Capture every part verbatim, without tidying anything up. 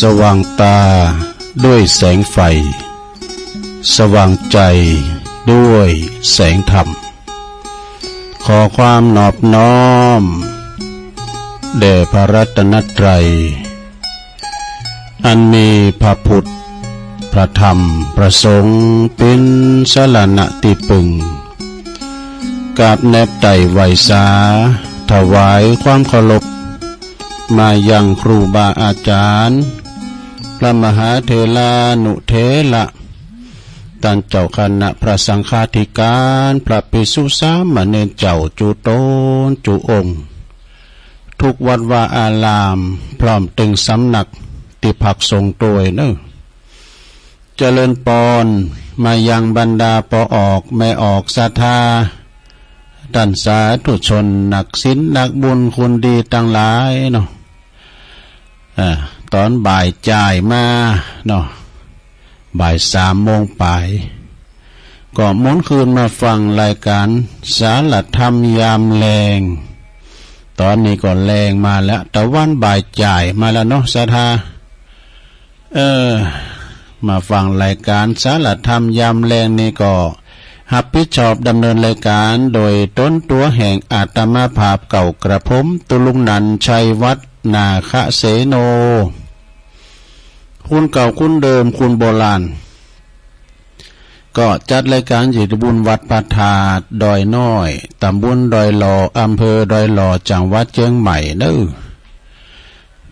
สว่างตาด้วยแสงไฟ สว่างใจด้วยแสงธรรม ขอความนอบน้อมแด่พระรัตนตรัย อันมีพระพุทธ พระธรรม พระสงฆ์ เป๋นสรณะตี้ปึง กราบแนบไต่ไหว้สา ถวายความเคารพ มายังครูบาอาจารย์ พระมหาเถรานุเถระ ต้านเจ้าคณะพระสังฆาธิการ พระภิกษุสามเณรเจ้า จุตนจุองค์ ทุกวัดวาอาราม พร้อมตึงสำนักตี้พักสงฆ์ตวยเนอ เจริญปอน มายังบรรดาป้อออกแม่ออกศรัทธา ต้านสาธุชนนักศีลนักบุญคนดีตังหลายเนาะ อ่า ตอนบ่ายจ่ายมาเนาะ บ่ายสามโมงปลาย ก็หมุนคืนมาฟังรายการสารธรรมยามแลง ตอนนี้ก็แลงมาแล้ว ตะวันบ่ายจ่ายมาแล้วเนาะ ศรัทธา เออ มาฟังรายการสารธรรมยามแลงนี้ก็ ฮับผิดชอบดำเนินรายการโดยตนตั๋วแห่งอาตมาภาพเก่ากระผม ตุลุงนันท์ ชัยวัฒน์ นาคเสโน คนเก่าคนเดิมคนโบราณ ก็จัดรายการอยู่ที่บุญวัดพระธาตุดอยน้อย ตำบลดอยหล่อ อำเภอดอยหล่อ จังหวัดเชียงใหม่เด้อ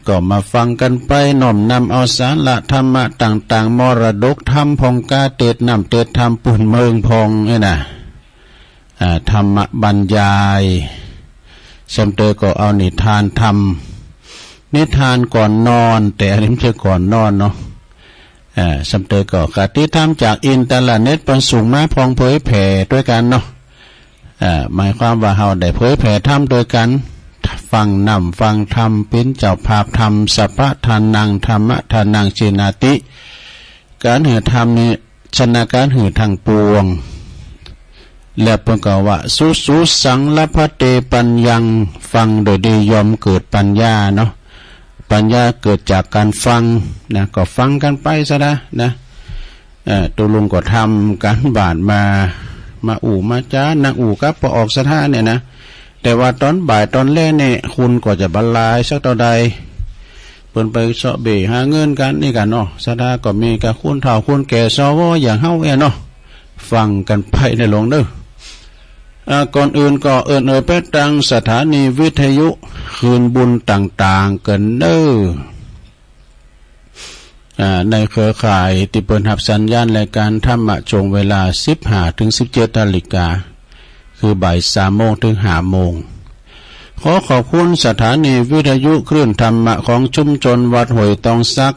ก็มาฟังกันไป น้อมนำเอาสาระธรรมะต่างๆ มรดกธรรม พ่องกาเตศน์น้ำเตศน์ธรรม ปื้นเมืองพ่องนี่นะ อ่า ธรรมบรรยาย ซ้ำเตอก็เอานิทานธรรม นิทานก่อนนอน แต่อันนี้ไม่ใช่ก่อนนอนเนาะ อ่า ซ้ำเตอก็คติธรรมจากอินเทอร์เน็ตเปิ้นส่งมาพ่องเผยแผ่ตวยกั๋นเนาะ อ่า หมายความว่าเฮาได้เผยแผ่ธรรมตวยกั๋น ฟังน้ำฟังธรรม เป๋นเจ้าภาพธรรม สัพพะทานัง ธัมมะทานัง จีนาติ ก๋านหื้อธรรมนี้ชนะก๋านหื้อทั้งปวง แล้วเปิ้นก็ว่า สุสุสัง ลัพพะเต ปัญญัง ฟังโดยดีย่อมเกิดปัญญาเนาะ ปัญญาเกิดจากการฟังนะ ก็ฟังกันไปซะนะ นะ เอ่อ ตุลุงก็ทำการบ้านมา มาอู้มาจ๋า นั่งอู้กับป้อออกศรัทธาเนี่ยนะ แต่ว่าตอนบ่ายตอนแลงนี่ คนก็จะบ่หลายสักเต้าใด เปิ้นไปเซาะเบ้หาเงินกั๋นนี่กั๋นเนาะ ศรัทธาก็มีกับคนเฒ่าคนแก่ สว อย่างเฮาแอ่เนาะ ฟังกันไปในหลวงเด้อ อ่า ก่อนอื่นก็เอิ้นเอ่ยไปตังสถานีวิทยุคลื่นบุญต่างๆ เกินเด้อ อ่า ในเครือข่ายตี้เปิ้นฮับสัญญาณรายการธรรมะช่วงเวลาสิบห้าถึงสิบเจ็ดนาฬิกา คือบ่ายสามโมงถึงห้าโมง ขอขอบคุณสถานีวิทยุคลื่นธรรมะของชุมชนวัดห้วยตองสัก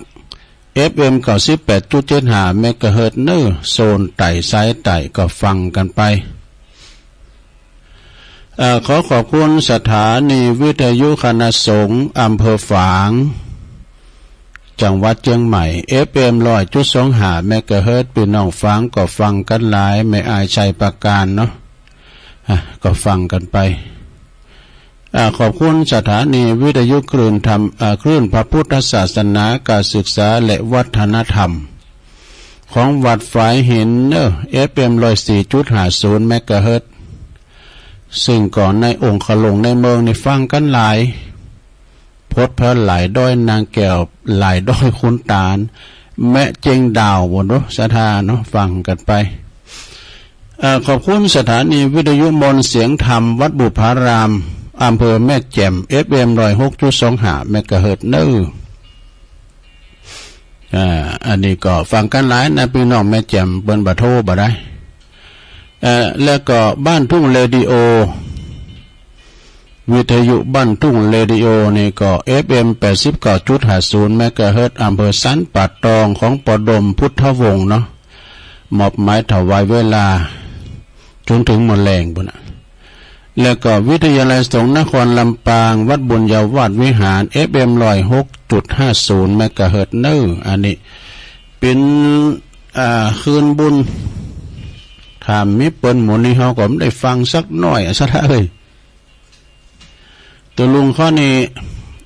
เอฟเอ็ม เก้าสิบแปดจุดเจ็ดห้า เมกะเฮิรตซ์ เนอ โซนใต้สายใต้ก็ฟังกันไป เอ่อ ขอขอบคุณสถานีวิทยุคณะสงฆ์อำเภอฝาง จังหวัดเชียงใหม่ เอฟเอ็ม ร้อยจุดสองห้า เมกะเฮิรตซ์ พี่น้องฝางก็ฟังกันหลาย แม่อายชัยประการเนาะ อ่ะ ก็ฟังกันไป อ่า ขอบคุณสถานีวิทยุคลื่นธรรม อ่า คลื่นพระพุทธศาสนา การศึกษาและวัฒนธรรม ของวัดฝายหินเนอ เอฟเอ็ม ร้อยสี่จุดห้าศูนย์ เมกะเฮิรตซ์ ซึ่งก็ในองค์คลงในเมืองนี่ฟังกันหลาย พดแผนหลายด้อยนางแก้ว หลายด้อยขุนตาล แม่เจียงดาว บ่เนาะ ศรัทธาเนาะ ฟังกันไป เอ่อ ขอบคุณสถานีวิทยุมนต์เสียงธรรมวัดบุพาราม อำเภอแม่แจ่ม เอฟเอ็ม ร้อยหกจุดสองห้า เมกะเฮิรตซ์ เนอ อ่า อันนี้ก็ฟังกันหลายนะ พี่น้องแม่แจ่ม เปิ้นบ่โทรบ่ได้ เอ่อ แล้วก็บ้านทุ่งเรดิโอ วิทยุบ้านทุ่งเรดิโอนี่ก็ เอฟเอ็ม แปดสิบเก้าจุดห้าศูนย์ เมกะเฮิรตซ์ อำเภอสันป่าตอง ของป้อดมพุทธวงศ์เนาะ มอบหมายถวายเวลาจนถึงมื้อแลงพู้นน่ะ แล้วก็วิทยาลัยสงฆ์นครลำปาง วัดบุญญาวาสวิหาร เอฟเอ็ม ร้อยหกจุดห้าศูนย์ เมกะเฮิรตซ์ เนอ อันนี้เป๋น อ่า คลื่นบุญ ถ้ามีเปิ้นหมู่นี้เฮาก็บ่ได้ฟังสักหน้อยอะ ศรัทธาเอ้ย ตุลุงข้อนี้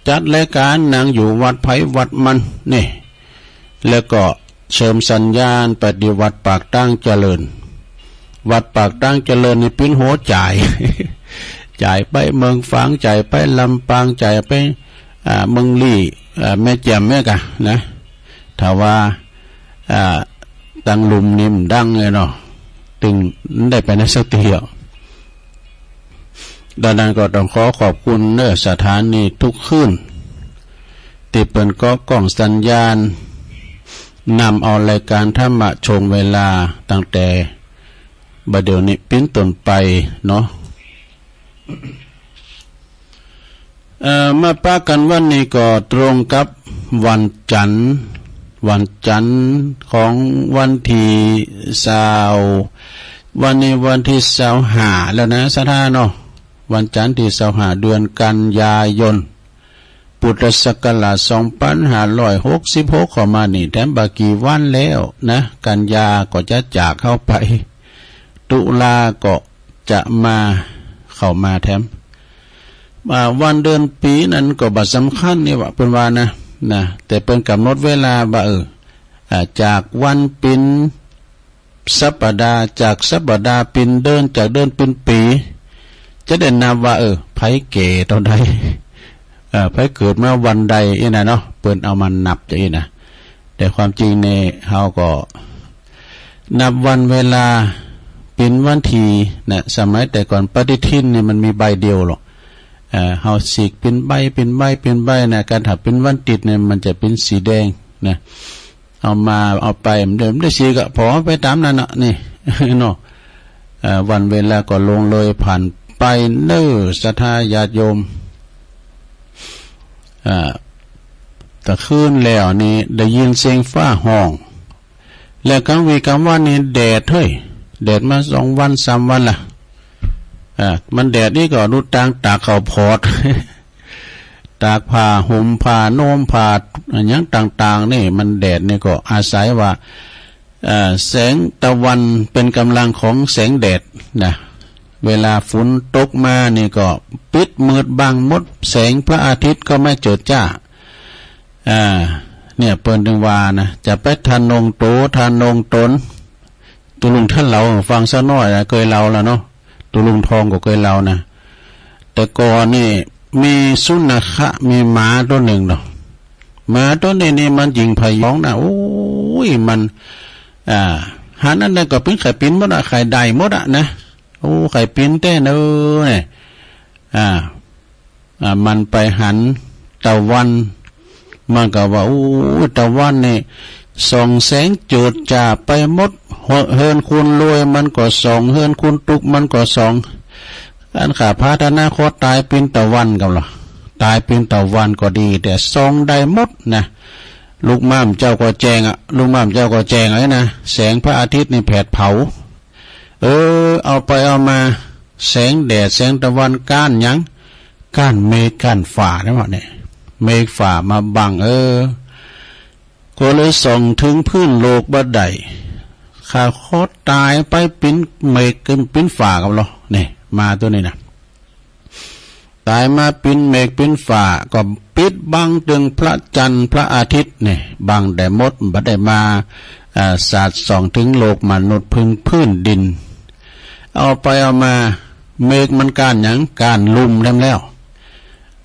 จัดรายการนั่งอยู่วัดไผวัดมันนี่ แล้วก็เสริมสัญญาณไปที่วัดปากตางเจริญ วัดปากตางเจริญนี่ปิ้นหัวจ่าย จ่ายไปเมืองฝาง จ่ายไปลำปาง จ่ายไป อ่า เมืองลี้ อ่า แม่แจ่มแม่กะนะ ถ้าว่า อ่า ตังลุ่มนี่มันดังเลยเนาะ ตึงได้ไปในสักทีอ่ะ ดังนั้นก็ต้องขอขอบคุณเนอะ สถานีทุกคืน ที่เปิ้นก็กล้องสัญญาณ นำเอารายการธรรมะช่วงเวลาตั้งแต่บัดเดี๋ยวนี้ปิ้นต้นไปเนาะ เอ่อ มาปะกันวันนี้ก็ตรงกับวันจันทร์ วันจันทร์ของวันที่ซาว วันนี้วันที่ซาวห้าแล้วนะ ศรัทธาเนาะ วันจันทร์ที่ซาวห้า เดือนกันยายน พุทธศักราชสองพันห้าร้อยหกสิบหก เข้ามานี่แถมบ่กี่วันแล้วนะ กันยาก็จะจากเฮาไป ตุลาก็จะมา เข้ามาแถม อ่า วันเดือนปีนั้นก็บ่สำคัญนี่หว่า เปิ้นว่านะ นะ แต่เปิ้นกำหนดเวลาว่า เออ อ่า จากวันปิ้นสัปดาห์ จากสัปดาห์ปิ้นเดือน จากเดือนปิ้นปี จะได้นับว่า เออ ไผแก่เต้าใด เอ่อ ไผเกิดมาวันใดอี้นะเนาะ เปิ้นเอามานับจะอี้นะ แต่ความจริงนี่เฮาก็นับวันเวลาปิ้นวันที่นะ สมัยแต่ก่อนปฏิทินนี่มันมีใบเดียวหรอก เอ่อ เฮาสีกปิ้นใบ ปิ้นใบ ปิ้นใบนะ การถ้าปิ้นวันติดเนี่ยมันจะปิ้นสีแดงนะ เอามาเอาไป มันเดิมได้สีกะพอไปตามนั้นน่ะ นี่ เนาะ เอ่อ วันเวลาก็ล่วงเลยผ่านไปเน้อ ศรัทธาญาติโยม อ่า ตะคืนแล้วนี่ได้ยินเสียงฟ้าฮ้อง แล้วกลางวีกลางวันนี่แดดเฮ้ย แดดมาสองวันสามวันละ อ่า มันแดดนี่ก็ดูตางตากข้าวโพด ตากผ้าห่มผ้าโน้มผ้าอะหยังต่างๆ นี่มันแดดนี่ก็อาศัยว่า เอ่อ แสงตะวันเป็นกำลังของแสงแดดนะ เวลาฝนตกมานี่ก็ปิดมืดบังหมด แสงพระอาทิตย์ก็ไม่เจิดจ้า อ่า เนี่ยเปิ้นถึงว่านะ จะไปทะนงโตทะนงตน ตุลุงท่านเล่าฟังซะหน่อยนะ เคยเล่าแล้วเนาะ ตุลุงทองก็เคยเล่านะ แต่ก่อนนี่มีสุนัขะ มีหมาตัวหนึ่งเนาะ หมาตัวนี้นี่มันยิงพยองนะ โอ้ย มัน อ่า หันอันใดก็ปิ้น ใค่ปิ้นหมดอะ ใค่ได้หมดอะนะ โอ้ ใค่ปิ้นแต๊เนอเนี่ย อ่า อ่า มันไปหันตะวัน มันก็ว่า โอ้ย ตะวันนี่ส่องแสงเจิดจ้าไปหมด เฮ- เฮือนคนรวยมันก็ส่อง เฮือนคนตุ๊กข์มันก็ส่อง อันข้าพาธนาคตตายปิ้นตะวันกับเหรอ ตายปิ้นตะวันก็ดี แต่ส่องได้หมดนะ ลูกหม่ำเจ้าก็แจ้งอะ ลูกหม่ำเจ้าก็แจ้งอะนะ แสงพระอาทิตย์นี่แผดเผา เออ เอาไปเอามา แสงแดดแสงตะวันก้านหยัง ก้านเมฆก้านฟ้าเนี่ยหว่าเนี่ย เมฆฟ้ามาบัง เออ ก็เลยส่องถึงพื้นโลกบ่ได้ ข้าขอตายไปปิ้นเมฆปิ้นฟ้ากับเหรอ นี่ หมาตัวนี้นะ ตายมาปิ้นเมฆปิ้นฟ้า ก็ปิดบังตึงพระจันทร์พระอาทิตย์นี่ บังได้หมด บ่ได้มา อ่า สาดส่องถึงโลกมนุษย์ ถึงพื้นดิน เอาไปเอามา เมฆมันก้านหยัง ก้านลุ่มแถมแล้ว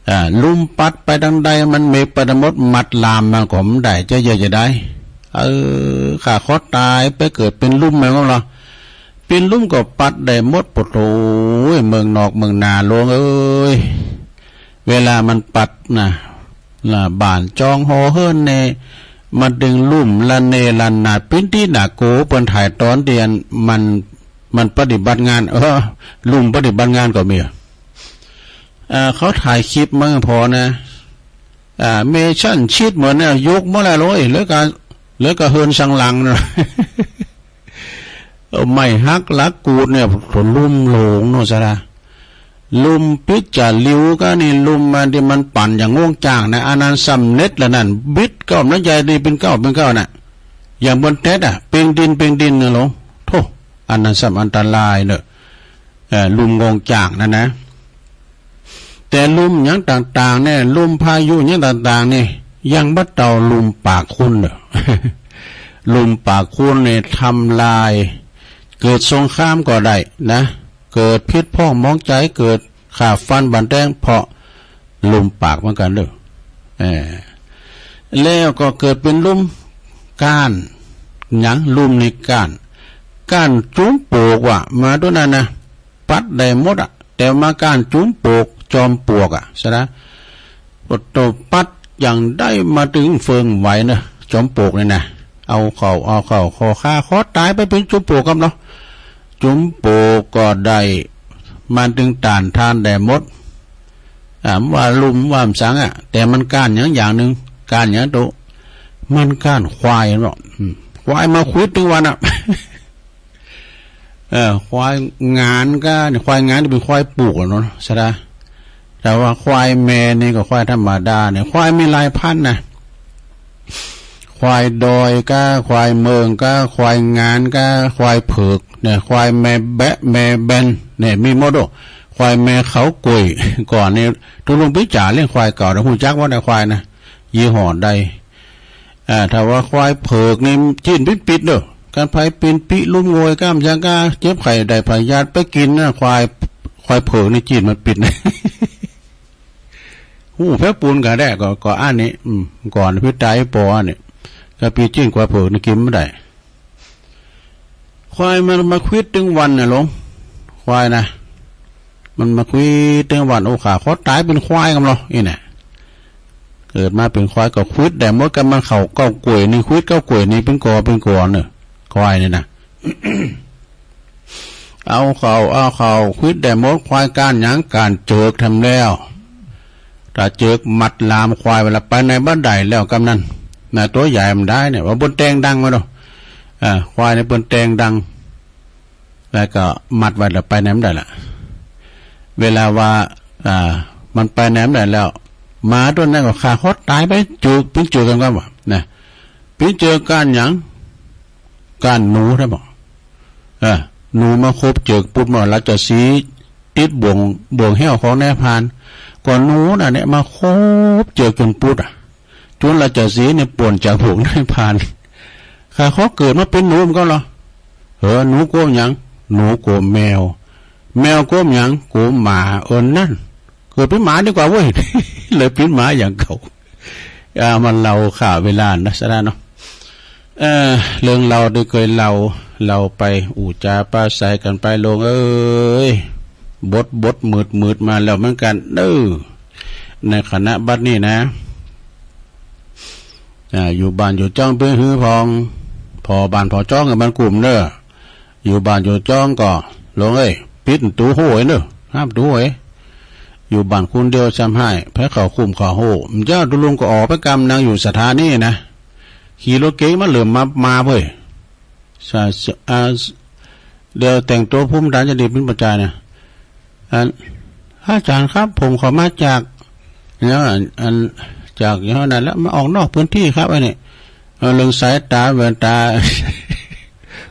อ่า ลุ่มปัดไปตางใด มันเมฆไปตางหมด มัดลามมันก็บ่ได้ จะเยียะจะได้ เออ ข้าขอตายไปเกิดปิ้นลุ่มแม่นบ่ล่ะ ปิ้นลุ่มก็ปัดได้หมด โผโธ่เอ้ย เมืองนอกเมืองนาหลวงเอ้ย เวลามันปัดนะ ละบ้านจองหอเฮือนแน่ มันตึงลุ่มละเนระนาด ปิ้นตี้หน้าโก เปิ้นถ่ายตอนที่อันมัน มันปฏิบัติงาน เออ ลุ่มปฏิบัติงานก็มี เอ่อ เขาถ่ายคลิปมาพอนะ อ่า เมชั่นชีทเหมือนเนี่ย ยกมาแล้วโอ้ย เหลือก็ เหลือก็เฮือนสังหลังนะ เออ ไม้หักหลักกูดเนี่ย ลุ่มโหลงเนาะ ซะละ ลุ่มปิดจ่าหลิวก็นี่ ลุ่มมาที่มันปั่นอย่างง่วงจ้างนะ อันนั้นสำเร็จแล้วนั่น บิดเก้านั้นใหญ่ดี เป็นเก้า เป็นเก้าน่ะ อย่างบนเต็ดอะ เปงดิน เปงดินนะหลวง โธ่ อันนั้นสำอันตรายเนอะ เอ่อ ลุ่มง่วงจ้างนั่นนะ แต่ลมอย่างต่างๆเนี่ย ลมพายุอย่างต่างๆเนี่ย ยังบ่เต้าลมปากคนเด้อ ลมปากคนเนี่ยทำลาย เกิดสงครามก็ได้นะ เกิดผิดพ้องหมองใจ เกิดฆ่าฟันบั้นแตง เพราะลมปากเหมือนกันเด้อ เออ แล้วก็เกิดเป็นลมก้าน หยัง ลมนี่ก้าน ก้านจุมปลวกว่ะ มาตัวนั้นนะ ปัดได้หมดอะ แต่มาก้านจุมปลวก จอมปลวกอะ ใช่นะ โอ้โต ปัดอย่างใดมาตึงเฟืองไหวเนอะ จอมปลวกนี่นะ เอาเข้า เอาเข้า คอฆ่า คอตายไปเป็นจุมปลวกกำเนาะ จุมปลวกก็ได้ มันตึงต้านทานได้หมด อ่า ว่าลุ่มว่าสังอะ แต่มันก้านอย่างอย่างหนึ่ง ก้านอย่างโต มันก้านควายเนาะ อืม ควายมาขวิดตึงวันอะ เออ ควายงานก็ ควายงานนี่เป็นควายผูกอะเนาะ ใช่ปะ แต่ว่าควายแม่นี่ก็ควายธรรมดาเนี่ย ควายมีหลายพันธุ์นะ ควายดอยก็ ควายเมืองก็ ควายงานก็ ควายเผือกเนี่ย ควายแม่แบะ แม่แบนเนี่ย มีหมดโอ้ ควายแม่เขากล้วย ก่อนนี่ ตกลงปี้จ๋าเลี้ยงควายเก่านะ ฮู้จักบ่นะควายนะ ยี่ห้อใด อ่า ถ้าว่าควายเผือกนี่จีนปิดๆเด้อ คันไผเป็นปิ๊ลุ่มโงยก้ามยังก้า เจ็บไข้ได้พยาธิไปกินนะ ควาย ควายเผือกนี่จีนมันปิดนะ ฮู้แผลปูนก็ได้ ก็ ก็อันนี้ อืม ก่อนพิษตายปออันนี้ ก็ปีจีนควายเผือกนี่กินบ่ได้ ควายมันมาขวิดตึงวันน่ะหลวง ควายนะ มันมาขวิดตึงวัน โอ้ ข้าขอตายเป็นควายกำเนาะ อี้น่ะ เกิดมาเป็นควายก็ขวิดได้หมด ก็มันเข้าเก๊ากล้วยนี่ ขวิดเก๊ากล้วยนี่เป็นกอเป็นกอเนอะ ควายนี่นะ เอาเข้า เอาเข้า ขวิดได้หมด ควายก้านหยัง ก้านเจิกทำแล้ว ถ้าเจิกมัดลามควายไว้ละ ไปไหนบ่ได้แล้วกำนั้น น่ะ ตัวใหญ่มันได้เนี่ย ว่าเปิ้นแต่งดังมาเนาะ อ่า ควายเนี่ยเปิ้นแต่งดัง แล้วก็มัดไว้แล้วไปไหนบ่ได้ละ เวลาว่า อ่า มันไปไหนบ่ได้แล้ว หมาตัวนั้นก็ฆ่าขอตายไป เจิก เป็นเจิกกันก็ว่า นะ เป็นเจิกก้านหยัง ก้านหนูได้บ่ เออ หนูมาคบเจิกปุ๊บ มาราชสีห์ติดบ่วง บ่วงแห้วของนายพราน ก็หนูน่ะเนี่ยมาคบเจิกจนปุ๊ดอะ จนราชสีห์เนี่ยป่วนจากบ่วงนายพราน ข้าขอเกิดมาเป็นหนูมันก็เหรอ เออ หนูโกมหยัง หนูโกมแมว แมวโกมหยัง โกมหมา เออ นั่น เกิดเป็นหมาดีกว่าเว้ย เลยเป็นหมาอย่างเก่า อ่า มันเล่าฆ่าเวลานะ ซะแล้วเนาะ เอ่อ เรื่องเล่าที่เคยเล่า เล่าไป อู้จ๋าปราศรัยกันไป โลงเอ้ย บดบดมืดมืดมาแล้วเหมือนกันเด้อ ในขณะบัดนี้นะ อ่า อยู่บ้านอยู่จ้องเปื้อนหื้อพอง ผ่อบ้านผ่อจ้องกับมันกลุ่มเด้อ อยู่บ้านอยู่จ้องก็ โลงเอ้ย ปิดประตูโห้ยเนอะ ห้ามประตูโห้ย อยู่บ้านคนเดียวซ้ำฮ้าย ไผเข้าคุ้มเข้าโห้ มันเจ้าตุลุงก็ออกไปกำ นั่งอยู่สถานีนะ ขี่รถเก๋งมาเหลิมมา มาเว้ย สะ สะ อ่า เดี๋ยวแต่งตัวภูมิฐานจะดีเป็นประจายนะ อัน อาจารย์ครับ ผมขอมาจาก เนี่ย อัน อัน จากอย่างนั้นแล้ว มาออกนอกพื้นที่ครับ อันนี้ เออ เรื่องสายตา แว่นตา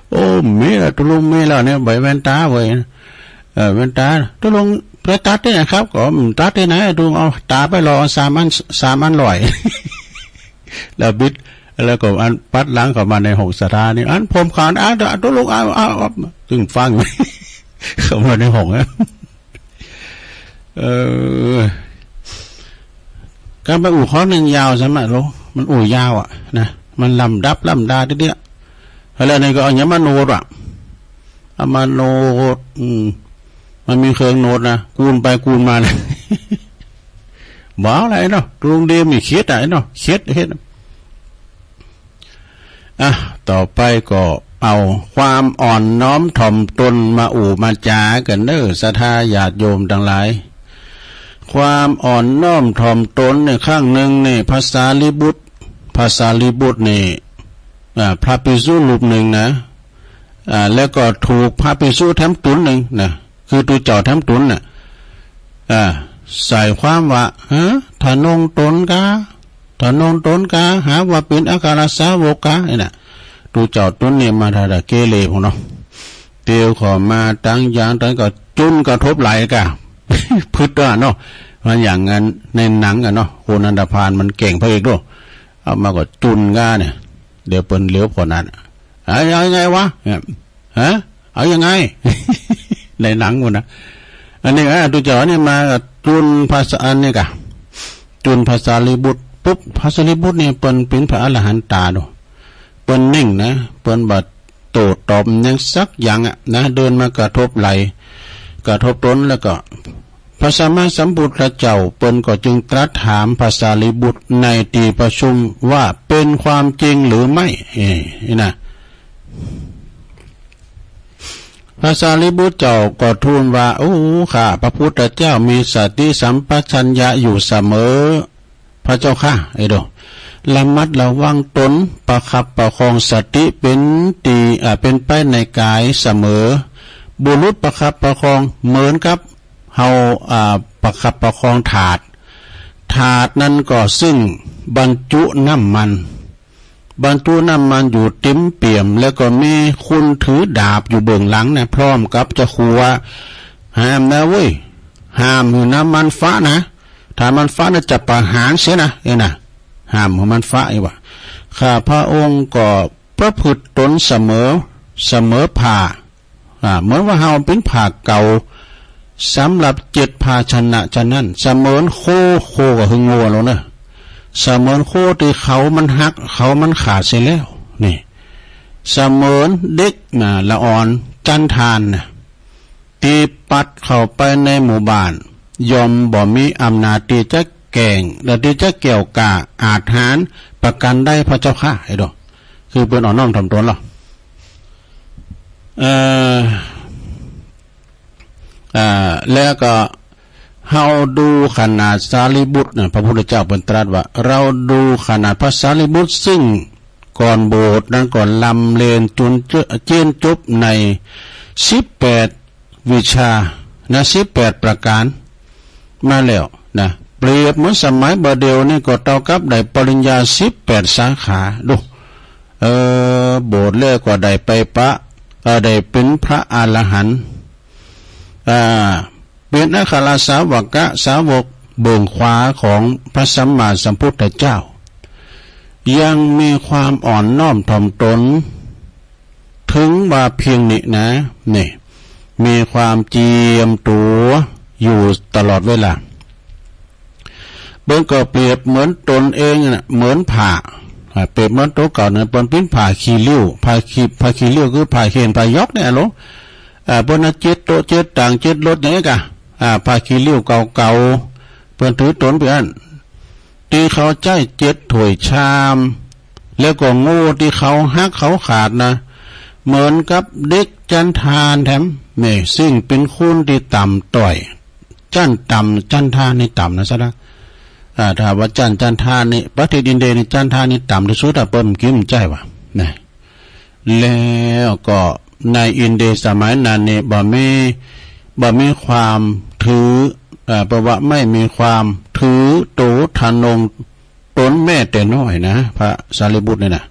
โอ้ มีแล้ว ตุลุงมีแล้วเนี่ย ใบแว่นตาเว้ย เออ แว่นตา ตุลุงไปตัดที่ไหนครับ ก็ อืม ตัดที่ไหน ตุลุง เอาตาไปหล่อ สามอัน สามอันร้อย แล้วบิด แล้วก็อันปัดหลังเข้ามาในห้องสถานี อันผมขอ อ่ะ ตุลุง เอา เอา เอา ตึงฟัง เข้ามาในห้องนะ เออ การไปอู้ข้อหนึ่งยาวใช่ไหมลูก มันอู้ยาวอะนะ มันลำดับลำดาทีเดียว แล้วนี่ก็เอาอย่างมาโน้ตอะ เอามาโน้ต อืม มันมีเครื่องโน้ตนะ คูณไปคูณมานะ บ่เอาอะไรเนาะ ตรงเดียวมีเขียดอะเนาะ เขียด เขียด อ่ะ ต่อไปก็เอาความอ่อนน้อมถ่อมตนมาอู้มาจ๋ากันเด้อ ศรัทธาญาติโยมทั้งหลาย ความอ่อนน้อมถ่อมตนเนี่ย ครั้งหนึ่งเนี่ย พระสารีบุตร พระสารีบุตรเนี่ย อ่า พระภิกษุรูปหนึ่งนะ อ่า แล้วก็ถูกพระภิกษุแถมตุนหนึ่งนะ คือตูเจ้าแถมตุนน่ะ อ่า ใส่ความว่า ฮะ ทะนงตนกา ทะนงตนกา หาว่าเป็นอัครสาวกกา นี่น่ะ ตูเจ้าตนเนี่ยมาทาดาเกเรพวกเนาะ เตียวเข้ามาตังยางตังก็จุนกระทบไหลกา พึดตัวเนาะ มันอย่างนั้นในหนังอะเนาะ คนอันธพาลมันเก่งพระเอกด้วย เอามาก็จุนก้าเนี่ย เดี๋ยวเปิ้นเหลียวพอนั้น เอาเอายังไงวะเนี่ย ฮะ เอายังไง ในหนังมันนะ อันนี้อ่ะ ดูเจ้าอันนี้มาจุนภาษาอันนี้กะ จุนภาษาลีบุตรปุ๊บ ภาษาลีบุตรเนี่ยเปิ้นเป็นพระอรหันตาดู เปิ้นนิ่งนะ เปิ้นบ่โต้ตอบหยังสักอย่างอะนะ เดินมากระทบไหล่ กระทบตนแล้วก็ พระสัมมาสัมพุทธเจ้าเปิ้นก็จึงตรัสถามภาษาลีบุตรในที่ประชุมว่าเป็นความจริงหรือไม่ เอ้ย นี่นะ พระสารีบุตรเจ้าก็ทูลว่า โอ้ ข้าพระพุทธเจ้ามีสติสัมปชัญญะอยู่เสมอ พระเจ้าข้า เอ้ยโด ระมัดระวังตน ประคับประคองสติเป็นที่ อ่า เป็นไปในกายเสมอ บุรุษประคับประคองเหมือนกับเฮา อ่า ประคับประคองถาด ถาดนั้นก็ซึ่งบรรจุน้ำมัน บรรจุน้ำมันอยู่เต็มเปี่ยม แล้วก็มีคนถือดาบอยู่เบื้องหลังนะ พร้อมกับจะขู่ว่า ห้ามนะเว้ย ห้ามหื้อน้ำมันฟะนะ ถ้ามันฟะนะจะประหารเสียนะ เอ้ยนะ ห้ามหื้อมันฟะ เอ้ยว่า ข้าพระองค์ก็ประพฤติตนเสมอ เสมอผ้า อ่า เหมือนว่าเฮาปิ้นผ้าเก่า สำหรับเจ็ดภาชนะฉะนั้น เสมือนโค โคก็คืองัวลงเนอะ เสมือนโคที่เขามันหัก เขามันขาดเสียแล้ว นี่ เสมือนเด็กนะ ละอ่อนจันทานนะ ที่ปัดเข้าไปในหมู่บ้าน ย่อมบ่มีอำนาจที่จะแก่ง และที่จะแก้วกล้าอาจหาญประการใด พระเจ้าข้า เอ้ยโด คือเปิ้นอ่อนน้อมถ่อมตนลอ เอ่อ อ่า แล้วก็เฮาดูขนาดสารีบุตรนะ พระพุทธเจ้าเปิ้นตรัสว่า เราดูขนาดพระสารีบุตร ซึ่งก่อนบวชนั้นก็ลำเลียงจุนเจ- เจียนจบในสิบแปดวิชานะ สิบแปดประการมาแล้วนะ เปรียบเหมือนสมัยบ่าเดี่ยวนี่ก็เท่ากับได้ปริญญาสิบแปดสาขา ดู เออ บวชแล้วก็ได้ไปปะ เออ ได้เป็นพระอรหันต์ อ่า เป็นอัครสาวกะ สาวกเบื้องขวาของพระสัมมาสัมพุทธเจ้า ยังมีความอ่อนน้อมถ่อมตน ถึงว่าเพียงนี้นะ นี่ มีความเจียมตัวอยู่ตลอดเวลา เปิ้นก็เปรียบเหมือนตนเองน่ะ เหมือนผ้า อ่า เปรียบเหมือนตัวเก่าเนี่ย เปิ้นปิ้นผ้าขี้ริ้ว ผ้าขี้ ผ้าขี้ริ้วคือผ้าเข่น ผ้าหยอกเนี่ยอะโล อ่า เปิ้นน่ะเจ็ดโต๊ะ เจ็ดตั๋ง เจ็ดรถอย่างนี้กะ อ่า ผ้าขี้ริ้วเก่าๆ เปิ้นถือตนไปอัน ที่เขาใจ๊เจ็ดถ้วยชาม แล้วก็โง่ที่เขาหักเขาขาดนะ เหมือนกับเด็กจันทานแถม นี่ ซึ่งเป็นคนที่ต่ำต้อย จั้นต่ำ จันทานนี่ต่ำนะซะนะ อ่า ถ้าว่าจั้นจันทานนี่ ประเทศอินเดียนี่จันทานนี่ต่ำที่สุดอะ เปิ้นกินใจ้วะ นะ แล้วก็ในอินเดียสมัยนั้นนี่บ่มี บ่มีความถือ เอ่อ แปลว่าไม่มีความถือตัวทะนงตนแม้แต่น้อยนะ พระสารีบุตรนี่นะ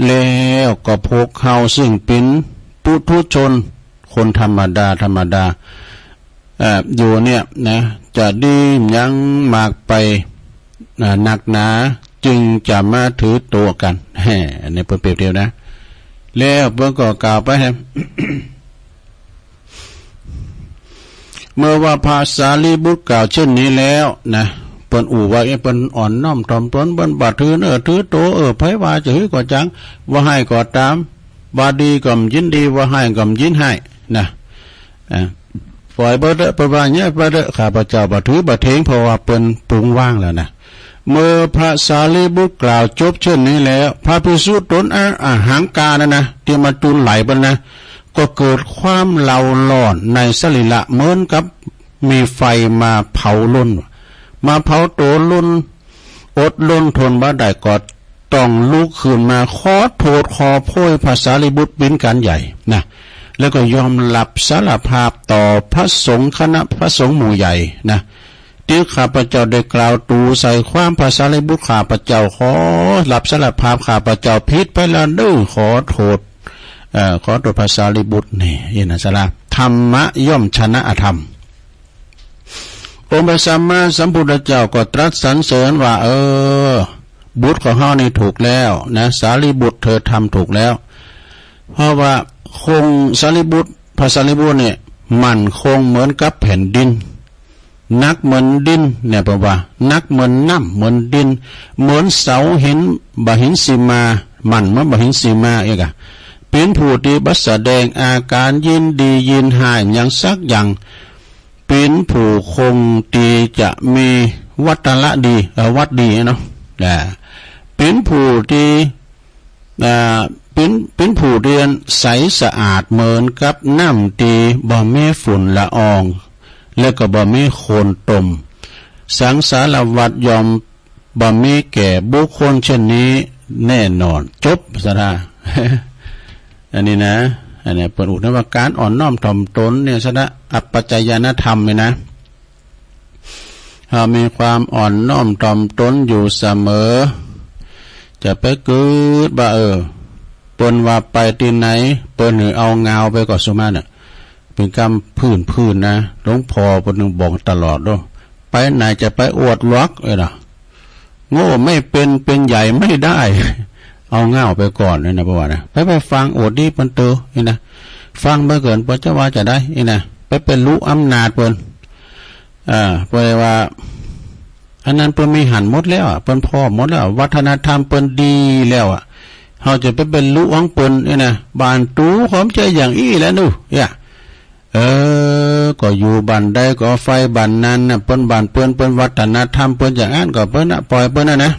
แล้วก็พวกเฮาซึ่งเป็นปุถุชน คนธรรมดา ธรรมดา เอ่อ อยู่เนี่ยนะ จะดีหยังมากไป อ่า นักหนา จึงจะมาถือตัวกัน แฮ่ อันนี้เปิ้นเปรียบเทียบนะ แล้วเปิ้นก็กล่าวไปแฮม เมื่อว่าพระสารีบุตรกล่าวเช่นนี้แล้วนะ เปิ้นอู้ว่า เอ๊ะ เปิ้นอ่อนน้อมถ่อมตน เปิ้นบ่ถือเนื้อถือตัว เออ ไผว่าจะหื้อก็จัง ว่าฮ้ายก็ตาม ว่าดีก็บ่ยินดี ว่าฮ้ายก็บ่ยินฮ้ายนะ อ่ะ ปล่อยไปเถอะ เปิ้นว่าเยียะไปเถอะ ข้าพเจ้าบ่ถือบ่เถียง เพราะว่าเปิ้นปรุงวางแล้วนะ เมื่อพระสารีบุตรกล่าวจบเช่นนี้แล้ว พระภิกษุตนอหังการนั่นนะ ที่มาจุนไหล่เปิ้นนะ ก็เกิดความเร่าร้อนในสรีระ เหมือนกับมีไฟมาเผาลน มาเผาตัวลน อดลนทนบ่ได้ก็ต้องลุกขึ้นมาขอโทษขอโพยพระสารีบุตรเป็นการใหญ่นะ แล้วก็ยอมรับสารภาพต่อพระสงฆ์คณะพระสงฆ์หมู่ใหญ่นะ ที่ข้าพเจ้าได้กล่าวตู่ใส่ความพระสารีบุตร ข้าพเจ้าขอรับสารภาพ ข้าพเจ้าผิดไปแล้วเด้อ ขอโทษ เอ่อ ขอโทษพระสารีบุตร นี่ เห็นนะสาระ ธรรมะย่อมชนะอธรรม องค์พระสัมมาสัมพุทธเจ้าก็ตรัสสรรเสริญว่า เออ บุตรของเฮานี่ถูกแล้วนะ สารีบุตรเธอทำถูกแล้ว เพราะว่าคงสารีบุตร พระสารีบุตรเนี่ยมั่นคงเหมือนกับแผ่นดิน หนักเหมือนดินเนี่ย แปลว่าหนักเหมือนน้ำเหมือนดิน เหมือนเสาหิน บ่าหินสีมา มั่นเหมือนบ่าหินสีมาเอกอะ เป็นผู้ที่บ่แสดงอาการยินดียินร้ายหยังสักอย่าง เป็นผู้คงที่จะมีวัตรละดี เอ่อ วัตรดีเนาะ อ่า เป็นผู้ที่ อ่า เป็น เป็นผู้ที่ใสสะอาดเหมือนกับน้ำที่บ่มีฝุ่นละออง และก็บ่มีโคลนตม สังสารวัฏย่อมบ่มีแก่บุคคลเช่นนี้แน่นอน จบ ศรัทธา อันนี้นะ อันนี้เปิ้นอุทานว่าการอ่อนน้อมถ่อมตนเนี่ย ศรัทธา อัปปะจายนธรรมเนี่ยนะ เฮามีความอ่อนน้อมถ่อมตนอยู่เสมอ จะไปกึ๊ดว่า เออ เปิ้นว่าไปตี้ไหน เปิ้นหือเอางาวไปก่อสุมาเนี่ย เป็นกำพื้นๆ นะ หลวงพ่อเปิ้นนึงบอกตลอดเนาะ ไปไหนจะไปอวดหลวก เอ้ยนะ โง่ไม่เป็น เป็นใหญ่ไม่ได้ เอาง่าวไปก่อนเนี่ยนะ เพราะว่านะ ไป ไปฟังโอดดีเปิ้นเตอ นี่นะ ฟังไปเกิน เปิ้นจะว่าจะได้ นี่นะ ไปเป็นรู้อำนาจเปิ้น อ่า เปิ้นว่า อันนั้นเปิ้นมีหันหมดแล้วอะ เปิ้นพร้อมหมดแล้วอะ วัฒนธรรมเปิ้นดีแล้วอะ เฮาจะไปเป็นรู้ของเปิ้น นี่นะ บ้านตูของใจอย่างอี้แหละนู่น เนี่ย เออ ก็อยู่บ้านใดก็ไฟบ้านนั้นนะ เปิ้นบ้านเปิ้น เปิ้นวัฒนธรรมเปิ้นอย่างนั้นก็เปิ้นนะ ปล่อยเปิ้นนะนะ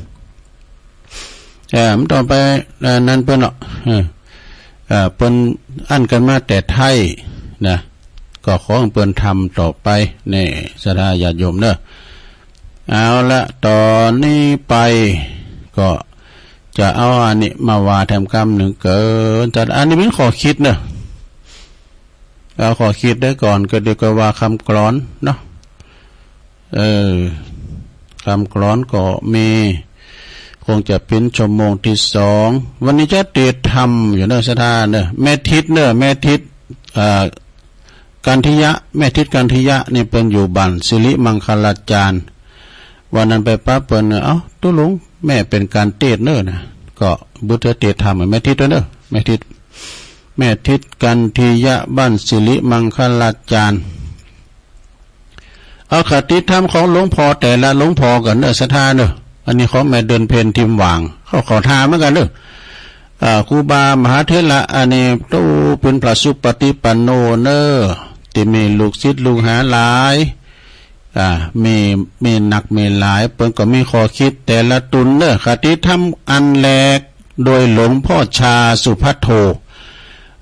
เออ มันต้องไป เอ่อ นั่นเปิ้นเนาะ เออ เอ่อ เปิ้นอั้นกันมาแต่ไทยนะ ก็ขอให้เปิ้นทำต่อไป นี่ ศรัทธาญาติโยมเนอะ เอาละ ตอนนี้ไป ก็จะเอาอันนี้มาว่าแถมกำหนึ่งเกิน แต่อันนี้เป็นข้อคิดเนอะ เอาข้อคิดได้ก่อน ก็เดี๋ยวก็ว่าคำกลอนเนาะ เออ คำกลอนก็มี คงจะเป็นชั่วโมงที่สอง วันนี้จะเตรียมทำอยู่เนอะ ศรัทธาเนอะ แม่ทิศเนอะ แม่ทิศ อ่า กันทิยะ แม่ทิศกันทิยะนี่เปิ้นอยู่บ้านสิริมังคลาจารย์ วันนั้นไปปะเปิ้นเนอะ เอ้า ตุ๊ลุง แม่เป็นการเตรียมเนอะนะ ก็บุตรเตรียมทำแม่ทิศด้วยเนอะ แม่ทิศ แม่ทิศกันทิยะบ้านสิริมังคลาจารย์ เอาคติธรรมของหลวงพ่อแต่ละหลวงพ่อก่อนเนอะ ศรัทธาเนอะ อันนี้ของแม่เดือนเพ็ญทิมหว่าง เขาขอทานเหมือนกันเนอะ อ่า ครูบามหาเถระ อันนี้ตู้เป็นพระสุปฏิปันโนเนอะ ที่มีลูกศิษย์ลูกหาหลาย อ่า มี มีนักมีหลาย เปิ้นก็มีข้อคิดแต่ละตุนเนอะ คติธรรมอันแรก โดยหลวงพ่อชาสุภัทโท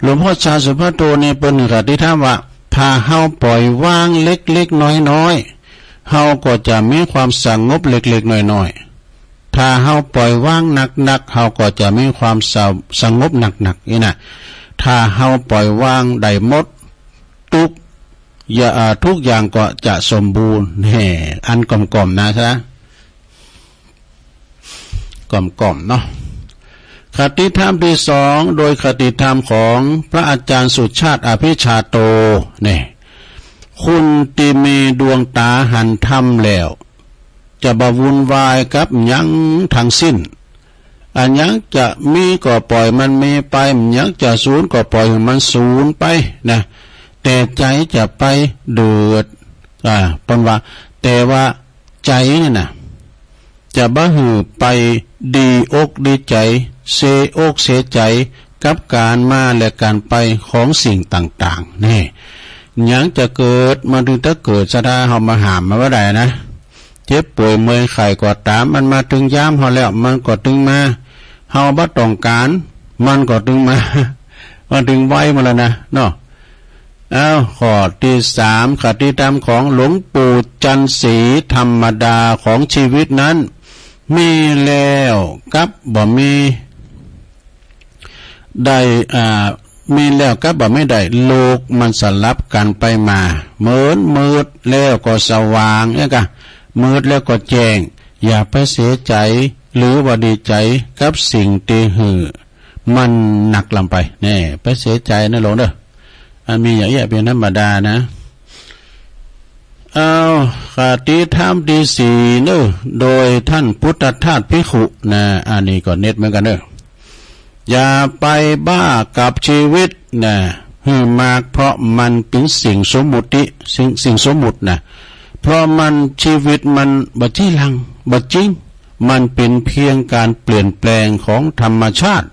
หลวงพ่อชาสุภัทโทนี่เปิ้นคติธรรมว่า ถ้าเฮาปล่อยวางเล็กๆ น้อยๆ เฮาก็จะมีความสงบเล็กๆ น้อยๆ ถ้าเฮาปล่อยวางหนักๆ เฮาก็จะมีความสะ- สงบหนักๆ นี่นะ ถ้าเฮาปล่อยวางได้หมด ทุกอย่า- อ่า ทุกอย่างก็จะสมบูรณ์ แหม อันกล่อมๆ นะ ซะ กล่อมๆ เนาะ คติธรรมที่สอง โดยคติธรรมของพระอาจารย์สุชาติอภิชาโต เนี่ย คนที่มีดวงตาหันธรรมแล้ว จะบ่วุ่นวายกับหยังทั้งสิ้น อันหยังจะมีก็ปล่อยมันมีไป อันหยังจะสูญก็ปล่อยให้มันสูญไปนะ แต่ใจจะไปเดือด อ่า เปิ้นว่า แต่ว่าใจนี่นะ จะบ่หื้อไปดีอกดีใจ เสียอกเสียใจ กับการมาและการไปของสิ่งต่างๆ นี่ หยังจะเกิด มันตึงจะเกิด ศรัทธา เฮามาห้ามมันบ่ได้นะ เจ็บป่วยเมื่อยไข้ก็ตาม มันมาถึงยามเฮาแล้ว มันก็ตึงมา เฮาบ่ต้องการ มันก็ตึงมา มันตึงไวหมดแล้วนะ เนาะ อ้าว ข้อที่สาม คติธรรมของหลวงปู่จันทร์ศรี ธรรมดาของชีวิตนั้น มีแล้วกับบ่มี ได้ อ่า มีแล้วกับบ่มีได้ โลกมันสลับกันไปมา เหมือนมืดแล้วก็สว่าง เนี่ยกะ มืดแล้วก็แจ้ง อย่าไปเสียใจ หรือว่าดีใจกับสิ่งที่หื้อมันหนักลำไป แน่ ไปเสียใจนะหลวงเด้อ อันมีอย่างเอี้ยเป็นธรรมดานะ เอา คติธรรมที่สี่เนอะ โดยท่านพุทธทาสภิกขุนะ อันนี้ก็เน็ตเหมือนกันเนอะ อย่าไปบ้ากับชีวิตนะ หื้อมาก เพราะมันเป็นสิ่งสมมุติ สิ่ง สิ่งสมมุตินะ เพราะมัน ชีวิตมันบ่จีรัง บ่จริง มันเป็นเพียงการเปลี่ยนแปลงของธรรมชาติ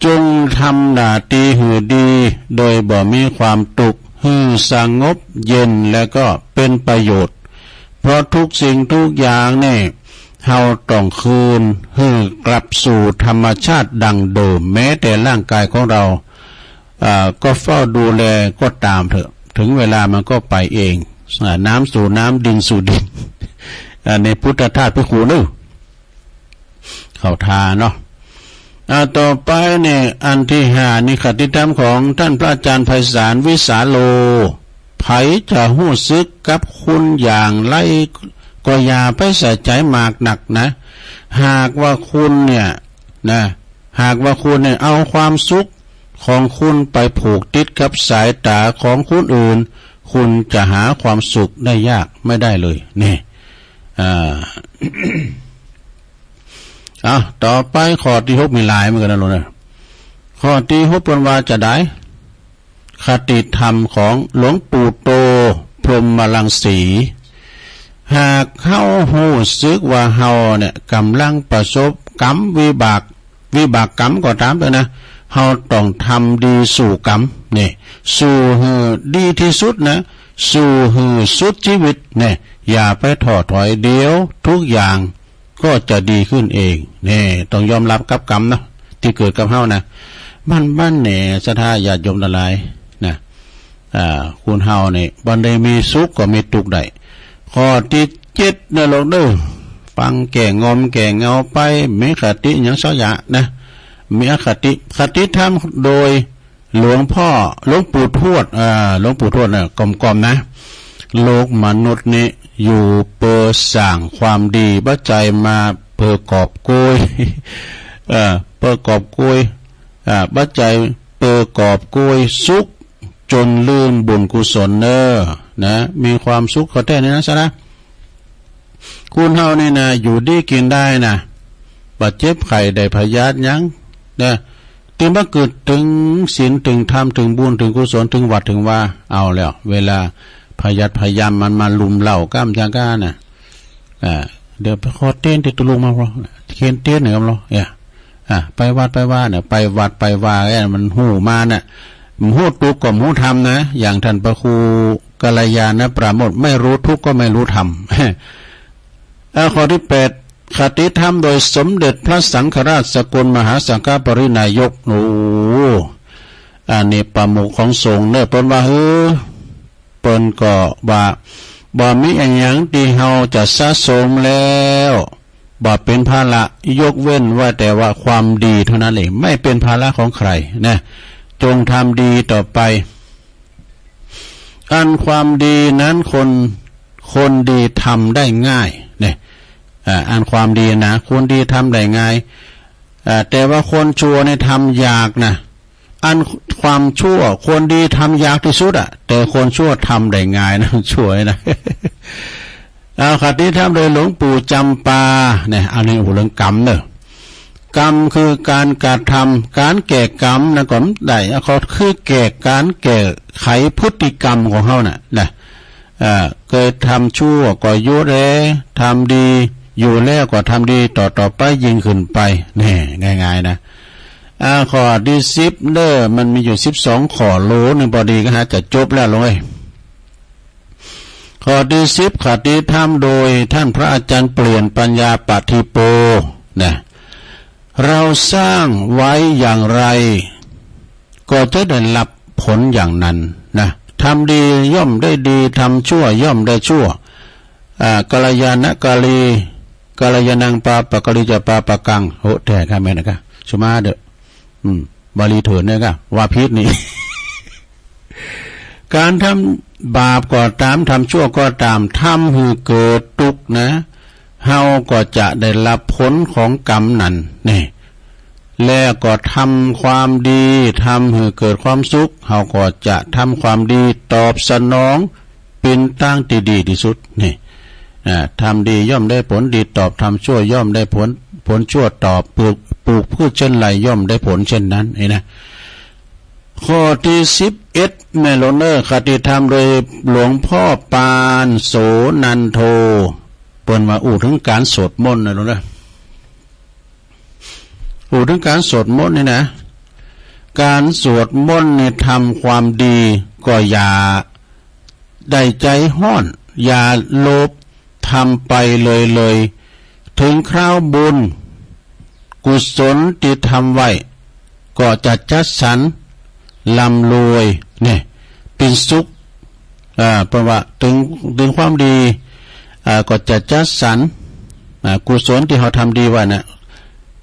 จงทำหน้าที่หื้อดี โดยบ่มีความทุกข์ หื้อสงบเย็น และก็เป็นประโยชน์ เพราะทุกสิ่งทุกอย่างนี่ เฮาต้องคืนหื้อกลับสู่ธรรมชาติดั้งเดิม แม้แต่ร่างกายของเรา อ่า ก็เฝ้าดูแลก็ตามเถอะ ถึงเวลามันก็ไปเอง อ่า น้ำสู่น้ำ ดินสู่ดิน อ่า ในพุทธทาสภิกขุเนอะ เข้าท่าเนาะ อ่า ต่อไปเนี่ย อันที่ห้านี่ คติธรรมของท่านพระอาจารย์ไพศาล วิสาโล ไผจะฮู้สึกกับคุณอย่างไร ก็อย่าไปใส่ใจมากนักนะ หากว่าคุณเนี่ยนะ หากว่าคุณเนี่ยเอาความสุขของคุณไปผูกติดกับสายตาของคนอื่น คุณจะหาความสุขได้ยาก ไม่ได้เลย นี่ อ่า อ่ะ ต่อไปข้อที่หก มีหลายเหมือนกันนะลูกนะ ข้อที่หก เปิ้นว่าจะได้ คติธรรมของหลวงปู่โต พรหมรังสี หากเฮาฮู้สึกว่าเฮาเนี่ยกำลังประสบกรรมวิบาก วิบากกรรมก็ตามเถอะนะ เฮาต้องทำดีสู้กรรม นี่ สู้หื้อดีที่สุดนะ สู้หื้อสุดชีวิต นี่ อย่าไปท้อถอย เดี๋ยวทุกอย่าง ก็จะดีขึ้นเอง นี่ ต้องยอมรับกับกรรมเนาะ ที่เกิดกับเฮานะ มัน มันแหน่ ศรัทธาญาติโยมทั้งหลายนะ อ่า คนเฮานี่ บ่ได้มีสุขก็มีทุกข์ได้ ข้อที่เจ็ดนะลูกเด้อ ฟังแก่งอมแก่เงาไป มีคติหยังสักอย่างนะ มีอคติ คติธรรมโดย หลวงพ่อ หลวงปู่ทวด อ่า หลวงปู่ทวดน่ะ กลมๆ นะ โลกมนุษย์นี้อยู่เพื่อสร้างความดี บ่ใจ้มาเพื่อกอบโกย เอ่อ เพื่อกอบโกย อ่า บ่ใจ้เพื่อกอบโกยสุข จนลืมบุญกุศลเนอะ นะ มีความสุขก็แท้นี่นะ สาระ คนเฮานี่นะ อยู่ดีกินได้นะ บ่เจ็บไข้ได้พยาธิหยังนะ ตึงบ่เกิด ตึงศีล ตึงธรรม ตึงบุญ ตึงกุศล ตึงวัด ตึงวา เอาแล้ว เวลาพยาธิพยามมันมาลุมเร้าก้ำจังก้านะ อ่า เดี๋ยวไปขอเตียนที่ตุลุงมาพอ เขียนเตียนหน่อยครับเนาะ เนี่ย อ่ะ ไปวัดไปวาเนี่ย ไปวัดไปวาเนี่ย มันฮู้มาเนี่ย มันฮู้ทุกข์ก็ฮู้ธรรมนะ อย่างท่านพระครูกัลยาณปราโมทย์ ไม่รู้ทุกข์ก็ไม่รู้ธรรม อ่ะ ข้อที่แปด คติธรรมโดยสมเด็จพระสังฆราชสกลมหาสังฆปริณายก โอ้ อันนี้ประมุขของสงฆ์เนี่ย เปิ้นว่า เออ เปิ้นก็ว่า บ่มีอะหยังที่เฮาจะสะสมแล้ว บ่เป็นภาระ ยกเว้นว่าแต่ว่าความดีเท่านั้นเอง ไม่เป็นภาระของใครนะ จงทำดีต่อไป อันความดีนั้นคน คนดีทำได้ง่ายเนี่ย อ่า อันความดีนะ คนดีทำได้ง่าย อ่า แต่ว่าคนชั่วเนี่ยทำยากนะ อันความชั่ว คนดีทำยากที่สุดอะ แต่คนชั่วทำได้ง่ายนะ ชั่วนะ เอา คติธรรมโดยหลวงปู่จำปา เนี่ย อันนี้ โอ้โห เรื่องกรรมเนอะ กรรมคือการกระทำ การแก้กรรมนะ ก็ได้ เขาคือแก้ การแก้ไขพฤติกรรมของเขาน่ะ นะ เอ่อ เคยทำชั่วก็หยุดแล ทำดีอยู่แล้วก็ทำดีต่อๆ ไปยิ่งขึ้นไป แน่ ง่ายๆ นะ อ่า ข้อที่สิบเด้อ มันมีอยู่สิบสองข้อ โหลหนึ่งพอดีก็หาจะจบแล้วลงเอ้ย ข้อที่สิบ คติธรรมโดยท่านพระอาจารย์เปลี่ยนปัญญาปาฏิโป นะ เราสร้างไว้อย่างไร ก็จะได้รับผลอย่างนั้นนะ ทำดีย่อมได้ดี ทำชั่วย่อมได้ชั่ว อ่า กัลยาณกาลี กัลยาณังปาปะกาลีจะปาปะกัง โห แท้ค่ะ แม่นนะคะ สุมาเด้อ อืม บาลีเถื่อนเนี่ยค่ะ ว่าผิดนี่ การทำบาปก็ตาม ทำชั่วก็ตาม ทำหื้อเกิดทุกข์นะ เฮาก็จะได้รับผลของกรรมนั้น นี่ แล้วก็ทำความดี ทำหื้อเกิดความสุข เฮาก็จะทำความดีตอบสนอง เป เป็นตางที่ดีที่สุด นี่ อ่า ทำดีย่อมได้ผลดีตอบ ทำชั่วย่อมได้ผล ผลชั่วตอบ ปลูก ปลูกพืชเช่นไรย่อมได้ผลเช่นนั้น นี่นะ ข้อตี้สิบเอ็ด แม่หลวงเอ้อ คติธรรมโดยหลวงพ่อปานโสนันโท เปิ้นว่าอู้ถึงการสวดมนต์นะหลวงเอ้อ อู้ถึงการสวดมนต์นี่นะ การสวดมนต์นี่ทำความดีก็อย่าได้ใจฮ้อน อย่าโลภ ทำไปเลยๆ ถึงคราวบุญกุศลที่ทำไว้ ก็จะจัดสรรร่ำรวย เนี่ย เป็นสุข อ่า เปิ้นว่าถึง ถึงความดี อ่า ก็จะจัดสรร อ่า กุศลที่เฮาทำดีไว้น่ะ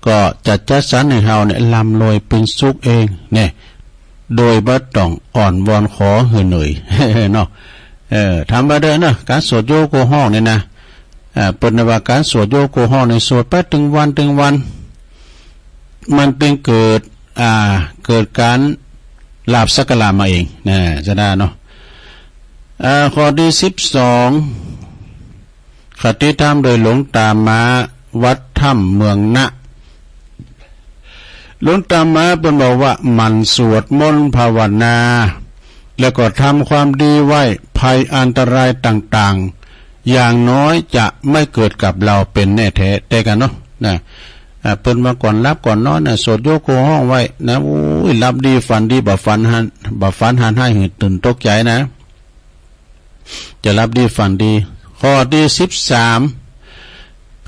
ก็จะจัดสรรให้เฮาเนี่ยร่ำรวยเป็นสุขเอง เนี่ย โดยบ่ต้องอ้อนวอนขอหื้อเหนื่อย เนาะ เออ ทำไปเด้อเนาะ การสวดโยโกฮ้องเนี่ยนะ อ่า เปิ้นว่าการสวดโยโกฮ้องเนี่ยสวดไปตึงวันตึงวัน มันตึงเกิด อ่า เกิดการลาภสักการะมาเอง นะ จะได้เนาะ อ่า ข้อตี้สิบสอง คติธรรมโดยหลวงตาม้า วัดถ้ำเมืองนะ หลวงตาม้าเปิ้นบอกว่า หมั่นสวดมนต์ภาวนา แล้วก็ทำความดีไว้ ภัยอันตรายต่างๆ อย่างน้อยจะไม่เกิดกับเราเป็นแน่แท้ แต่กันเนาะ นะ อ่า เปิ้นว่าก่อนหลับก่อนนอนน่ะ สวดโยโกฮ้องไว้นะ โอ้ย หลับดีฝันดี บ่ฝันหัน บ่ฝันหันร้ายหื้อตื่นตกใจนะ จะหลับดีฝันดี ข้อตี้สิบสาม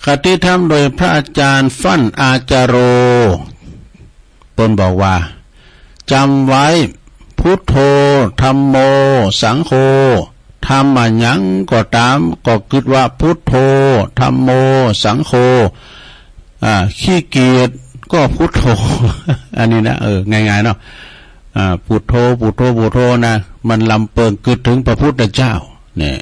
คติธรรมโดยพระอาจารย์ฟั่นอาจาโร เปิ้นบอกว่า จำไว้ พุทโธ ธัมโม สังโฆ ทำอะหยังก็ตาม ก็กึ๊ดว่าพุทโธ ธัมโม สังโฆ อ่า ขี้เกียจก็พุทโธ อันนี้นะ เออ ง่ายๆ เนาะ อ่า พุทโธ พุทโธ พุทโธนะ มันลำเปิงกึ๊ดถึงพระพุทธเจ้า เนี่ย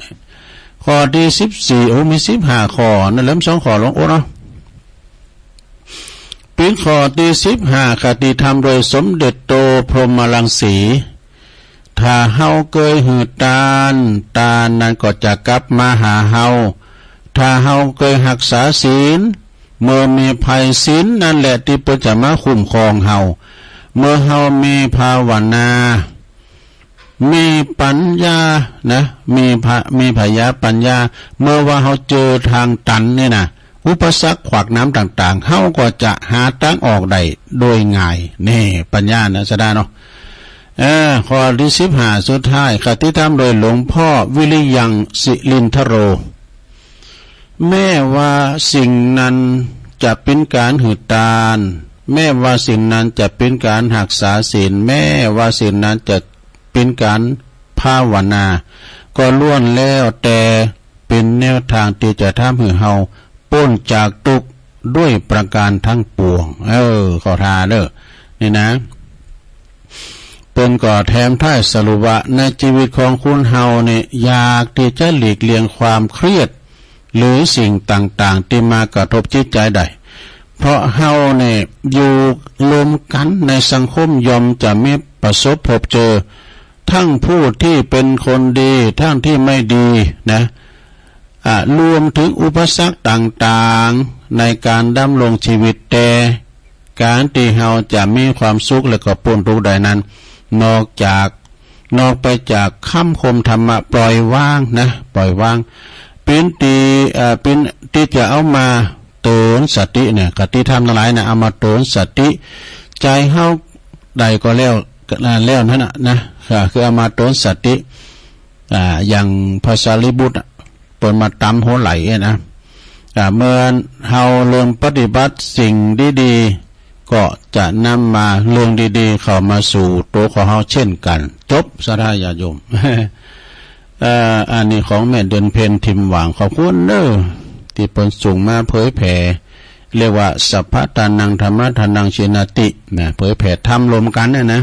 ข้อตี้สิบสี่ โอ้ มีสิบห้าข้อนะ เริ่มสองข้อหลวงโอ๊ตเนาะ ปิ้นข้อตี้สิบห้า คติธรรมโดยสมเด็จโตพรหมรังสี ถ้าเฮาเกยหื้อตาน ตานนั้นก็จะกลับมาหาเฮา ถ้าเฮาเกยฮักษาศีล เมื่อมีภัยศีลนั่นแหละที่เปิ้นจะมาคุ้มครองเฮา เมื่อเฮามีภาวนา มีปัญญานะ มีพะ มีผญาปัญญา เมื่อว่าเฮาเจอทางตันนี่นะ อุปสรรคขวากหนามต่างๆ เฮาก็จะหาตางออกได้โดยง่าย นี่ ปัญญานะ สะดาเนาะ เออ ข้อตี้สิบห้า สุดท้าย คติธรรมโดยหลวงพ่อวิริยัง สิรินทโร แม้ว่าสิ่งนั้นจะเป็นการหื้อตาน แม้ว่าสิ่งนั้นจะเป็นการฮักษาศีล แม้ว่าสิ่งนั้นจะเป็นการภาวนา ก็ล้วนแล้วแต่เป็นแนวทางที่จะทำให้เฮาป๊นจากทุกข์ด้วยประการทั้งปวง เออ ขอทาเด้อ นี่นะ เปิ้นก็แถมท้ายสรุปว่า ในชีวิตของคนเฮาเนี่ย อยากที่จะหลีกเลี่ยงความเครียด หรือสิ่งต่างๆ ที่มากระทบจิตใจได้ เพราะเฮาเนี่ย อยู่รวมกันในสังคมย่อมจะมีประสบพบเจอ ทั้งผู้ที่เป็นคนดี ทั้งที่ไม่ดีนะ อ่ะ รวมถึงอุปสรรคต่างๆ ในการดำรงชีวิต แต่การที่เฮาจะมีความสุขและก็ป๊นทุกข์ได้นั้น นอกจาก นอกไปจากคำคมธรรมะ ปล่อยวางนะ ปล่อยวาง ปิ้นตี้ อ่า ปิ้นตี้จะเอามาเตือนสติเนี่ย คติธรรมทั้งหลายนะ เอามาเตือนสติ ใจเฮาได้ก็แล้ว อ่า แล้วนั่นน่ะนะ ก็คือเอามาเตือนสติ อ่า อย่างพระสารีบุตรน่ะ เปิ้นมาตำหัวไหล่เนี่ยนะ อ่า เมื่อเฮาเริ่มปฏิบัติสิ่งดีๆ ก็จะนำมาเรื่องดีๆ เข้ามาสู่ตัวของเฮาเช่นกัน จบ ศรัทธาญาติโยม เอ่อ อันนี้ของแม่เดือนเพ็ญ ถิ่มหว่าง ขอบคุณเด้อ ที่เปิ้นส่งมาเผยแผ่ เรียกว่า สัพพะทานัง ธัมมะทานัง ชินาติ นะ เผยแผ่ธรรมรวมกันเนี่ยนะ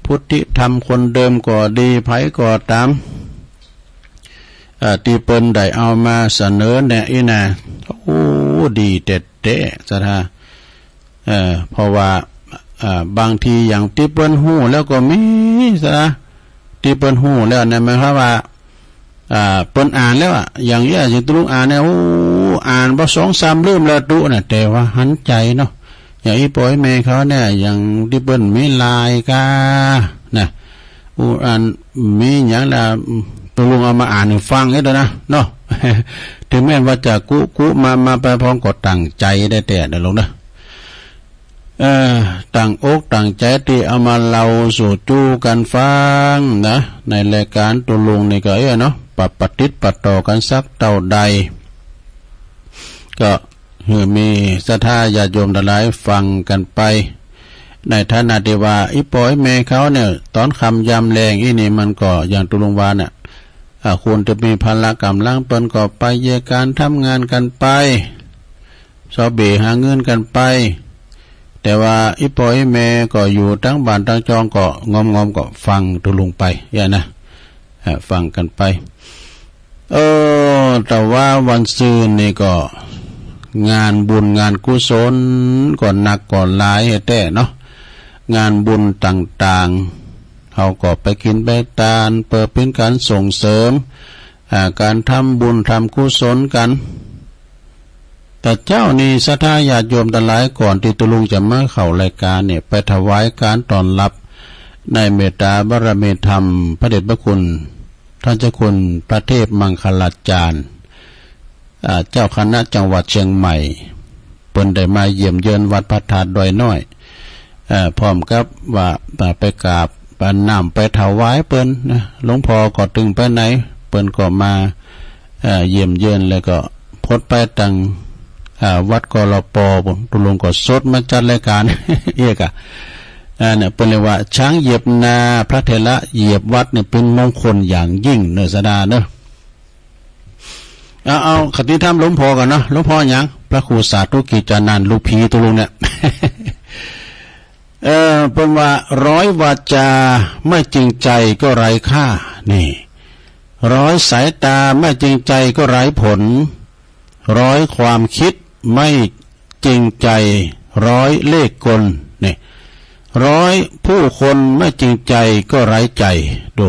พุทธิธรรมคนเดิมก็ดี ไผก็ตาม เอ่อ ที่เปิ้นได้เอามาเสนอแนะอี้นะ โอ้ ดีแต๊ๆ ศรัทธา เอ่อ เพราะว่า เอ่อ บางทีอย่างที่เปิ้นฮู้แล้วก็มี ศรัทธา ที่เปิ้นฮู้แล้วนะ หมายความว่า อ่า เปิ้นอ่านแล้วอะ อย่างเอี้ย อย่างตุลุงอ่านเนี่ย โอ้ อ่านบ่สองสามเล่มแล้วตุ๊นะ แต่ว่าหันใจ๋เนาะ อย่างอี้ปออี้แม่เขาเนี่ย อย่างตี้เปิ้นมีลายกา นะ อู้ อ่าน มีหยังละ ตุลุงเอามาอ่านหื้อฟังเด้อนะ เนาะ เถิงแม้นว่าจะกุกุมามาไปพองก็ตั้งใจ๋ได้แต๊เนาะลุงเนาะ เอ่อ ตั้งอกตั้งใจ๋ตี้เอามาเล่าสู่จู้กั๋นฟังนะ ในรายก๋านตุลุงนี่ก็เอี้ยเนาะ ปะ ปะติดปะต่อกั๋นสักเต้าใด ก็หื้อมีศรัทธาญาติโยมตังหลายฟังกั๋นไป ในฐานะตี้ว่าอี้ปออี้แม่เขาเนี่ย ต๋อนค่ำยามแลงอี้นี่มันก็อย่างตุลุงว่าน่ะ อ่า คนตี้มีภาระก๋ำลังเปิ้นก็ไปเยียะก๋านทำงานกั๋นไป เซาะเบะหาเงินกั๋นไป แต่ว่าอี้ปออี้แม่ก็อยู่ตังบ้านตังจองก็งอมๆ ก็ฟังตุลุงไป เอี้ยนะ อ่า ฟังกั๋นไป เออ แต่ว่าวันซืนนี่ก็งานบุญงานกุศลก็หนักก็หลายแต๊เนาะ งานบุญต่างๆ เฮาก็ไปกิ๋นไปตาน เปิดเป๋นก๋านส่งเสริม อ่า ก๋านทำบุญทำกุศลกั๋น แต่เจ๊านี้ศรัทธาญาติโยมตังหลาย ก่อนตี้ตุลุงจะมาเข้ารายก๋านเนี่ย ไปถวายก๋านต้อนรับในเมตตาบารมีธรรมพระเดชพระคุณ ท่านเจ้าคุณพระเทพมังคลาจารย์ อ่า เจ้าคณะจังหวัดเชียงใหม่ เปิ้นได้มาเยี่ยมเยือนวัดพระธาตุดอยน้อย เอ่อ พร้อมกับว่า อ่า ไปกราบ อ่า น้ำไปถวายเปิ้นนะ หลวงพ่อก็ตึงไปไหน เปิ้นก็มา เอ่อ เยี่ยมเยือน แล้วก็พดไปตัง อ่า วัด กลป. ปุ้น ตุลุงก็สดมาจัดรายก๋าน เอี้ยกะ อ่า เนี่ย เปิ้นเรียกว่าช้างเหยียบนา พระเถระเหยียบวัดเนี่ย เป็นมงคลอย่างยิ่งเนอะ ศรัทธาเนอะ เอา เอา คติธรรมหลวงพ่อก่อนเนาะ หลวงพ่อหยัง พระครูสาธุกิจจานันท์ ลูกผีตุลุงเนี่ย เออ เปิ้นว่า ร้อยวาจาไม่จริงใจก็ไร้ค่า นี่ ร้อยสายตาไม่จริงใจก็ไร้ผล ร้อยความคิดไม่จริงใจ ร้อยเล่ห์กล นี่ ร้อยผู้คนไม่จริงใจก็ไร้ใจ ดู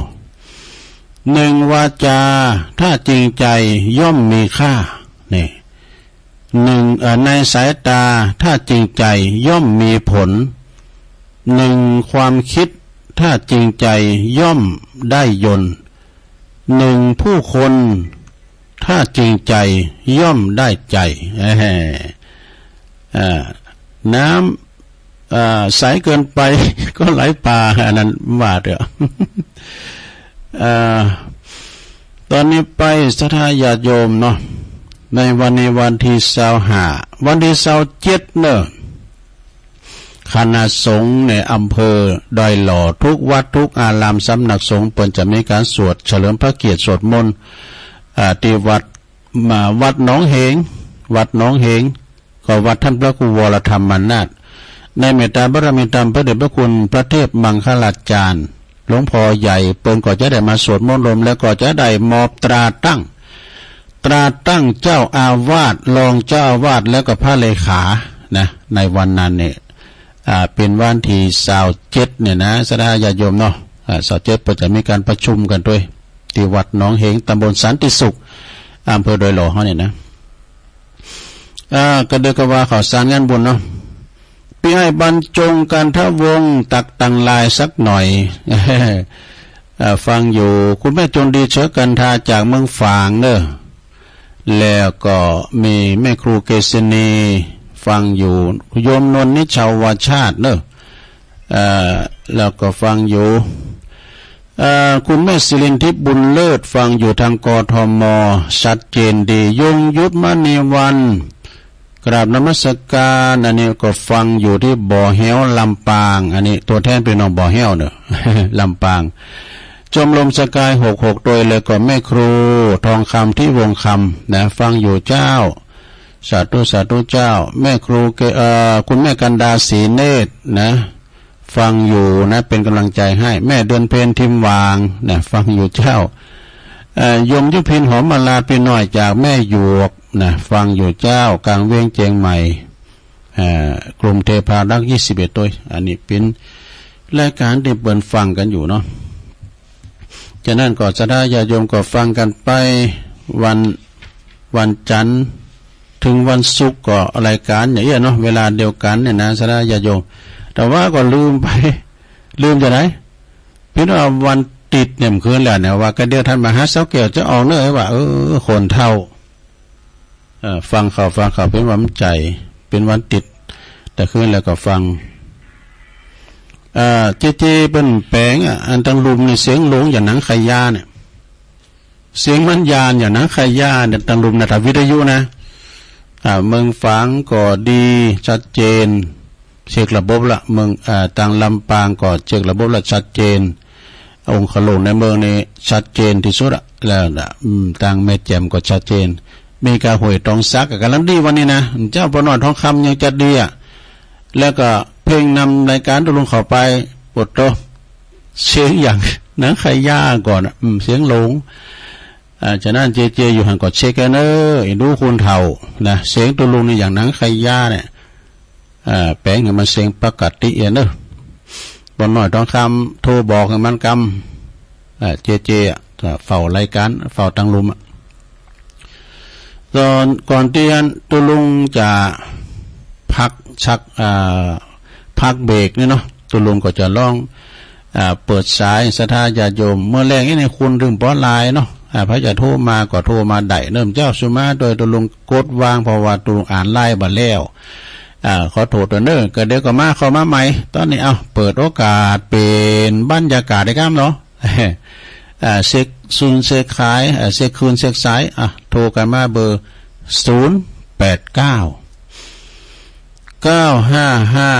หนึ่งวาจาถ้าจริงใจย่อมมีค่า นี่ หนึ่ง เอ่อ ในสายตาถ้าจริงใจย่อมมีผล หนึ่งความคิดถ้าจริงใจย่อมได้ยนต์ หนึ่งผู้คนถ้าจริงใจย่อมได้ใจ เอ้ย อ่า น้ำ อ่า ใสเกินไป ก็ไหลป่า อันนั้นว่าเถอะ อ่า ตอนนี้ไปศรัทธาญาติโยมเนาะ ในวันนี้วันตี้ซาวห้า วันตี้ซาวเจ็ดเนอะ คณะสงฆ์ในอำเภอดอยหล่อ ทุกวัดทุกอารามสำนักสงฆ์ เปิ้นจะมีก๋านสวดเฉลิมพระเกียรติสวดมนต์ อ่า ตี้วัด มาวัดหนองเหง วัดหนองเหง ก็วัดท่านพระครูวรธรรมนาถ ในเมตตาบารมีธรรมพระเดชพระคุณพระเทพมังคลาจารย์ หลวงพ่อใหญ่ เปิ้นก็จะได้มาสวดมนต์รวม แล้วก็จะได้มอบตราตั้ง ตราตั้งเจ้าอาวาส รองเจ้าอาวาส แล้วก็พระเลขา นะ ในวันนั้นเนี่ย อ่า เป๋นวันตี้ซาวเจ็ดเนี่ยนะ ศรัทธาญาติโยมเนาะ อ่า ซาวเจ็ดเปิ้นจะมีก๋านประชุมกั๋นตวย ตี้วัดหนองเหง ตำบลสันติสุข อำเภอดอยหล่อเฮาเนี่ยนะ อ่า ก็เดียวกับว่าข่าวสารงานบุญเนาะ ปี้อ้ายบรรจง กันทวงศ์ ตักตังลายสักหน่อย อ่า ฟังอยู่ คุณแม่จงดี เชื้อกันทา จากเมืองฝางเนอะ แล้วก็มีแม่ครูเกษณี ฟังอยู่ โยมนวลนิชาวาชาติเนอะ เอ่อ แล้วก็ฟังอยู่ เอ่อ คุณแม่สิรินทิพย์บุญเลิศ ฟังอยู่ทาง กทม ชัดเจนดี ยงยุทธมณีวัน กราบนมัสการ อันนี้ก็ฟังอยู่ที่บ่อแฮ้ว ลำปาง อันนี้ตัวแทนพี่น้องบ่อแฮ้วเนอะ ลำปาง ชมรมสกาย หกหก ด้วย แล้วก็แม่ครูทองคำ ที่วงคำ นะ ฟังอยู่เจ้า สาธุ สาธุเจ้า แม่ครูเก เอ่อ คุณแม่กันดา ศรีเนตร นะ ฟังอยู่นะ เป็นกำลังใจให้ แม่เดือนเพ็ญ ทิมหว่าง นะ ฟังอยู่เจ้า เอ่อ โยมยุพิน หอมมาลา พี่น้อยจากแม่หยวก นะ ฟังอยู่เจ้า กลางเวียงเจียงใหม่ เอ่อ กลุ่มเทพารักษ์ ยี่สิบเอ็ด ด้วย อันนี้เป๋นรายก๋านตี้เปิ้นฟังกั๋นอยู่เนาะ ฉะนั้นก็ศรัทธาญาติโยมก็ฟังกันไป วัน วันจันทร์ถึงวันศุกร์ก็รายการอย่างเงี้ยเนาะ เวลาเดียวกันเนี่ยนะ ศรัทธาญาติโยม แต่ว่าก็ลืมไป ลืมจะไหน เพียงแต่ว่าวันติดเนี่ยมันคืนแล้วเนี่ย ว่าก็เดี๋ยวท่านมหาเสาแก้วจะออกเนอะ ว่า เออ คนเฒ่า เอ่อ ฟังเขา ฟังเขา เป็นวันใจ๋ เป็นวันติด แต่คืนแล้วก็ฟัง เอ่อ เจเจเปิ้นแป๋งอะ อันตังลุ่มนี่เสียงหลงอย่างหนังขายยาเนี่ย เสียงมันยานอย่างหนังขายยาเนี่ย ตังลุ่มนะ ถ้าวิทยุนะ อ่า เมืองฝางก็ดี ชัดเจน เช็คระบบละ เมือง อ่า ตังลำปางก็เช็คระบบละ ชัดเจน องค์ขลุงในเมืองนี่ชัดเจนที่สุดอะ แล้วนะ อืม ตังแม่แจ่มก็ชัดเจน มีกาห้วยตองสักกำลังดีวันนี้นะ เจ้าป้อน้อยทองคำยังจัดดีอะ แล้วก็เพลงนำรายการตุลุงเข้าไป ปวดโต เสียงอย่างหนังขายยาก่อนอะ อืม เสียงหลง อ่า ฉะนั้นเจเจอยู่หั่นก็เช็คกันเนอะ ไอ้ดูคนเฒ่านะ เสียงตุลุงนี่อย่างหนังขายยาเนี่ย อ่า แป๋งให้มันเสียงปกติเอียเนอะ ป้อน้อยทองคำโทรบอกให้มันกำ อ่า เจเจอะ อ่า เฝ้ารายการ เฝ้าตังลุ่มอะ ตอนก่อนที่อันตุลุงจะพักชัก อ่า พักเบรกนี่เนาะ ตุลุงก็จะลอง อ่า เปิดสายศรัทธาญาติโยม เมื่อแรกนี่คุณลืมปอไลน์เนาะ อ่า ไผจะโทรมาก็โทรมาได้เนอะ เจ้าสุมาโดยตุลุงกดวาง เพราะว่าตุลุงอ่านไลน์บ่แล้ว อ่า ขอโทษด้วยเนอะ ก็เดี๋ยวก็มา เข้ามาใหม่ ตอนนี้ เอา เปิดโอกาสเปลี่ยนบรรยากาศได้ครับเนาะ อ่า เช็คซุนเช็คขาย อ่า เช็คคืนเช็คสาย อ่ะ โทรกันมาเบอร์ ศูนย์แปดเก้า เก้าห้าห้า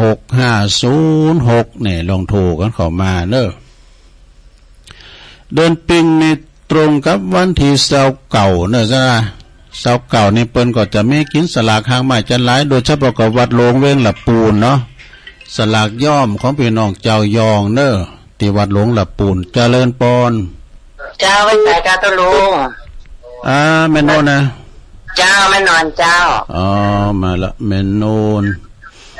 หกห้าศูนย์หก เนี่ย ลองโทรกันเข้ามาเนอะ เดือนปิงนี่ตรงกับวันที่ซาวเก้าเนอะ ซาวเก้านี่เปิ้นก็จะมีกินสลากหากไม้จันทร์หลาย โดยเฉพาะกับวัดหลวงเวียงละปูนเนาะ สลากย่อมของพี่น้องเจ้ายองเนอะ ที่วัดหลวงละปูน เจริญปอน เจ้า ไหว้สาเจ้าตุลุง อ่า แม่โนนนะ เจ้า แม่โนนเจ้า อ๋อ มาละ แม่โนน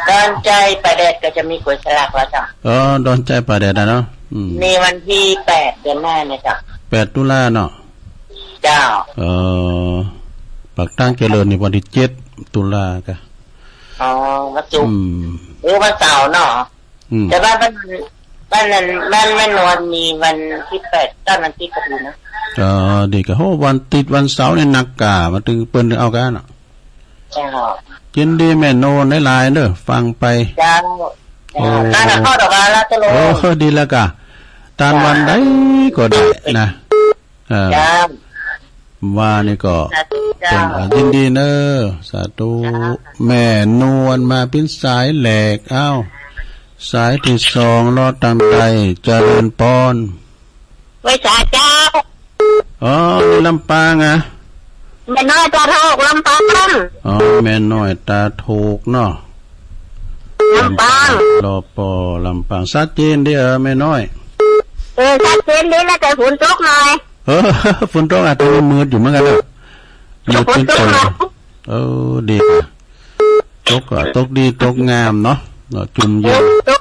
ดอนใจป่าแดดก็จะมีก๋วยสลากแล้วเจ้า อ๋อ ดอนใจป่าแดดนะเนาะ อืม มีวันที่แปดเดือนหน้าเนี่ยเจ้า แปดตุลาเนาะ เจ้า เอ่อ ปากทางเจริญนี่วันที่เจ็ดตุลากะ อ๋อ วันศุกร์ อืม หรือวันเสาร์เนาะ อืม แต่ว่าบ้าน บ้านนั้น บ้านแม่นวลมีวันที่แปด ต้านวันที่พอดีนะ อ๋อ ดีกะ โห วันติดวันเสาร์นี่หนักกะ มาถึงเปิ้นเอากะเนาะ เจ้า ยินดีแม่โนนหลายๆเด้อ ฟังไป เจ้า โอ้ เจ้า ตานข้าวดอกลาละตะโล โอ้ ดีแล้วกะ ตานวันใดก็ได้นะ เออ เจ้า ว่านี่ก็ สาธุเจ้า เป็นอันยินดีเนอะ สาธุ เจ้า แม่นวลมาปิ้นสายแหลก อ้าว สายที่สอง รอดตังใด เจริญปอน ไหว้สาเจ้า อ๋อ นี่ลำปางอะ แม่น้อยตาถูก ลำปาง อ๋อ แม่น้อยตาถูกเนาะ ลำปาง รอปอ ลำปาง ชัดเจนดีเออ แม่น้อย เออ ชัดเจนดีนะ แต่ฝนตกหน่อย เออ ฝนตกอาจจะมืดอยู่เหมือนกันนะ มืด ฝนตกหน่อย เออ ดี ตกก็ตกดีตกงามเนาะ เนาะ จุ่มเย็น ตก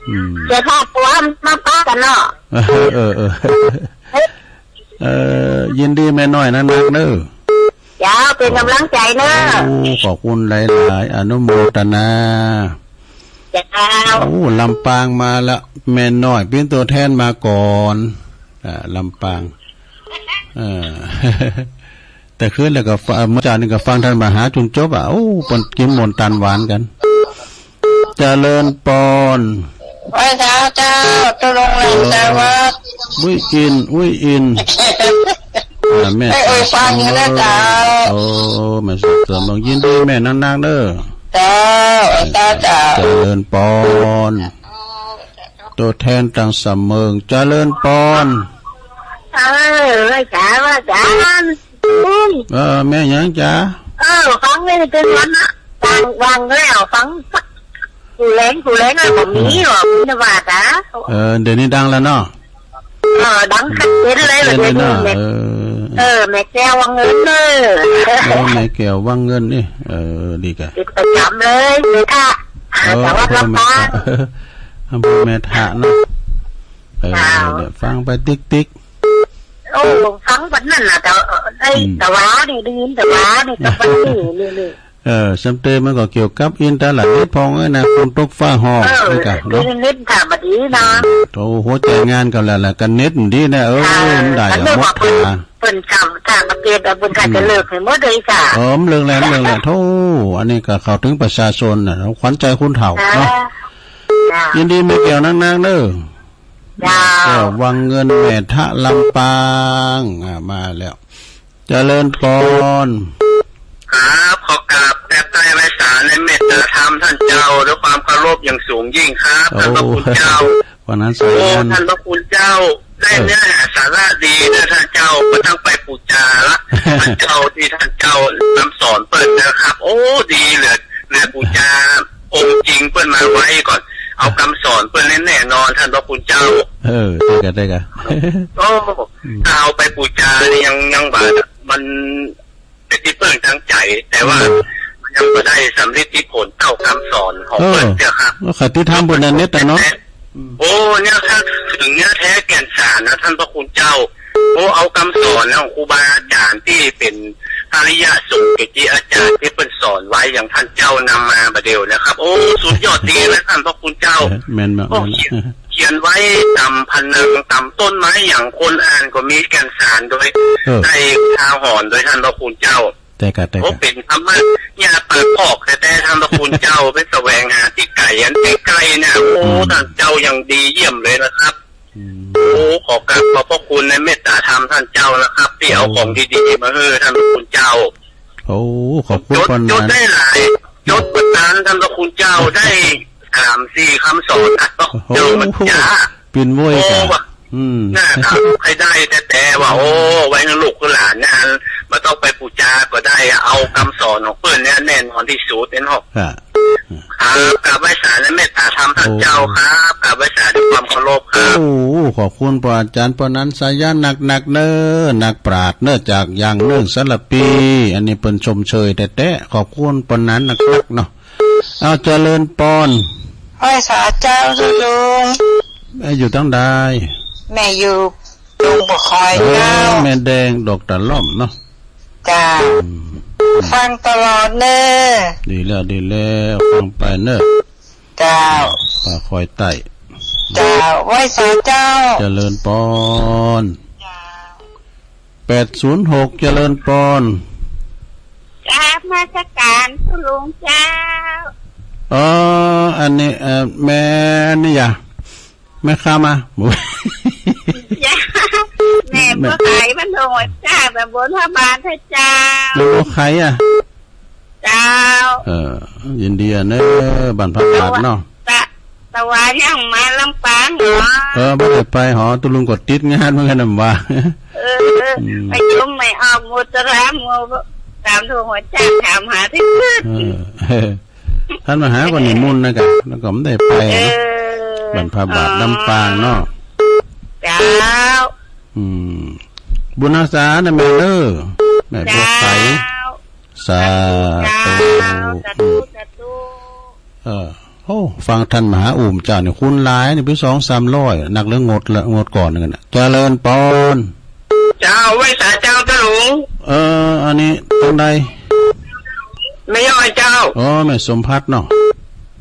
อืม เดี๋ยวพาตัวมาปะกันเนาะ เออ เออ เออ เออ ยินดีแม่น้อยนักๆเด้อ เจ้า เป็นกำลังใจเนอะ โอ้ ขอบคุณหลายๆ อนุโมทนา เจ้า โอ้ ลำปางมาละ แม่น้อยเป็นตัวแทนมาก่อน อ่า ลำปาง เออ แต่คืนแล้วก็ฟัง เมื่อเช้านี้ก็ฟังท่านมหาจนจบอ่ะ โอ้ เปิ้นกินมนต์ตานหวานกัน เจริญปอน ไหว้เท้าเจ้า ตุลงหลังสวัสดิ์ อุ้ยอิน อุ้ยอิน อ่า แม่ เอ้ย อวยพรอยู่นะเจ้า โอ้ แม่สมเสริม ยินดีแม่นักๆเด้อ เจ้า เจ้า เจ้า เจริญปอน ตัวแทนตังสามเมือง เจริญปอน เออ ไหว้สา ไหว้สา เออ แม่หยังจ๊ะ เออ ฟังเลย เป็นวันนะ วาง วางแล้ว ฟัง กูแรง กูแรงอะ ผมมีหรอก มีนวาดอะ เออ เดี๋ยวนี้ดังแล้วเนาะ เออ ดังชัดเจนเลย ชัดเจนเลยเนาะ เดี๋ยวนี้ เออ เออ แม่แก้ววังเงินเนอะ โอ้ แม่แก้ววังเงินนี่ เออ ดีกะ ติดประจำเลย เลยค่ะ โอ้ แต่ว่า พ่อแม่ ลำปาง อำเภอแม่ทะเนาะ เออ เจ้า เนี่ย ฟังไปติ๊กติ๊ก โอ้ ฟังวันนั้นน่ะ แต่ เอ่อ ได้ อืม แต่ว่านี่ ได้ยินแต่ว่านี่ แต่ว่านี่ นี่ นี่ เออ สำเตมันก็เกี่ยวกับอินเทอร์เน็ตพองนะ ฝนตกฟ้าฮ้อง เออ นี่กะเนาะ เน็ตถามมาดีนะ โอ้ หัวใจงานกันแล้วล่ะ กันเน็ตมันดีนะ เออ อ่า มันได้ อันนี้ หมด ว่าเปิ้น ขา เปิ้นจำต่างประเทศอะ เปิ้นก็จะ อืม เลิกให้หมดเลยจ้ะ เออ มันเลิกแล้ว มันเลิกแล้ว โธ่ อันนี้ก็เข้าถึงประชาชนน่ะ ขวัญใจคนเฒ่าเนาะ อ่า จ้ะ ยินดีแม่แก้วนักๆ เด้อ เจ้า แก้ววังเงิน แม่ทะลำปาง อ่า มาแล้ว เจริญปอน ครับ ขอกราบแทบไตร้ไหว้สาในเมตตาธรรมท่านเจ้า ด้วยความเคารพอย่างสูงยิ่งครับ ท่านพระคุณเจ้า โอ้ วันนั้นสาย โอ้ งาน ท่านพระคุณเจ้า ได้ เออ เนื้อหาสาระดีนะท่านเจ้า บ่ต้องไปปู๋จาละ ท่านเจ้า ตี้ท่านเจ้าคำสอนเปิ้นนะครับ โอ้ ดีเหลือ เหลือปู๋จาองค์จริงเปิ้นมาไว้ก่อน เอาคำสอนเปิ้นแน่นอน ท่านพระคุณเจ้า เออ ได้กะ ได้กะ โอ้ อืม ถ้าเอาไปปู๋จานี่ยัง ยังบ่า มัน เป็นตี้เปิ้งตั้งใจ๋ แต่ว่า อืม มันยังบ่ได้สำริดผลเต้าคำสอนของ เออ เปิ้นเตื้อครับ ก็คติธรรมเปิ้นอันเน็ตอะเนาะ อืม โอ้ เนี่ยครับ ถึงเนื้อแท้แก่นสารนะท่านพระคุณเจ้า โอ้ เอาคำสอนของครูบาอาจารย์ตี้เป็นอริยสงฆ์เกจิอาจารย์ตี้เปิ้นสอนไว้อย่างท่านเจ้านำมาบ่าเดี่ยวนะครับ โอ้ สุดยอดดีนะท่านพระคุณเจ้า แม่นมาก โอ้ แม่นมาก เขียน เขียนไว้ต๋ามผนังต๋ามต้นไม้อย่างคนอ่านก็มีแก่นสารโดย เออ ได้อุทาหรณ์โดยท่านพระคุณเจ้า แต่กะ แต่กะ โอ้ เป็นธรรมะญาปากคอกแต๊ๆ ท่านพระคุณเจ้า ไปแสวงหาตี้ไก๋อันใก้ๆ เนี่ย โอ้ อืม ท่านเจ้ายังดีเยี่ยมเลยนะครับ อืม โอ้ ขอกราบขอบพระคุณในเมตตาธรรมท่านเจ้านะครับ ตี้เอา โอ้ ของดีๆ มาหื้อท่านพระคุณเจ้า โอ้ ขอบคุณ จด ปานนั้น จดได้หลาย จดบ่ตัน ท่านพระคุณเจ้า ได้สามสี่คำสอนนะ โอ้โห เจ้ามันจ๋า ปิ่นโว้ย โอ้ กะ ว่า อืม น่าจะให้ได้แต๊ๆ ว่า โอ้ ไว้หื้อลูกหื้อหลานนะ บ่ต้องไปปู๋จาก็ได้ เอาคำสอนของเปิ้นเนี่ยแน่นอนที่สุดเนาะ ฮะ ครับ กราบไหว้สาในเมตตาธรรมท่านเจ้าครับ โอ้ กราบไหว้สาด้วยความเคารพครับ โอ้ ขอบคุณพระอาจารย์ปานนั้น สายันนักๆ เน้อ นักปราชญ์เน้อ จากอย่างเน้อ สารภี อันนี้เปิ้นชมเชยแต๊ๆ ขอบคุณปานนั้นนักๆ เนาะ เอา เจริญปอน ไหว้สาเจ้าเจ้าลุง แม่อยู่ตังใด แม่อยู่ดงบ่อคอย เออ เจ้า แม่แดงดอกตะล่อมเนาะ เจ้า อืม ฟังตลอดเน้อ ดีแล้ว ดีแล้ว ฟังไปเน้อ เจ้า ป่าคอยใต้ เจ้า ไหว้สาเจ้า เจริญปอน เจ้า แปดศูนย์หก เจริญปอน กราบนมัสการคุณลุงเจ้า เออ อันนี้ เอ่อ แม่นี่หยา แม่ค้ามา เจ้า แม่บัวไข่ บ้านดงหัวจ้า ตำบลพระบาทเจ้า แม่บัวไข่อะ เจ้า เออ ยินดีอะเน้อ บ้านพระบาทเนาะ ตะ ตะวันยังมาลำปางเหรอ เออ บ่ได้ไปหอ ตุ๊ลุงก็ติดงานเหมือนกันน่ะว่า เออ อืม ไปชมไม่ออก มนตรา หมู่สาม ดงหัวจ้า ถามหาที่สุด เออ ท่านมาหาก็นิมนต์นะกะ แล้วก็ไม่ได้ไปนะ เออ บ้านพระบาท อ๋อ ลำปางเนาะ เจ้า อืม บุญรักษานะแม่เด้อ แม่บัวไข่ เจ้า สาธุ สาธุ อืม สาธุ เออ โอ้ ฟังท่านมหาอุ่มเจ้านี่ คูณหลายนี่ เป็นสองสามร้อย นักเรื่องงดละ งดก่อนนึงน่ะ เจริญปอน เจ้า ไหว้สาเจ้า เจ้าลุง เออ อันนี้ตังใด แม่ย้อยเจ้า อ๋อ แม่สมภัทรเนาะ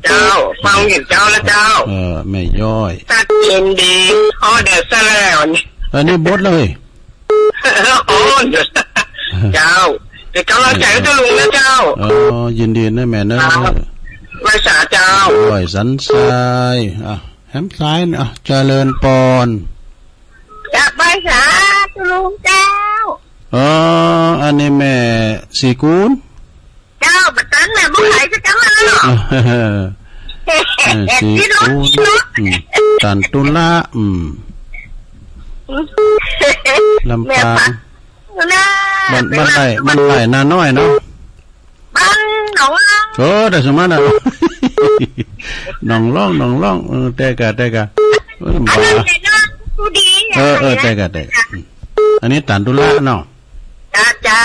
เจ้า ฟังอยู่เจ้านะเจ้า เออ แม่ย้อย ตัดเย็นดี อ๋อ เดี๋ยวซะแล้วนี่ อันนี้บดเลย อ๋อ เจ้า เป็นกำลังใจให้เจ้าลุงนะเจ้า อ๋อ ยินดีนะแม่เนอะ ครับ ไหว้สาเจ้า ไหว้สันทราย อ่ะ แหมทรายนะ อ่ะ เจริญปอน กราบไหว้สาเจ้าลุงเจ้า อ๋อ อันนี้แม่ศรีกูล เจ้า บัดนั้นแม่บ่ขายสักคำแล้วเนาะ เออ ศรีกูล อืม ตันตุละ อืม ลำปาง แม่ปักอยู่นะ บ้าน บ้านไร่ บ้านไร่นาน้อยเนาะ บ้านหนองล่อง เออ ได้สมมานะ หนองล่อง หนองล่อง เออ แต่กะ แต่กะ เออ อันนั้น บ่า แต่น้องผู้ดีนะ เออ เออ แต่กะ แต่กะ อืม อันนี้ตันตุละเนาะ จ้า เจ้า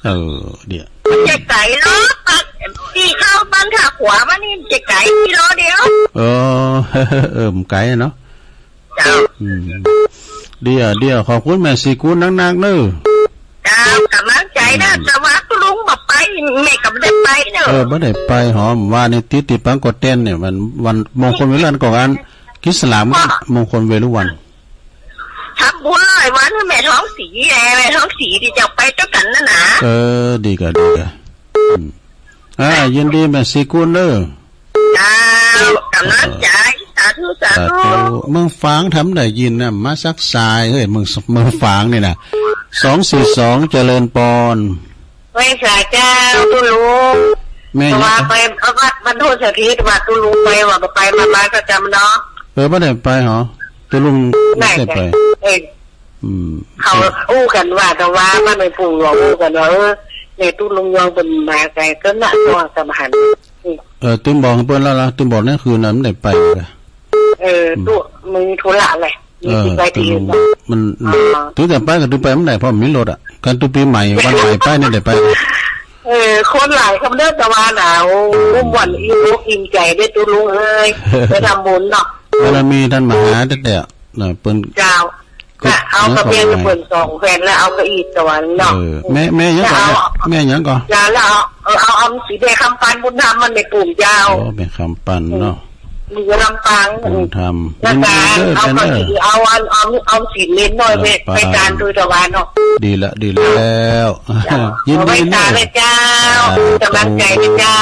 เออ เดี๋ยว มันจะไกลเนาะ ปักที่เข้าบ้านท่าขวามานี่จะไกลกิโลเดียว เออ เออ มันไกลเนาะ เจ้า อืม ดีอ่ะ ดีอ่ะ ขอบคุณแม่ศรีกุลนักๆ เนอะ เจ้า กำลังใจนะ อืม แต่ว่าคุณลุงบ่ไป แม่ก็บ่ได้ไปเนอะ เออ บ่ได้ไปหอม ว่านี่ติดติดปังกดเต้นเนี่ย มันวันมงคลเวรุวันก่อน คริสต์สลาม มงคลเวรุวัน ทำบุญร้อยวันให้แม่ท้องศรีไง แม่ท้องศรีที่จะไปด้วยกันนั่นนะ เออ ดีกะ ดีกะ อืม อ่า ยินดีแม่ศรีกุลเด้อ เจ้า กำลังใจ สาธุ สาธุ สาธุ เมืองฝางทำได้ยินนะ มาสักสาย เฮ้ย เมือง เมืองฝางนี่นะ สองสี่สอง เจริญปอน ไหว้สาเจ้า ตุ๊ลุง แม่หยัง ว่าไป เอาวัดบ้านโพธิ์สถิต ว่าตุ๊ลุงไป ว่าบ่ไป มา มาประจำเนาะ เออ บ่ได้ไปหรอ ตุ๊ลุงบ่ได้ไป ได้จ้ะ เออ อืม เขาอู้กันว่า แต่ว่าบ้านในปู่หลวงอู้กันว่า เออ เนี่ยตุ๊ลุงยองเป็นมาไกล ก็น่ะ ตัวสำคัญ อืม เออ ตื่นบอกเปิ้นแล้วล่ะ ตื่นบอกนั่นคืนนั้นได้ไปจ้ะ เออ อืม ตุ๊ มีธุระแหละ เออ มีที่ไปที่อื่น ตุ๊ลุงมัน อ่า ถือแต่ไปก็ถือไปมันได้ เพราะมีรถอ่ะ การตุ๊ปีใหม่ วันใหม่ไปนี่ได้ไป เออ คนหลายคนเด้อ แต่ว่าหนาว อุ้มวันอิ่มอกอิ่มใจได้ตุ๊ลุงเอ้ย ไปทำบุญเนาะ บารมีท่านมหาแท้ๆ นะ เปิ้น เจ้า ก็ น่ะ เอากระเบียง เปิ้นสองแผ่นแล้วเอาเก้าอี้สวรรค์เนาะ เออ แม่ แม่หยังก่อน แล้วเอา แม่หยังก่อน เจ้า แล้วเอา เออ เอา เอาสีแดงคำปันบุญธรรมมันในกลุ่มเจ้า โอ้ แม่คำปันเนาะ อืม อยู่ลำปาง บุญธรรม แล้วก็ ยินดีเด้อ เอา แม่เด้อ เอา เอา เอา เอาสีเล่นหน่อย ลำปาง ไป ไปตามดูตะวันเนาะ ดีละ ดีแล้ว เจ้า ยินดีเด้อ เอาไว้ตาเลยเจ้า สาธุ กำลังใจเลยเจ้า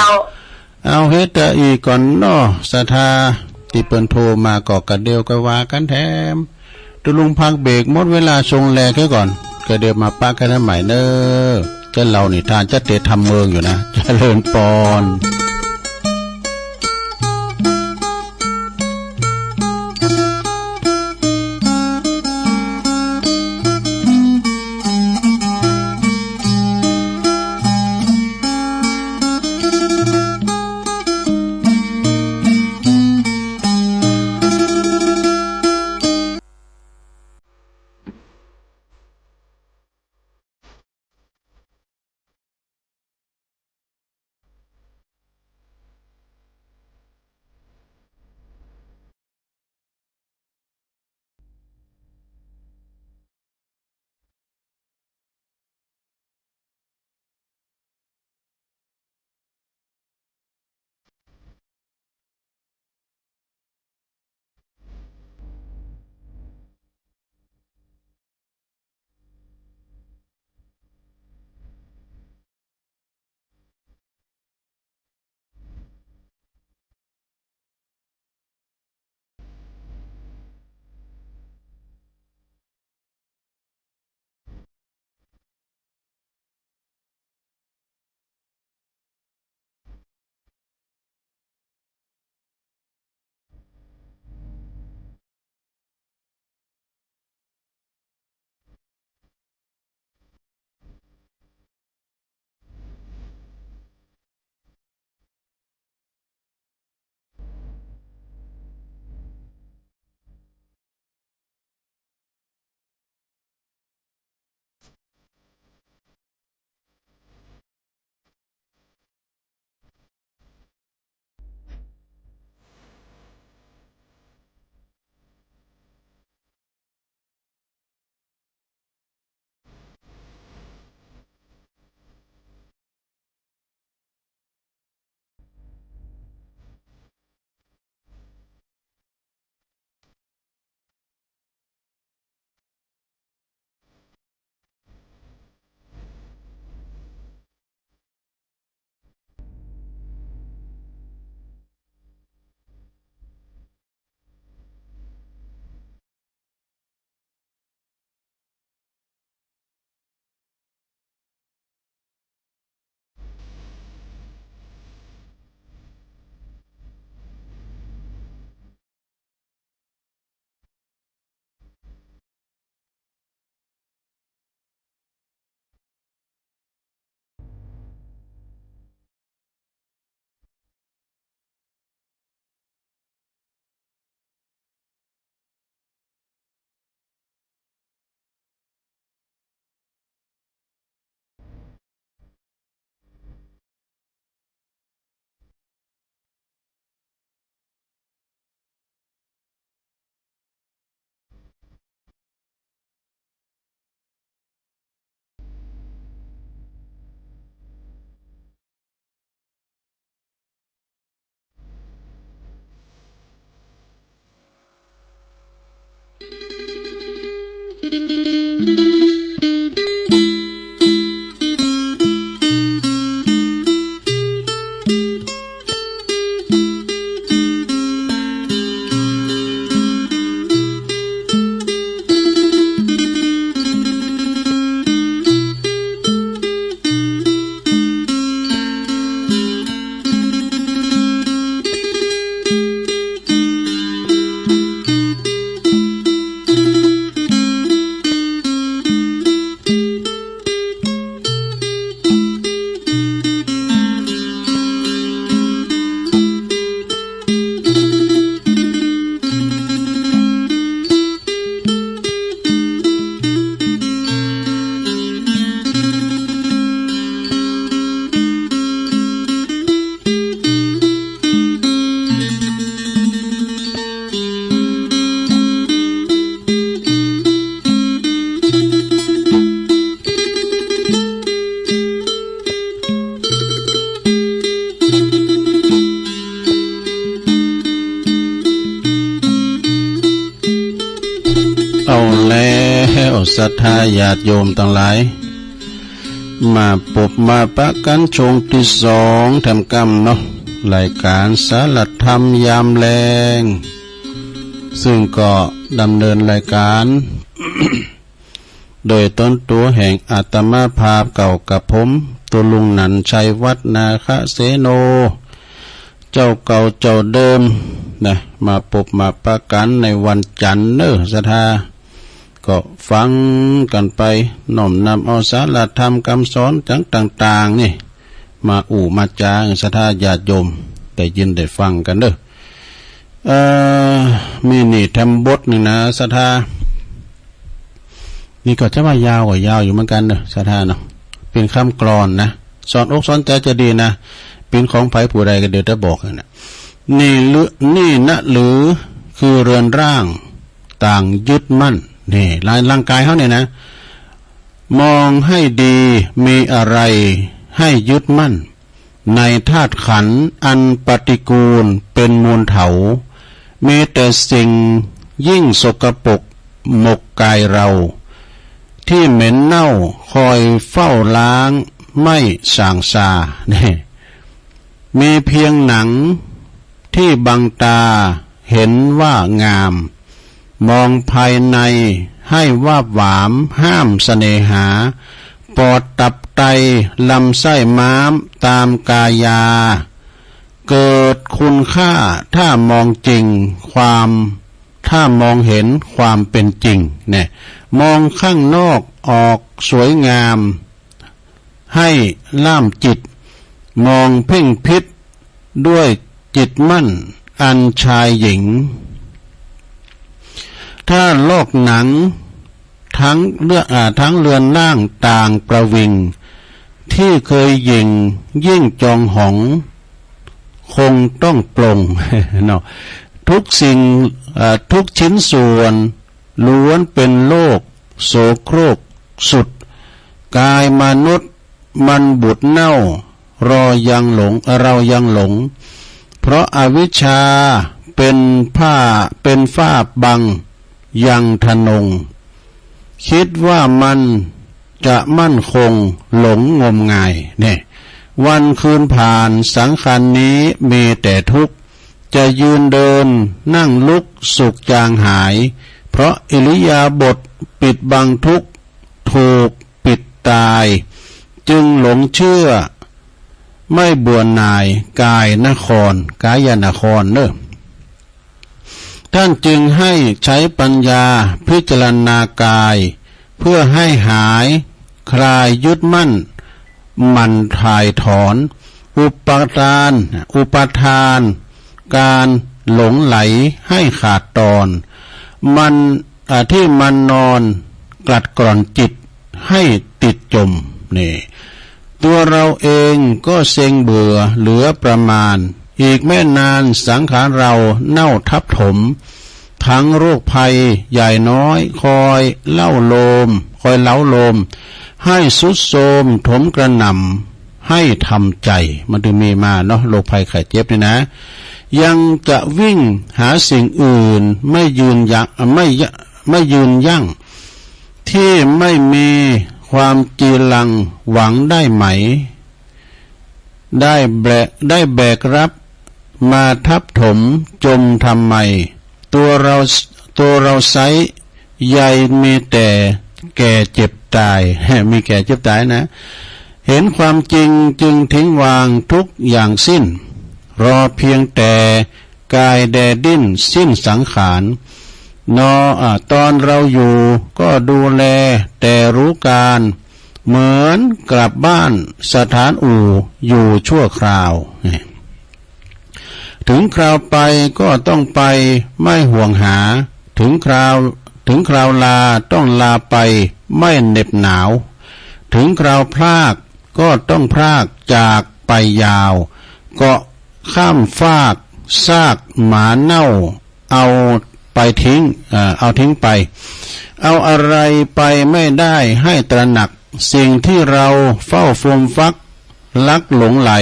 เอาเฮ็ดแต่อีกก่อนเนาะ ศรัทธา ตี้เปิ้นโทรมาก็กะเดียวก็ว่ากันแถม ตุ๊ลุงพักเบรก หมดเวลาชงแลแค่ก่อน กะเดียวมาปะกันใหม่เนอะ จะเล่านิทานจะเตะทำเมืองอยู่นะ เจริญปอน เอาแล้ว ศรัทธาญาติโยมตังหลาย มาปบมาปะกั๋นช่วงตี้สองแถมกำเนาะ รายก๋านสารธรรมยามแลง ซึ่งก็ดำเนินรายก๋าน โดยต๋นตั๋วแห่งอาตมาภาพเก่ากับผม ตุ๊ลุงหนันชัย วัดนาคเสโน เจ้าเก่าเจ้าเดิมนะ มาปบมาปะกั๋นในวันจั๋นเนาะ ศรัทธา ก็ฟังกั๋นไป น้อมนำเอาสารธรรมกำสอนจังต่างๆ นี่ มาอู้มาจ๋า ศรัทธาญาติโยมได้ยินได้ฟังกั๋นเนาะ เอ่อ มีนี่แถมบทนึ่งนะ ศรัทธา นี่ก็จะว่ายาวก็ยาวอยู่เหมือนกั๋นเนาะ ศรัทธาเนาะ เป๋นกำกลอนนะ สอนอกสอนใจ๋จะดีนะ เป๋นของใผผู้ใดก็เดี๋ยวจะบอกนะ นี่หรือ นี่นะหรือคือเรือนร่างต่างยึดมั่น นี่ ร่าง ร่างก๋ายเฮาเนี่ยนะ มองให้ดี มีอะไรให้ยึดมั่น ในธาตุขันธ์อันปฏิกูลเป็นมูลเถา มีแต่สิ่งยิ่งสกปรกหมกกายเรา ที่เหม็นเน่าคอยเฝ้าล้างไม่ส่างซา นี่ มีเพียงหนังที่บังตาเห็นว่างาม มองภายในให้วาบหวามห้ามเสน่หา ปอดตับไตลำไส้ม้ามตามกายา เกิดคุณค่าถ้ามองจริงความ ถ้ามองเห็นความเป็นจริง เนี่ย มองข้างนอกออกสวยงาม ให้ล่ามจิต มองเพ่งพิษด้วยจิตมั่นอันชายหญิง ถ้าลอกหนังทั้งเลือ- อ่า ทั้งเรือนร่างต่างประวิง ที่เคยหยิ่งยิ่งจองหอง คงต้องปลง เนาะ ทุกสิ่ง เอ่อ ทุกชิ้นส่วน ล้วนเป็นโรคโสโครกสุด กายมนุษย์มันบูดเน่า รอยังหลง เรายังหลง เพราะอวิชชาเป็นผ้า เป็นฝ้าบังยังทะนง คิดว่ามันจะมั่นคง หลงงมงาย เนี่ย วันคืนผ่านสังขารนี้มีแต่ทุกข์ จะยืนเดินนั่งลุกสุขจางหาย เพราะอิริยาบถปิดบังทุกข์ ถูกปิดตาย จึงหลงเชื่อ ไม่เบื่อหน่ายกายนคร กายนครเนอะ ท่านจึงให้ใช้ปัญญาพิจารณากาย เพื่อให้หายคลายยึดมั่น หมั่นถ่ายถอน อุปาทาน อุปาทาน การหลงไหลให้ขาดตอน มัน อ่า ที่มันนอนกลัดกล่อนจิตให้ติดจม นี่ ตัวเราเองก็เซ็งเบื่อเหลือประมาณ อีกไม่นานสังขารเราเน่าทับถม ทั้งโรคภัยใหญ่น้อยคอยเล่าโลม คอยเล้าโลม ให้ทรุดโทรมถมกระหน่ำ ให้ทำใจ มันถึงมีมาเนาะ โรคภัยไข้เจ็บนี่นะ ยังจะวิ่งหาสิ่งอื่น ไม่ยืนยั้ง ไม่ย- ไม่ยืนยั้ง ที่ไม่มีความจีรังหวังได้ไหม ได้แบก ได้แบกรับมาทับถมจมทำไม ตัวเรา ตัวเราไซร้ ใยมีแต่แก่เจ็บตาย มีแก่เจ็บตายนะ เห็นความจริงจึงทิ้งวางทุกอย่างสิ้น รอเพียงแต่กายแดดิ้นสิ้นสังขาร นอ อ่า ตอนเราอยู่ก็ดูแลแต่รู้การ เหมือนกลับบ้านสถานอู่อยู่ชั่วคราว ถึงคราวไปก็ต้องไปไม่ห่วงหา ถึงคราว ถึงคราวลาต้องลาไปไม่เหน็บหนาว ถึงคราวพรากก็ต้องพรากจากไปยาว เกาะข้ามฟากซากหมาเน่าเอาไปทิ้ง เอ่อ เอาทิ้งไป เอาอะไรไปไม่ได้ให้ตระหนัก สิ่งที่เราเฝ้าฟูมฟัก รักหลงใหล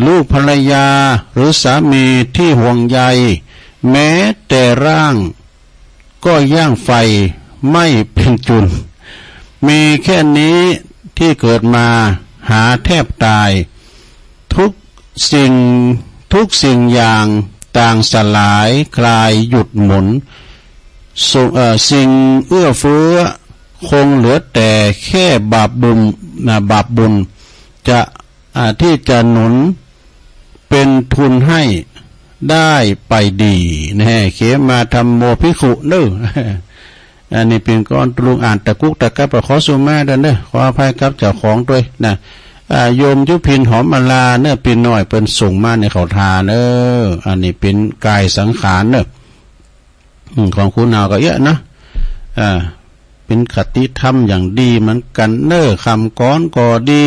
ลูกภรรยาหรือสามีที่ห่วงใย แม้แต่ร่างก็ย่างไฟไม่เป็นจุน มีแค่นี้ที่เกิดมาหาแทบตาย ทุกสิ่ง ทุกสิ่งอย่างต่างสลายคลายหยุดหมุน สุ- เอ่อ สิ่งเอื้อเฟื้อคงเหลือแต่แค่บาปบุญ นะ บาปบุญ จะ อ่า ที่จะหนุนเป็นทุนให้ได้ไปดี นะ เขมาธัมโมภิกขุ เนอะ อันนี้เป๋นก้อนตุลุงอ่านตะกุกตะกัก ขอสุมาเด้อเนอะ ขออภัยกับเจ้าของด้วยนะ อ่า โยมยุพินหอมอลาเนอะ เป๋นน้อยเปิ้นส่งมาในเขาทาเนอะ อันนี้เป๋นกายสังขารเนอะ อืม ของคุณเอาก็เยอะนะ อ่า เป๋นคติธรรมอย่างดีเหมือนกันเนอะ คำกลอนก็ดี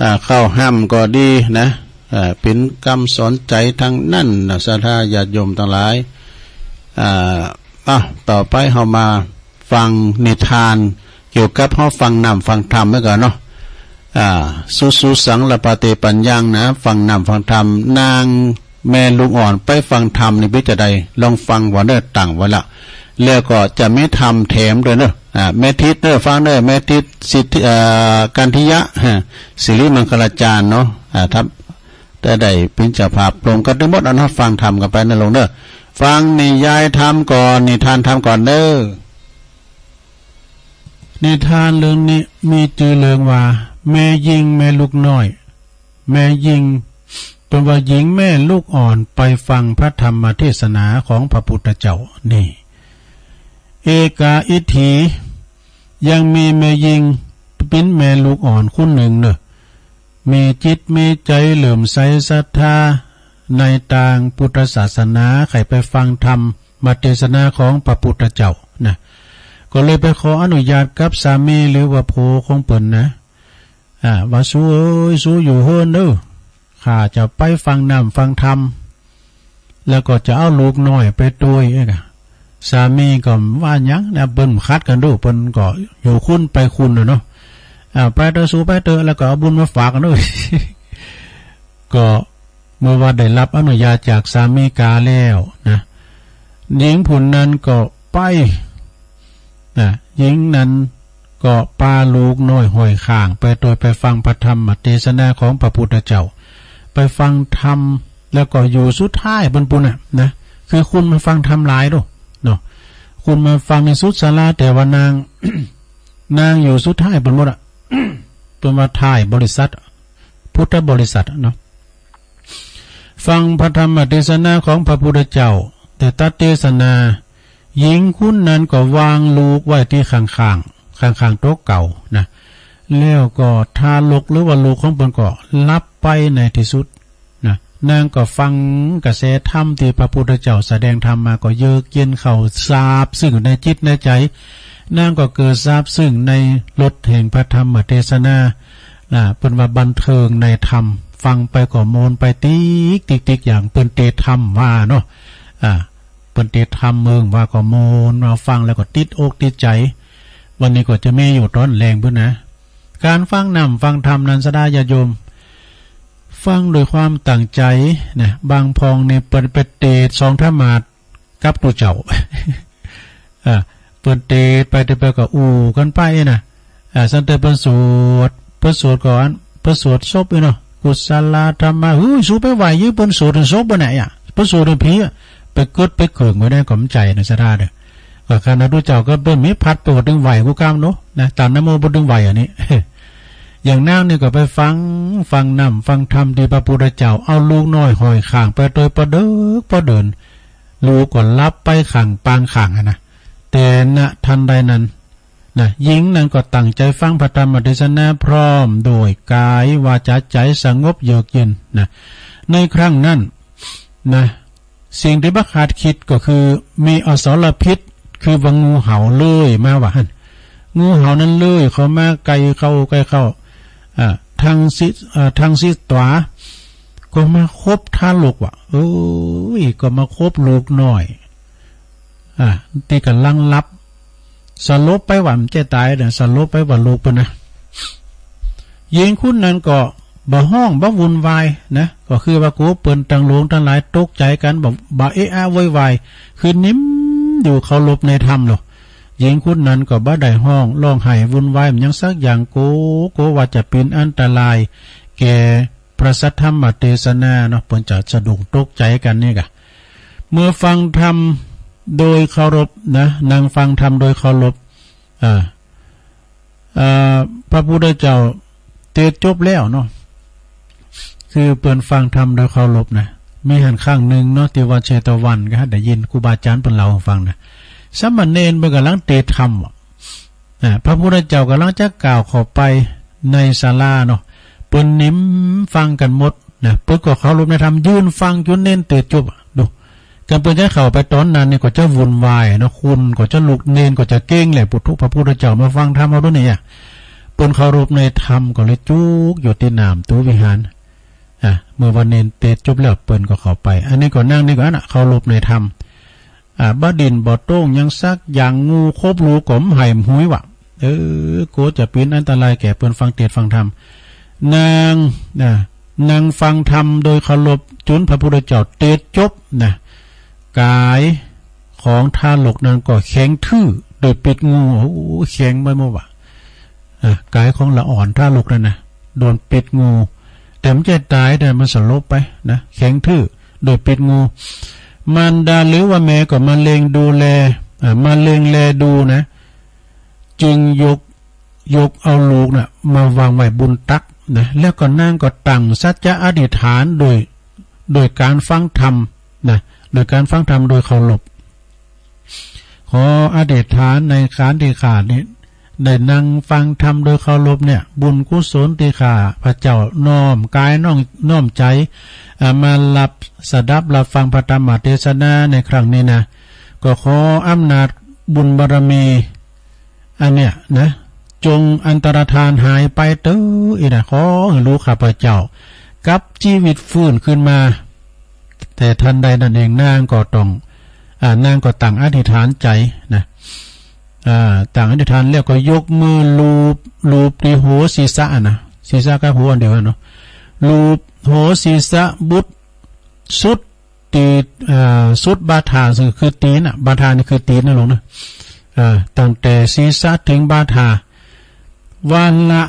อ่า ข้าวห้ำก็ดีนะ อ่า เป๋นกำสอนใจทั้งนั้นนะ ศรัทธาญาติโยมทั้งหลาย อ่า อ่ะ ต่อไปเฮามาฟังนิทานเกี่ยวกับเฮาฟังน้ำฟังธรรมไว้ก่อนเนาะ อ่า สุสุสังละปะเตปัญญังนะ ฟังน้ำฟังธรรม นางแม่ลูกอ่อนไปฟังธรรมนี่เป๋นจะใด ลองฟังว่าเนอะ ตั้งไว้ละ แล้วก็จะมีธรรมแถมด้วยเนอะ อ่า แม่ทิพย์เนอะ ฟังเนอะ แม่ทิพย์สิทธิ เอ่อ กันทิยะ ฮะ สิริมังคลาจารย์เนาะ อ่า ครับ แต่ได้เป๋นเจ้าภาพรวมกันทั้งหมด เอาเนาะ ฟังธรรมกันไปนะลุงเนอะ ฟังนิยายธรรมก่อน นิทานธรรมก่อนเนอะ นิทานเรื่องนี้มีจื่อเรื่องว่า แม่ญิงแม่ลูกน้อย แม่ญิง เปิ้นว่าญิงแม่ลูกอ่อนไปฟังพระธรรมเทศนาของพระพุทธเจ้า นี่ เอกาอิทธิ ยังมีแม่ญิงเป๋นแม่ลูกอ่อนคนหนึ่งเนอะ มีจิตมีใจเลื่อมใสศรัทธาในตางพุทธศาสนา ใค่ไปฟังธรรมเทศนาของพระพุทธเจ้านะ ก็เลยไปขออนุญาตกับสามีหรือว่าผัวของเปิ้นนะ อ่า ว่า สูเอ๋ย สูอยู่เฮือนเด้อ ข้าจะไปฟังน้ำฟังธรรม แล้วก็จะเอาลูกน้อยไปตวย เอ้ย สามีก็ว่าหยังนะ เปิ้นขัดกันดู เปิ้นก็อยู่คุนไปคุนน่ะเนาะ อ่า ไปเถอะสูไปเถอะ แล้วก็เอาบุญมาฝากกันด้วย ก็เมื่อว่าได้รับอนุญาตจากสามีกาแล้วนะ ญิงผู้นั้นก็ไป นะ ญิงนั้นก็ปาลูกน้อยห้อยข้างไปตวยไปฟังพระธรรมเทศนาของพระพุทธเจ้า ไปฟังธรรม แล้วก็อยู่สุดท้ายเปิ้นปู้นน่ะนะ คือคนมาฟังธรรมหลายโดเนาะ คนมาฟังในสุดศาลา แต่ว่านาง นางอยู่สุดท้ายเปิ้นหมดอะ เปิ้นว่าท้ายบริษัท พุทธบริษัทอะเนาะ ฟังพระธรรมเทศนาของพระพุทธเจ้า แต่ตัดเทศนา ญิงคนนั้นก็วางลูกไว้ตี้ข้างๆ ข้างๆ โต๊ะเก่านะ แล้วก็ทารกหรือว่าลูกของเปิ้นก็หลับไปในที่สุดนะ นางก็ฟังกระแสธรรมที่พระพุทธเจ้าแสดงธรรมมาก็เยือกเย็นเข้า ซาบซึ้งในจิตในใจ นางก็เกิดซาบซึ้งในรสแห่งพระธรรมเทศนา นะ เปิ้นว่าบันเทิงในธรรม ฟังไปก็โมนไปติ๊กติ๊กติ๊ก อย่างเปิ้นเตธรรมว่าเนาะ อ่า เปิ้นเตธรรมเมืองว่าก็โมนมาฟังแล้วก็ติดอกติดใจ วันนี้ก็จะมีอยู่ตอนแลงปู้นนะ การฟังน้ำฟังธรรมนั้นศรัทธาญาติโยม ฟังด้วยความตั้งใจนะ บางพ่องนี่เปิ้นไปเตสองธรรมาสน์กับตุ๊เจ้า อ่า เปิ้นเตดไปเตดไปก็อู้กันไปนะ อ่า สันแต่เปิ้นสวด เปิ้นสวดก่อน เปิ้นสวดศพอีเนาะ กุศลาธัมมา เฮ้ย สูไปไหว้เปิ้นสวดศพบ่เนี่ย เปิ้นสวดผีอะ ไปกึ๊ดไปเกิ่งไว้ได้ก็มันใจนะ ศรัทธาเด้อ ก็ขนาดดูเจ้าก็เปิ้นมีพัดไปว่าตึงไหว้กูกำเนาะ นะ ตามนะโมบ่ตึงไหว้อันนี้ อย่างนางนี่ก็ไปฟัง ฟังน้ำ ฟังธรรมที่พระพุทธเจ้า เอาลูกน้อยห้อยข้างไปโดยปอเดิกปอเดิน ลูกก็หลับไปข้างปางข้างหั้นนะ แต่ณทันใดนั้น นะ หญิงนั้นก็ตั้งใจฟังพระธรรมเทศนาพร้อมโดยกายวาจาใจสงบเยือกเย็นนะ ในครั้งนั้นนะ สิ่งที่บ่คาดคิดก็คือมีอสรพิษ คือว่างูเห่าเลื้อยมาว่าหั่น งูเห่านั้นเลื้อยเข้ามาใกล้เข้าใกล้เข้า อ่า ทางซี อ่า ทางซีขวา ก็มาขบทารกว่ะ เอ้ย ก็มาขบลูกน้อย อ่า ที่กำลังหลับ สลบไปว่ามันจะตายนะ สลบไปว่าลูกเปิ้นนะ หญิงคนนั้นก็บ่ฮ้องบ่วุ่นวายนะ ก็คือว่ากั๋วเปิ้นตังหลวงตังหลายตกใจกัน บ่ บ่เอะอะโวยวาย คือนิ่มอยู่เคารพในธรรมเนาะ หญิงคนนั้นก็บ่ได้ฮ้องร้องไห้วุ่นวายมันหยังสักอย่าง กั๋ว กั๋วว่าจะเป็นอันตรายแก่พระสัทธรรมเทศนาเนาะ เปิ้นจะสะดุ้งตกใจกันนี่กะ เมื่อฟังธรรมโดยเคารพนะ นั่งฟังธรรมโดยเคารพ อ่า อ่า พระพุทธเจ้าเตสน์จบแล้วเนาะ คือเปิ้นฟังธรรมโดยเคารพนะ มีหั้นครั้งหนึ่งเนาะ ที่วัดเชตวันก็ได้ยินครูบาอาจารย์เปิ้นเล่าให้ฟังนะ สามเณรเปิ้นกำลังเตสน์ธรรมอะ อ่า พระพุทธเจ้ากำลังจะก้าวเข้าไปในศาลาเนาะ เปิ้นนิ่มฟังกันหมดนะ เปิ้นก็เคารพในธรรม ยืนฟังจนเณรเตสน์จบอะ ดู คันเปิ้นจะเข้าไปตอนนั้นนี่ก็จะวุ่นวายเนาะ คนก็จะลุก เณรก็จะเกร็งแหละ ปุถุ พระพุทธเจ้ามาฟังธรรมเอาดูนี่อะ เปิ้นเคารพในธรรมก็เลยจุกอยู่ตี้หน้าประตูวิหาร อ่ะ เมื่อว่าเณรเตสน์จบแล้วเปิ้นก็เข้าไป อันนี้ก็นั่งนี่ก็อันน่ะ เคารพในธรรม อ่า บ่ดิ้นบ่โต้งหยังสักอย่าง งูขบลูกก็บ่ไห้บ่หุยว่ะ เออ กั๋วจะเป็นอันตรายแก่เปิ้นฟังเตสน์ฟังธรรม นั่ง อ่า นั่งฟังธรรมโดยเคารพ จนพระพุทธเจ้าเตสน์จบนะ กายของทารกนั้นก็แข็งทื่อโดยพิษงู โอ้โห แข็งไปหมดว่ะ อ่ะ กายของละอ่อนทารกนั้นนะ โดนพิษงู แต่มันจะตาย แต่มันสลบไปนะ แข็งทื่อโดยพิษงู มารดาหรือว่าแม่ก็มาเล็งดูแล อ่ะ มาเล็งแลดูนะ จึงยก ยกเอาลูกน่ะ มาวางไว้บนตักนะ แล้วก็นางก็ตั้งสัจจะอธิษฐานโดย โดยการฟังธรรมนะ โดยการฟังธรรมโดยเคารพ ขออธิษฐานในการที่ข้านี้ได้นั่งฟังธรรมโดยเคารพเนี่ย บุญกุศลที่ข้าพระเจ้าน้อมกายน้อม น้อมใจ อ่า มารับสดับรับฟังพระธรรมเทศนาในครั้งนี้นะ ก็ขออำนาจบุญบารมี อันเนี้ยนะ จงอันตรธานหายไปเตออีนะ ขอหื้อลูกข้าพเจ้ากลับชีวิตฟื้นขึ้นมา แต่ทันใดนั้นเองนางก็ต้อง อ่า นางก็ตั้งอธิษฐานใจ๋นะ อ่า ตั้งอธิษฐานแล้วก็ยกมือลูบ ลูบตี้หัวศีรษะนะ ศีรษะกับหัวอันเดียวกันเนาะ ลูบหัวศีรษะบุตรสุด ตี้ เอ่อ สุดบ่าถ่า ซึ่งคือตีนน่ะ บ่าถ่านี่คือตีนนะหลวงนะ เอ่อ ตั้งแต่ศีรษะถึงบ่าถ่า วันละ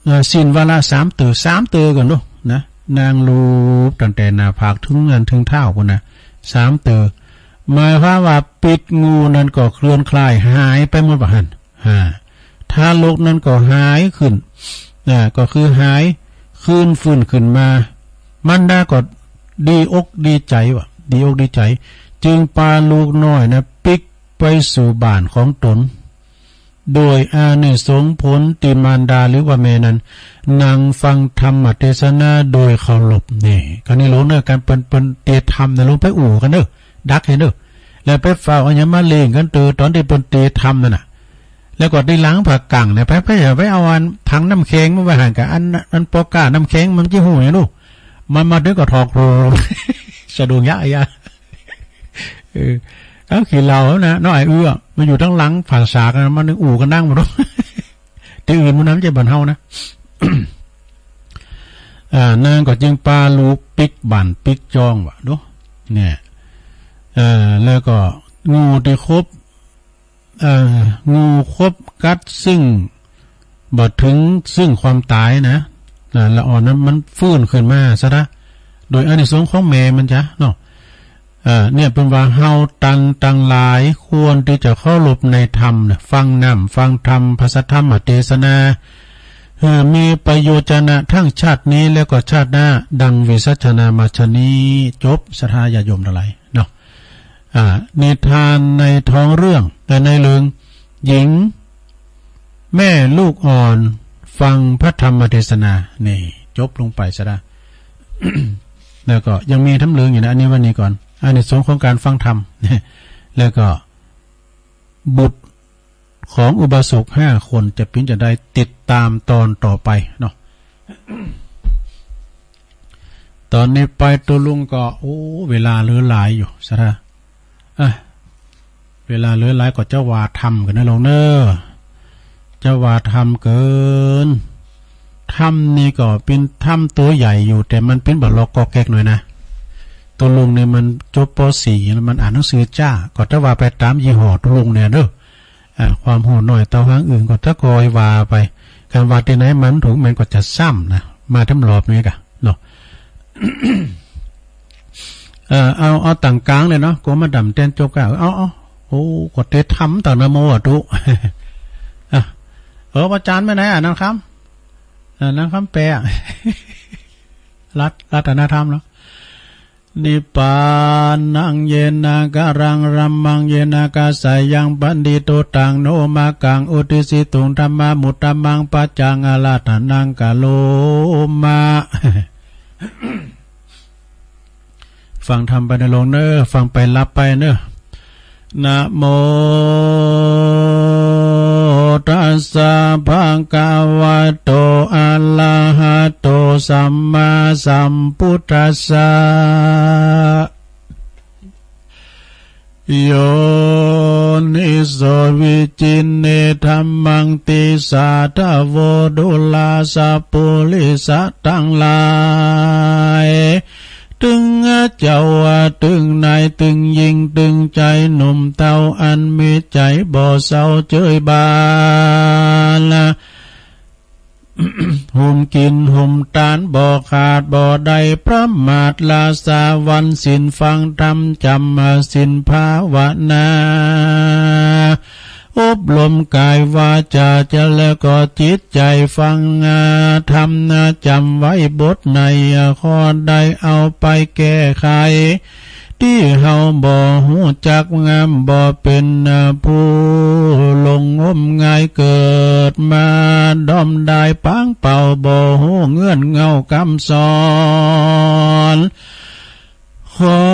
เอ่อ สิ้นวันละสามเตื้อ สามเตื้อก่อนเนาะ นะ นางลูบตั้งแต่หน้าผากถึงอันถึงเท้าพู้นนะ สามเตื้อ หมายความว่าพิษงูนั้นก็เคลื่อนคลายหายไปหมดว่าหั่น อ่า ทารกนั้นก็หายขึ้น อ่า ก็คือหายคืนฟื้นขึ้นมา มารดาก็ดีอกดีใจ๋ว่ะ ดีอกดีใจ๋ จึงปาลูกน้อยนะปิ๊กไปสู่บ้านของตน โดยอานิสงส์ผลตี้มารดาหรือว่าแม่นั้น นั่งฟังธรรมเทศนาโดยเคารพ นี่ คราวนี้หลวงเนอะ การเปิ้น เปิ้นเตสน์ธรรมนะ หลวงไปอู้กันเนอะ ดักหั้นเนอะ แล้วไปฟ้าวเอาหยังมาเล่งกันเตอ ตอนตี้เปิ้นเตสน์ธรรมนั่นน่ะ แล้วก็ตี้หลังผากั๋งเนี่ย ไป ไป ไปเอาอันถังน้ำแข็งมาไว้หั้นกะ อัน อันปอก้าน้ำแข็งมันจะฮู้หยังลูก มันมาเถิงก็ถอกโรม สะดุ้งยะยะ เออ เอาขี้เหล้านะ น้องไอ้เอื้อ มันอยู่ตังหลังผาสากนะ มันอู้กันดังหมด ตี้อื่นมันนั้นจะบ้านเฮานะ อ่า นางก็จึงปาลูกปิ๊กบ้านปิ๊กจองว่ะ ดู เนี่ย เอ่อ แล้วก็งูตี้ขบ เอ่อ งูขบกัดซึ่งบ่ถึงซึ่งความตายนะ นะ ละอ่อนนั้นมันฟื้นขึ้นมาซะนะ โดยอานิสงส์ของแม่มันจ้ะเนาะ เอ่อ เนี่ยเปิ้นว่าเฮาตันตังหลายควรที่จะเคารพในธรรมนะ ฟังน้ำฟังธรรม พระสัทธรรมเทศนา เพื่อมีประโยชน์นะทั้งชาตินี้แล้วก็ชาติหน้า ดังวิสัชนามาชนี้ จบ ศรัทธาญาติโยมทั้งหลายเนาะ อ่า นิทานในท้องเรื่อง แต่ในเรื่องหญิงแม่ลูกอ่อนฟังพระธรรมเทศนา นี่ จบลงไปซะละ แล้วก็ยังมีทั้งเรื่องอยู่นะ อันนี้วันนี้ก่อน อานิสงส์ของการฟังธรรม แล้วก็บุตรของอุบาสกห้าคนจะเป็นจะได้ติดตามตอนต่อไปเนาะ ตอนนี้ไปตุลุงก็ โอ้ เวลาเหลือหลายอยู่ ศรัทธา อ่ะ เวลาเหลือหลายก็จะว่าธรรมกันนะลงเนอะ จะว่าธรรมเกิน ธรรมนี่ก็เป็นธรรมตัวใหญ่อยู่ แต่มันเป็นบ่ล็อกก็แก๊กหน่อยนะ ตุลุงเนี่ยมันจบ ป.สี่ แล้วมันอ่านหนังสือจ้า ก็จะว่าไปตามยี่ห้อตุลุงเนี่ยเนอะ อ่า ความฮู้น้อยเต้าหางอึ่งก็ตะกอยว่าไป คันว่าตี้ไหนมันถูกมันก็จะซ้ำนะ มาทำรอบนี้กะเนาะ เออ เอา เอาตังกลางเลยเนาะ โกมาดำแต้นจบกะ เอา เอา โอ้ ก็เตะทำตังนะโมอะตุ อ่ะ เออ อาจารย์ไปไหนอ่ะ นางคำ อ่ะ นางคำแปล รัต รัตนธรรมเนาะ นิพพานัง เยนะ กะรัง ธัมมัง เยนะ กะสายัง ปันดิโต ตัง โน มะกัง อุตติสสิตุง ธัมมามุตตะมัง ปัจจัง อะระหะตะนัง กะโรมะ ฟังธรรมไปนะลงเนอะ ฟังไปหลับไปเนอะ นะโม ตัสสะ ภะคะวะโต อะระหะโต สัมมาสัมพุทธัสสะ โยนิโส วิจินเน ธัมมัง ติสสะ ทะโว ดูราสะ ปุริสะตังหลาย ตึงเจ้า ตึงนาย ตึงหญิง ตึงชายหนุ่มเฒ่า อันมีใจ๋บ่เศร้าเจยบาน ห่มกินห่มตานบ่ขาดบ่ได้ประมาท รักษาวันศีลฟังธรรมจำศีลภาวนา อบรมกายวาจาจะแล้วก็จิตใจฟังธรรมจำไว้บทไหน ข้อใดเอาไปแก้ไข ตี้เฮาบ่ฮู้จักงาม บ่เป็นผู้หลงงมงาย เกิดมาด้อมดายปางเป่า บ่ฮู้เงื่อนเงากำสอน ขอ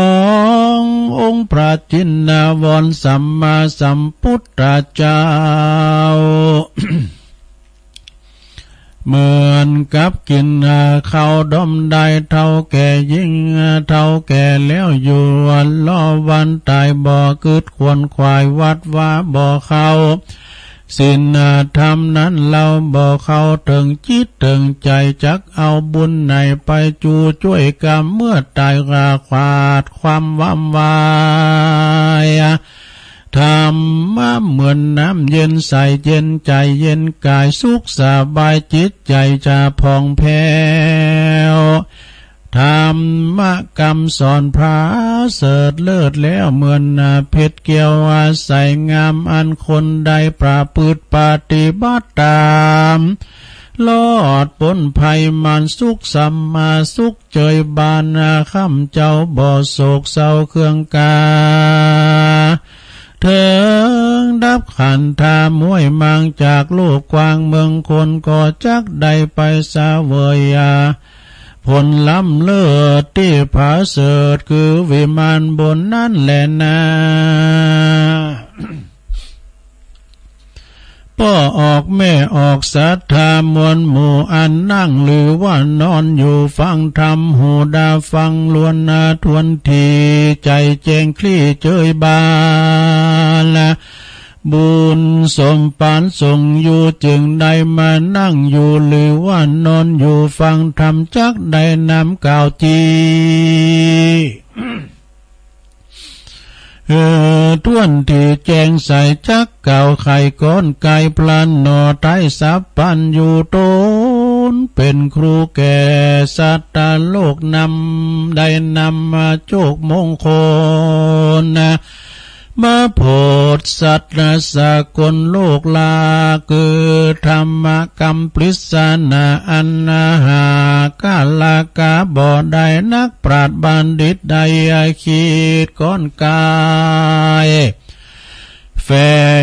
งองค์พระจินวรสัมมาสัมพุทธเจ้า เหมือนกับกินข้าวด้อมดาย เฒ่าแก่ยิ่งเฒ่าแก่แล้วอยู่ รอวันตายบ่กึ๊ดขวนขวาย วัดวาบ่เข้า ศีลธรรมนั้นเฮาบ่เข้าเถิงจิตเถิงใจ จักเอาบุญไหนไปจู้จ้วยกรรม เมื่อตายก็ขวาดความวำวาย ธรรมะเหมือนน้ำเย็นใสเย็นใจเย็นกาย สุขสบายจิตใจจะผ่องแผ้ว ธรรมะกำสอนประเสริฐเลิศแล้ว เหมือนเพชรแก้วใสงาม อันคนใดประพฤติปฏิบัติตาม รอดป๊นภัยมารสุขสัมมาสุข เจยบานคำเจ้าบ่โศกเศร้าเครื่องกา เถิงดับขันธาม้วยมางจากโลกกว้างเมืองคน ก็จักได้ไปเสวยผลล้ำเลิศตี้ประเสริฐ คือวิมานบนนั้นแลนา พ่อออกแม่ออกศรัทธามวลหมู่ อันนั่งหรือว่านอนอยู่ฟังธรรม หูดาฟังล้วนทวนที ใจแจ้งคลี่เจยบาน บุญสมปานส่งอยู่ จึงได้มานั่งอยู่หรือว่านอนอยู่ฟังธรรม จักได้นำกล่าวจี เออ ถ้วนที่แจ้งใสจักกล่าวไขก้อนกายพลันหน่อไท้สัพพัญญูตน เป็นครูแก่สัตว์โลกนำ ได้นำมาโชคมงคล มาโปรดสัตว์สากลโลกลา คือธรรมกำปริศนาอันหากาลกาบ่ได้ นักปราชญ์บัณฑิตได้คิดค้นไข แฝ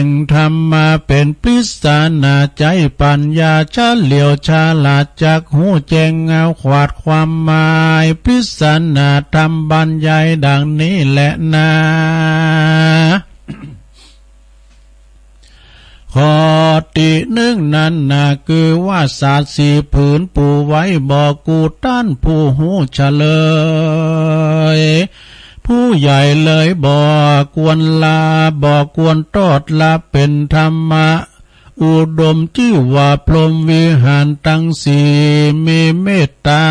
งธรรมมาเป็นปริศนา ใจ๊ปัญญาเฉลียวฉลาด จักฮู้แจ้งเอาขวาดความหมาย ปริศนาธรรมบรรยายดังนี้แลนา ข้อตี้นึ่งนั้นนา คือว่าสาดสี่ผืนปูไว้ บ่กู้ต้านผู้ฮู้เฉลย ผู้ใหญ่เลยบ่ควรละ บ่ควรทอดละ เป็นธรรมะอุดม จื้อว่าพรหมวิหารตังสี่ มีเมตตา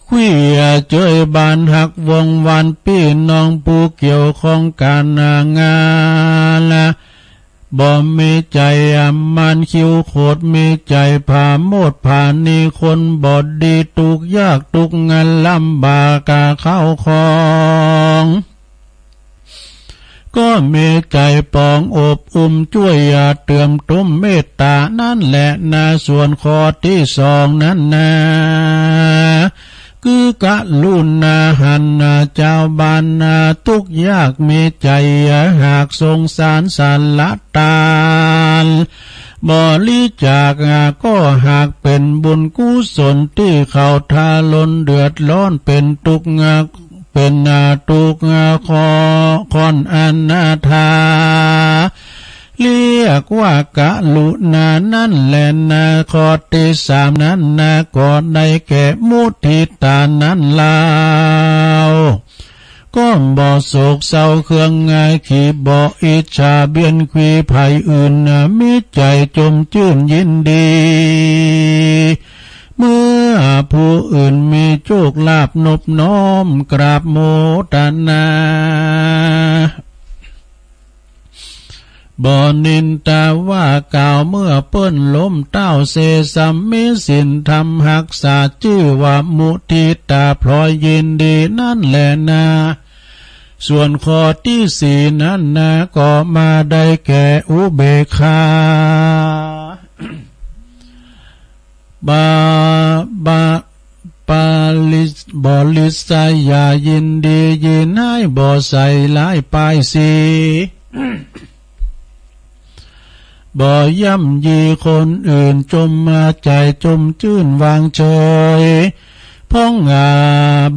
เคียงเจยบานฮักวงวานปี้น้องผู้เกี่ยวข้องก๋านงาน บ่มีใจ๋อัมมานคิ้วโขด มีใจ๋ผาโมดผานี คนบ่ดีตุ๊กยากตุ๊กงานลำบากกาข้าวของ ก็มีใจ๋ปองอบอุ้มจ้วยเติมตุ้มเมตตานั้นแลนา ส่วนข้อตี้สองนั้นนา คือกรุณาหันเจ้าบ้านตุ๊กยาก มีใจ๋หากสงสารสละตาน บริจาคก็หากเป๋นบุญกุศล ตี้เขาทาลนเดือดร้อนเป๋นตุ๊กข์ เป๋นตุ๊กข์ข้อ คนอนาถา เรียกว่ากรุณานั้นแลนา ข้อตี้สามนั้นนา ก็ได้แก่มุทิตานั้นลาว ก็บ่โศกเศร้าเคืองไง ขี้บ่อิจฉาเบียดหวี้ใผอื่น มีใจ๋จมจื้นยินดี เมื่อผู้อื่นมีโชคลาภนบน้อมกราบโมทนา บ่นินทาว่ากล่าวเมื่อเปิ้นล้มเต้าเซซ้ำ มีศีลธรรมฮักษา จื้อว่ามุทิตาพลอยยินดีนั้นแลนา ส่วนข้อตี้สี่นั้นนา ก็มาได้แก่อุเบกขา บา บา ปาริส บ่ริษยา ยินดียินฮ้าย บ่ใส่ร้ายป้ายสี บ่ย่ำยีคนอื่น จมมาใจ๋จมจื้นวางเฉย พ่องอา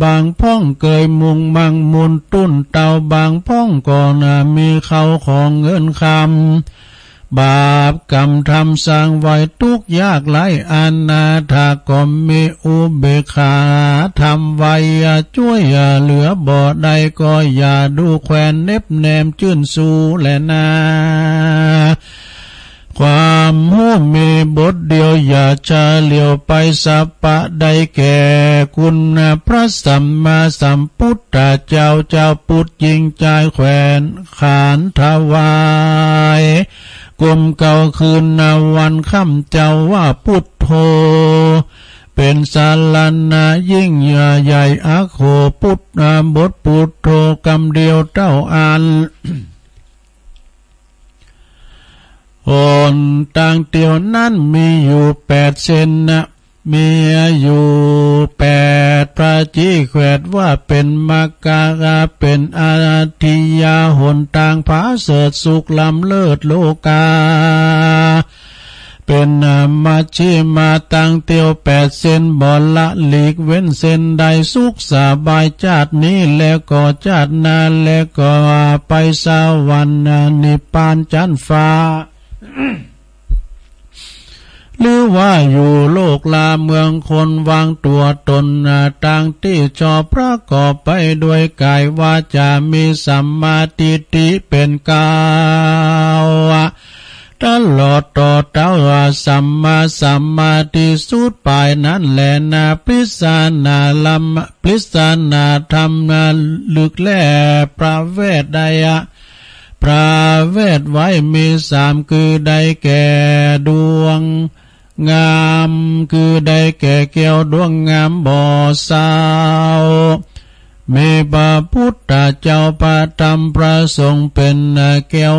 บางพ่องเกยมุ่งมั่งมุนตุ้นเตา บางพ่องก็นามีเข้าของเงินคำ บาปกรรมทำสร้างไว้ตุ๊กข์ยากไร้อนาถา ก็มีอุเบกขาธรรมไว้ จ้วยเหลือบ่ได้ก็อย่าดูแควนเหน็บแนมจื้นสู้แลนา ความฮู้มีบทเดียวอย่าเฉลียวไป สัพพะได้แก่คุณพระสัมมาสัมพุทธเจ้า เจ้าปุทธหญิงจายแขวนขานถวาย กลมเกล้าคืนวันค่ำเจ้าว่าพุทโธ เป๋นสรณะยิ่งใหญ่ อโห พุทธบทพุทโธกำเดียวเต้าอั้น หนตางเตียวนั้นมีอยู่แปดเส้นนะ มีอยู่แปดประจีแขวดว่าเป๋นมัคคะ เป๋นอริยะหนตางผาเสริฐสุขล้ำเลิศโลกา เป๋นมัชฌิมาตางเตียวแปดเส้น บ่ละหลีกเว้นเส้นใด สุขสบายจาตินี้แล้วก็จาติหน้าแล้วก็ไปสวรรค์นิพพานจั้นฟ้า หรือว่าอยู่โลกลาเมืองคนวางตัวตน ตางตี้ชอบประกอบไปด้วยก๋ายวาจ๋า มีสัมมาทิฏฐิเป๋นเกล้า ตลอดต่อเต้าสัมมาสัมมาทิฏฐิสุดปลายนั้นแลนา ปริศนาลำ ปริศนาธรรมลึกแลประเวทใดอะ ประเวทไว้มีสาม คือได้แก่ดวงงาม คือได้แก่แก้วดวงงามบ่เศร้า มีพระพุทธเจ้าพระธรรมพระสงฆ์เป็นแก้ว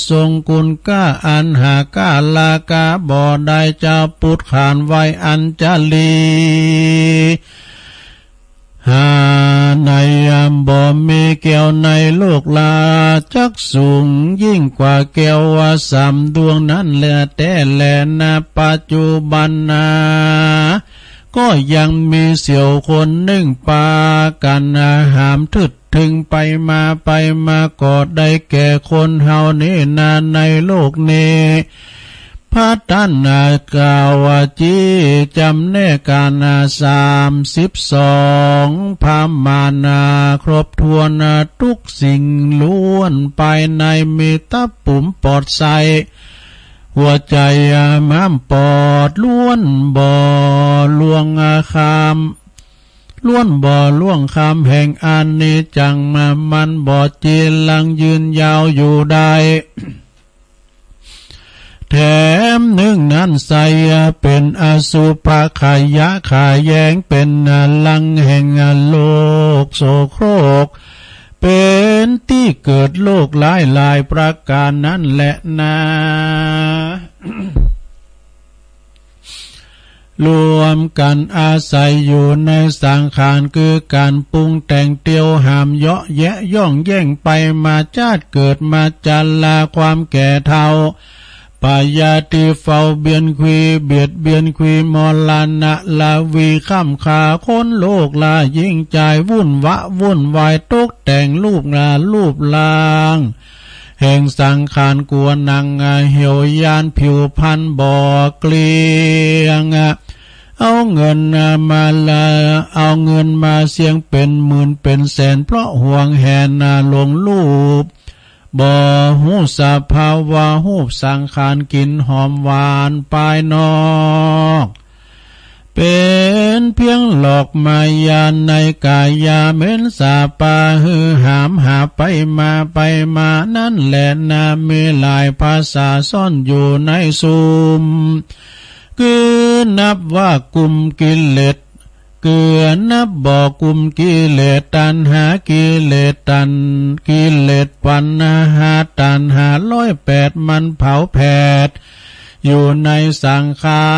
ทรงคุณค่าอันหาค่าราคาบ่ได้ จะปุดขานไว้อัญชลี หาในยามบ่มีแก้วในโลกลา จักสูงยิ่งกว่าแก้วสามดวงนั้นแลแต๊แลนา ปัจจุบันนา ก็ยังมีเสี่ยวคนนึ่งปากั๋นหามถึดถึงไปมาไปมา ก็ได้แก่คนเฮานี้นา ในโลกนี้ พระตัณหากล่าวว่าจี้จำแนกกั๋นสามสิบสอง ประมาณครบถ้วนทุกสิ่งล้วน ภายในมีตะปุ่มปอดใส หัวใจม้ามปอดล้วนบ่ล่วงคำ ล้วนบ่ล่วงคำแห่งอานิจจังมา มันบ่จีรังยืนยาวอยู่ได้ แถมนึ่งนั้นไซเป็นอสุภะขยะขยแยง เป็นรังแห่งโรคโสโครก เป็นตี้เกิดโรคร้ายหลายประการนั้นแลนา รวมกั๋นอาศัยอยู่ในสังขาร คือก๋านปรุงแต่งเตียวหามเยาะแยะย่องแย่งไปมา ชาติเกิดมาชราความแก่เฒ่า พยาธิเฝ้าเบียนควี เบียดเบียนควี มรณะราวี ค้ำค่าคนโลกลา ยิ่งจ่ายวุ่นวะวุ่นวาย ตกแต่งรูปงานรูปร่าง แห่งสังขารกั๋วหนังเหี่ยวยานผิวพรรณบ่เกลี้ยง เอาเงินมาละ เอาเงินมาเสี้ยงเป็นหมื่นเป็นแสน เพราะหวงแหนหลงรูป บ่ฮู้สภาวะรูปสังขารกลิ่นหอมหวานภายนอก เป็นเพียงหลอกมายาในกายา เหม็นสาบหื้อหามหาไปมาไปมานั้นแลนา มีหลายภาษาซ่อนอยู่ในซุม คือนับว่ากลุ่มกิเลส คือนับบ่กลุ่มกิเลสตัณหา กิเลสตัณ กิเลสปัณหาตัณหาร้อยแปด มันเผาแผดอยู่ในสังขา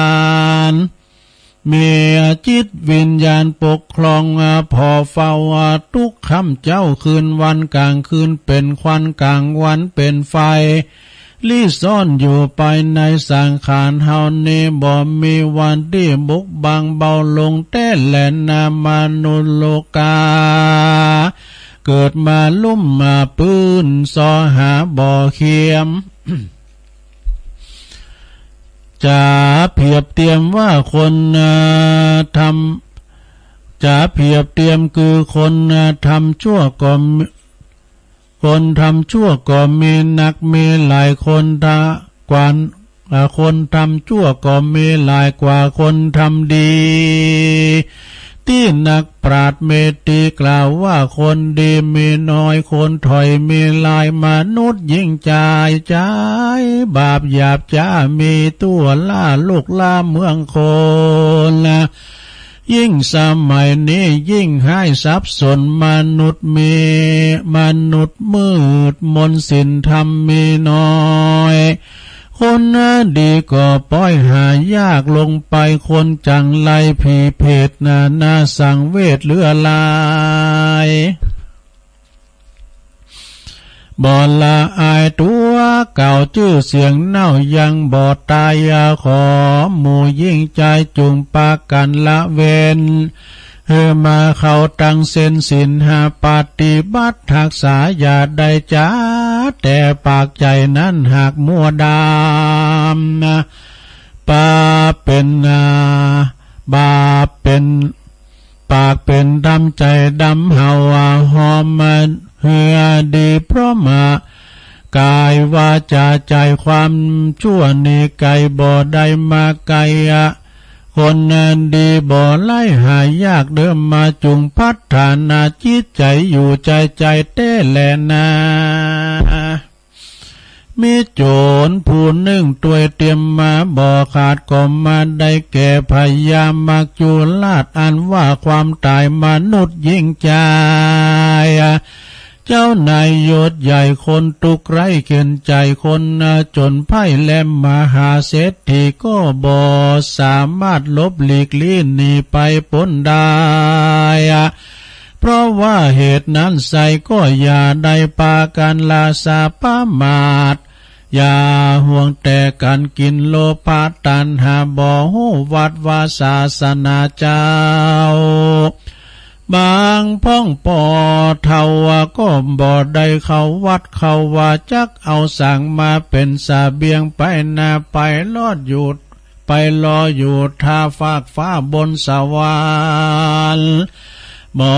ร มีจิตวิญญาณปกครองผ่อเฝ้าทุกค่ำเจ๊าคืน วันกลางคืนเป็นควัน กลางวันเป็นไฟ ลี้ซ่อนอยู่ภายในสังขารเฮานี้ บ่มีวันตี้บกบังเบาลงแต๊แลนา มนุษย์โลกา เกิดมาลุ่มมาปื้นซอหาบ่เขียม จะเปรียบเตียมว่าคนทำ จะเปรียบเตียมคือคนทำชั่วก็ คนทำชั่วก็มีนักมีหลาย คนทะ กว่า อ่า คนทำชั่วก็มีหลายกว่าคนทำดี ตี้นักปราชญ์เมตตีกล่าวว่าคนดีมีน้อย คนถอยมีหลาย มนุษย์ยิ่งจ่าย จ่ายบาปหยาบจ๊า มีทั่วล้าลูกล้าเมืองคน ยิ่งสมัยนี้ยิ่งฮ้ายสับสน มนุษย์มี มนุษย์มืดมนศีลธรรมมีน้อย คนดีก็ป้อยหายากลงไป คนจังไรผีเผดนานาสังเวชเหลือหลาย บ่ละอายตั๋วเก่า จื้อเสียงเน่ายังบ่ตาย ขอหมู่หญิงชายจุ่งปากั๋นละเว้น หื้อมาเข้าตังเส้นศีลห้า ปฏิบัติฮักษาอย่าได้จ๊า แต่ปากใจ๋นั้นหากมัวดำ บาปเป๋นนา บาปเป๋น ปากเป๋นดำใจ๋ดำ เฮาว่าหอมเฮือดี เพราะมา กายวาจาใจความชั่วนี้ไกลบ่ได้มาไกลอะ คนดีบ่ไร้หายาก เดินมาจุ่งพัฒนาจิตใจอยู่ใจใจแต๊แลนา มีโจรผู้นึ่งตวยเตียมมาบ่ขาดก็มาได้แก่พญามัจจุราช อันว่าความต๋ายมนุษย์ยิ่งใหญ่ เจ้านายยศใหญ่คนทุกข์ไร้เข็ญใจ๋ คนจนไพร่และมหาเศรษฐีก็บ่สามารถหลบหลีกลี้หนีไปป๊นได้ เพราะว่าเหตุนั้นไซร้ก็อย่าได้ปากั๋นละสาประมาท อย่าห่วงแต่ก๋านกิ๋น โลภะตัณหาบ่ฮู้วัดวาศาสนาเจ้า บางพ่องป้อเฒ่าก็บ่ได้เข้าวัดเข้าวา จักเอาสร้างมาเป๋นเสบียงไปนาไปรอดอยู่ ไปรออยู่ท่าฟากฟ้าบนสวรรค์ บ่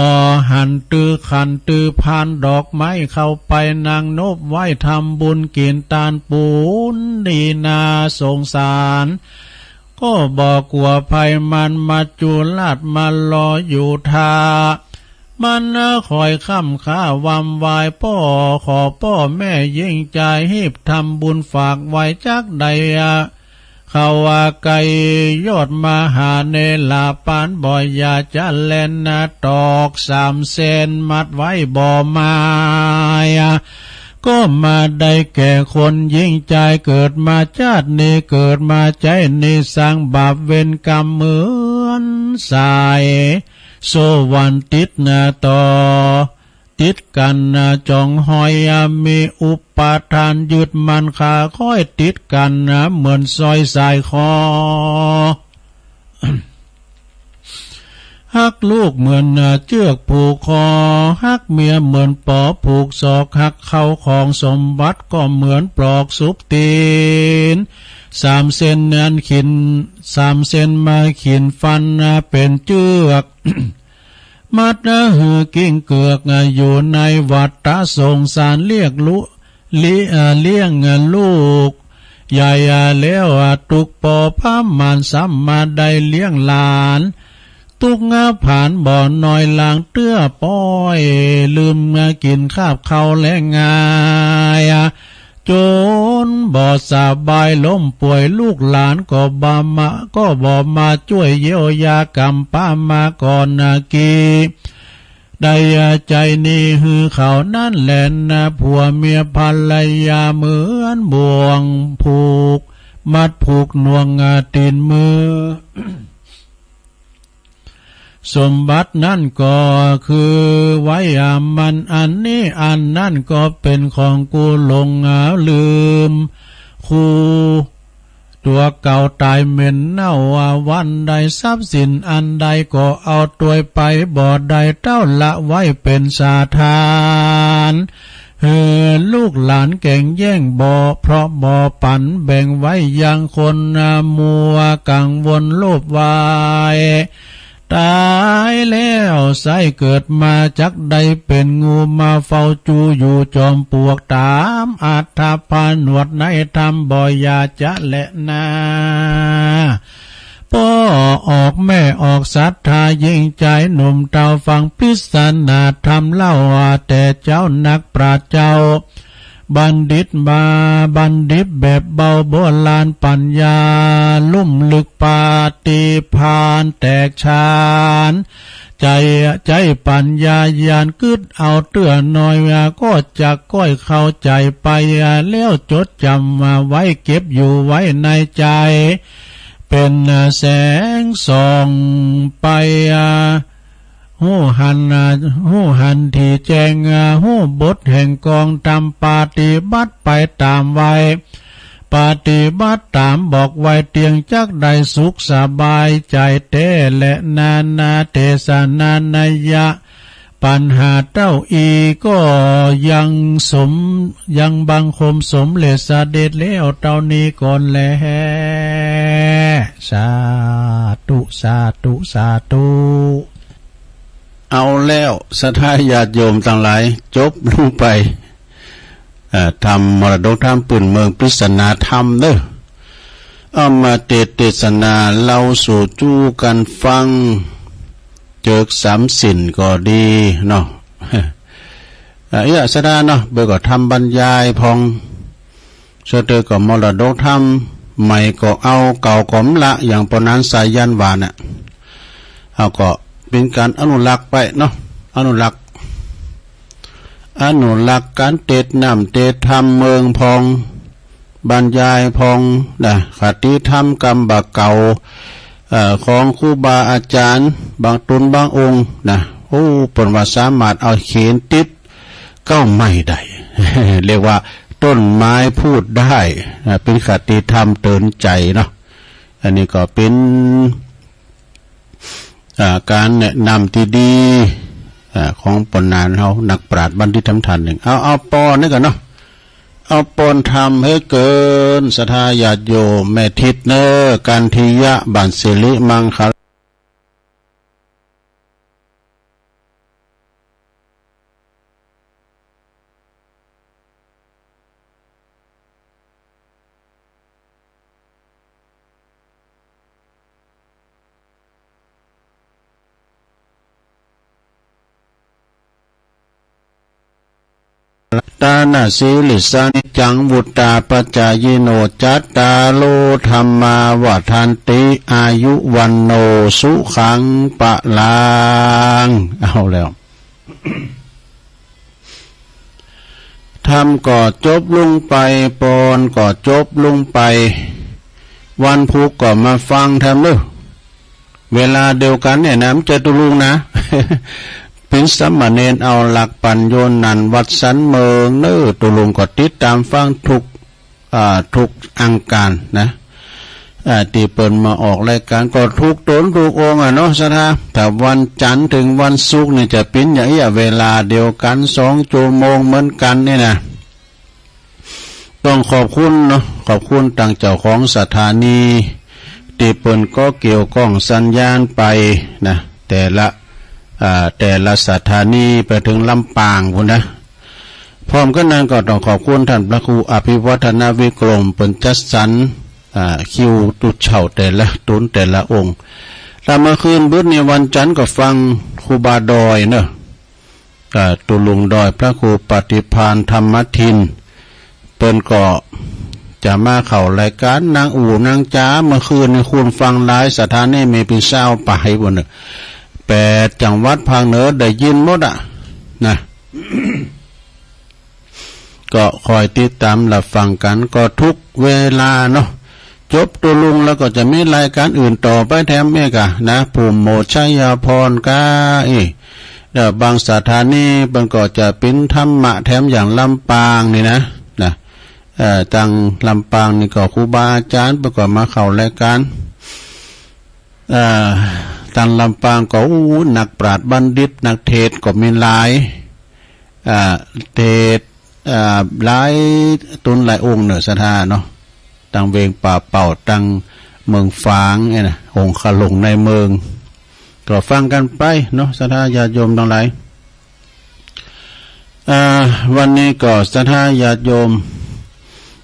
หันตื้อขันตื้อพานดอกไม้เข้าไปนั่งนบไหว้ทำบุญกิ๋นตานปูนดีนาสงสาร ก็บ่กั๋วภัยมันมัจจุราชมารออยู่ท่า มันคอยค้ำค่าวำวายป้อ ขอป้อแม่ยิ่งใจ๋ ฮีบทำบุญฝากไว้จักใดอะ เขาว่าไกลยอดมหาเนรปานบ่อย่าจะแล่นนะ ตอกสามเส้นมัดไว้บ่มาอะ ก็มาได้แก่คนยิ่งใจ๋ เกิดมาจาตินี้เกิดมาใจ๊นี้ สร้างบาปเวรกรรมเหมือนสาย โซ่วันติดนะต่อ ติดกั๋นนะจ่องหอยอะ มีอุปาทานยึดมั่นคาค้อยติดกั๋นนะ เหมือนสร้อยสายคอ ฮักลูกเหมือนเจื้อกผูกคอ ฮักเมียเหมือนปอผูกศอก ฮักเข้าของสมบัติก็เหมือนปลอกสุบตีน สามเส้นนั้นขิน สามเส้นมาขินฟันนะ เป๋นเจื้อก มัดหื้อกิ้งเกือกอยู่ในวัฏฏะสงสาร เลี้ยงลุ ลิ เอ่อ เลี้ยงลูกใหญ่แล้ว ตุ๊กข์ปอประมาณ ซ้ำมาได้เลี้ยงหลาน ตุ๊กข์ผานบ่น้อย หลางเตื้อป้อย ลืมกิ๋นคาบข้าวแลงงาย จนบ่สบายล้มป่วย ลูกหลานก็บ่มา ก็บ่มาจ้วยเยียวยา กำพร้ามาก่อนนากี้ ได้ใจ๊หนี้หื้อเขานั้นแลนา ผัวเมียภรยาเหมือนบ่วงผูก มัดผูกหน่วงตีนมือ สมบัตินั้นก็คือไว้อามัน อันนี้อันนั้นก็เป๋นของกูหลงลืม คู่ตัวเก่าต๋ายเหม็นเน่า วันใดทรัพย์สินอันใดก็เอาตวยไปบ่ได้ เต้าละไว้เป๋นสถาน หื้อลูกหลานแก่งแย่งบ่ เพราะบ่ปั๋นแบ่งไว้ยังคน มัวกังวลโลภไว้ ต๋ายแล้วไส้เกิดมาจักได้เป๋นงู มาเฝ้าจูอยู่จอมปลวก ต๋ามอัธพาลวดในธรรมบ่อย่าจะแลนา ป้อออกแม่ออกศรัทธายิ่งใจ๋ หนุ่มเฒ่าฟังปริศนาธรรมเล่า แต่เจ้านักปราชญ์เจ้า บัณฑิตมา บัณฑิตแบบเบาโบราณ ปัญญาลุ่มลึกปาฏิภาณแตกฉาน ใจ๊ ใจ๊ปัญญาญาณกึ๊ดเอาเตื้อน้อย ก็จักก้อยเข้าใจ๋ไป แล้วจดจ๋ำไว้เก็บอยู่ไว้ในใจ๋ เป๋นแสงส่องไป ฮู้หัน ฮู้หันตี้แจ้ง ฮู้บทแห่งกองธรรม ปฏิบัติไปต๋ามไว้ ปฏิบัติต๋ามบอกไว้เตี้ยง จักได้สุขสบายใจ๋แต๊แลนานา เตสนานัยยะ ปัญหาเต้าอี้ก็ยังสม ยังบังคมสมเร็จเสด็จแล้วเต้านี้ก่อนแล สาธุ สาธุ สาธุ เอาแล้วศรัทธาญาติโยมตังหลาย จบลงไป เอ่อ ธรรมมรดกธรรมปื้นเมือง ปริศนาธรรมเด้อ เอามาเตสน์เตสนาเล่าสู่จู้กั๋นฟัง เจิกสามสินก็ดีเนาะ เอ่อ เอี้ย สะดาเนาะ เบอร์ก็ธรรมบรรยายพอง เสด็จก็มรดกธรรม ใหม่ก็เอา เก่าก็มละ อย่างปอนั้นสายันว่าน่ะ เอาก็เป๋นก๋านอนุรักษ์ไปเนาะ อนุรักษ์ อนุรักษ์ก๋านเตสน์น้ำเตสน์ธรรมเมืองพอง บรรยายพองนะ คติธรรมกำบ่าเก่า เอ่อ ของครูบาอาจ๋ารย์บางต๋นบางองค์นะ โอ้ เปิ้นว่าสามารถเอาเขนติด เก๊าไม้ได้ เรียกว่าต้นไม้พูดได้นะ เป๋นคติธรรมเตือนใจ๋เนาะ อันนี้ก็เป๋น อ่า ก๋านแนะนำตี้ดี อ่า ของปอหนานเฮา นักปราชญ์บัณฑิตธรรมท่านนึ่ง เอา เอาปอนนี่ก่อนเนาะ เอาปอนธรรมหื้อเกินศรัทธาญาติโยม แม่ทิดเนอ กันทิยะ บ้านสิริมังคลา ตานะสีลิสานิจจัง วุตตาปัจจายิโน จัตตาโรธัมมา วัฑฒันติ อายุ วัณโณ สุขัง พลัง เอาแล้ว ธรรมก็จบลงไป ปอนก็จบลงไป วันพุธก็มาฟังธรรมเนอะ เวลาเดียวกั๋นเนี่ยนะ บ่ใจ้ตุ๊ลุงนะ เป๋นสามเณรเอาหลักปั๋ญโยนันวัดสันเมืองเนอะ ตุ๊ลุงก็ติดต๋ามฟังทุก อ่า ทุกอังคารนะ อ่า ตี้เปิ้นมาออกรายก๋านก็ทุกต๋นทุกองค์อะเนาะ ศรัทธา ถ้าวันจันทร์เถิงวันศุกร์นี่จะเป๋นอย่างอี้ เวลาเดียวกั๋น สองชั่วโมงเหมือนกั๋นนี่นะ ต้องขอบคุณเนาะ ขอบคุณตางเจ้าของสถานี ตี้เปิ้นก็เกี่ยวข้องสัญญาณไปนะ แต่ละ อ่า แต่ละสถานีไปเถิงลำปางพู้นนะ พร้อมกั๋นนั้นก็ต้องขอบคุณต้านพระครูอภิวัฒนวิกรม เปิ้นจัดสรร อ่า คิวตุ๊เจ้าแต่ละต๋นแต่ละองค์ แล้วเมื่อคืนบึดนี่วันจันทร์ก็ฟังครูบาดอยเนอะ อ่า ตุ๊ลุงดอยพระครูปฏิภาณธรรมทิน เปิ้นก็จะมาเข้ารายก๋านนางอู้นางจ๋า เมื่อคืนนี่คนฟังหลายสถานี มีเป๋นซาวปายพู้นเนอะ แปดจังหวัดภาคเหนือได้ยินหมดอะนะ ก็คอยติดต๋ามรับฟังกั๋น ก็ทุกเวลาเนาะ จบตุ๊ลุงแล้วก็จะมีรายก๋านอื่นต่อไปแถมเอกอะนะ ภูมิโมกข์ชัยพรก้าอี้ เอ่อ บางสถานีเปิ้นก็จะเป๋นธรรมะแถมอย่างลำปางนี่นะ นะ เอ่อ ตางลำปางนี่ก็ครูบาอาจ๋ารย์เปิ้นก็มาเข้ารายก๋าน เอ่อ ตางลำปางก็ อู้ นักปราชญ์บัณฑิต นักเทศน์ก็มีหลาย อ่า เทศน์ อ่า หลายต๋นหลายองค์เนอะ ศรัทธาเนาะ ตางเวงป่าเป้า ตางเมืองฝางเนี่ยนะ องค์ขะหลงในเมือง ก็ฟังกั๋นไปเนาะ ศรัทธาญาติโยมตังหลาย อ่า วันนี้ก็ศรัทธาญาติโยม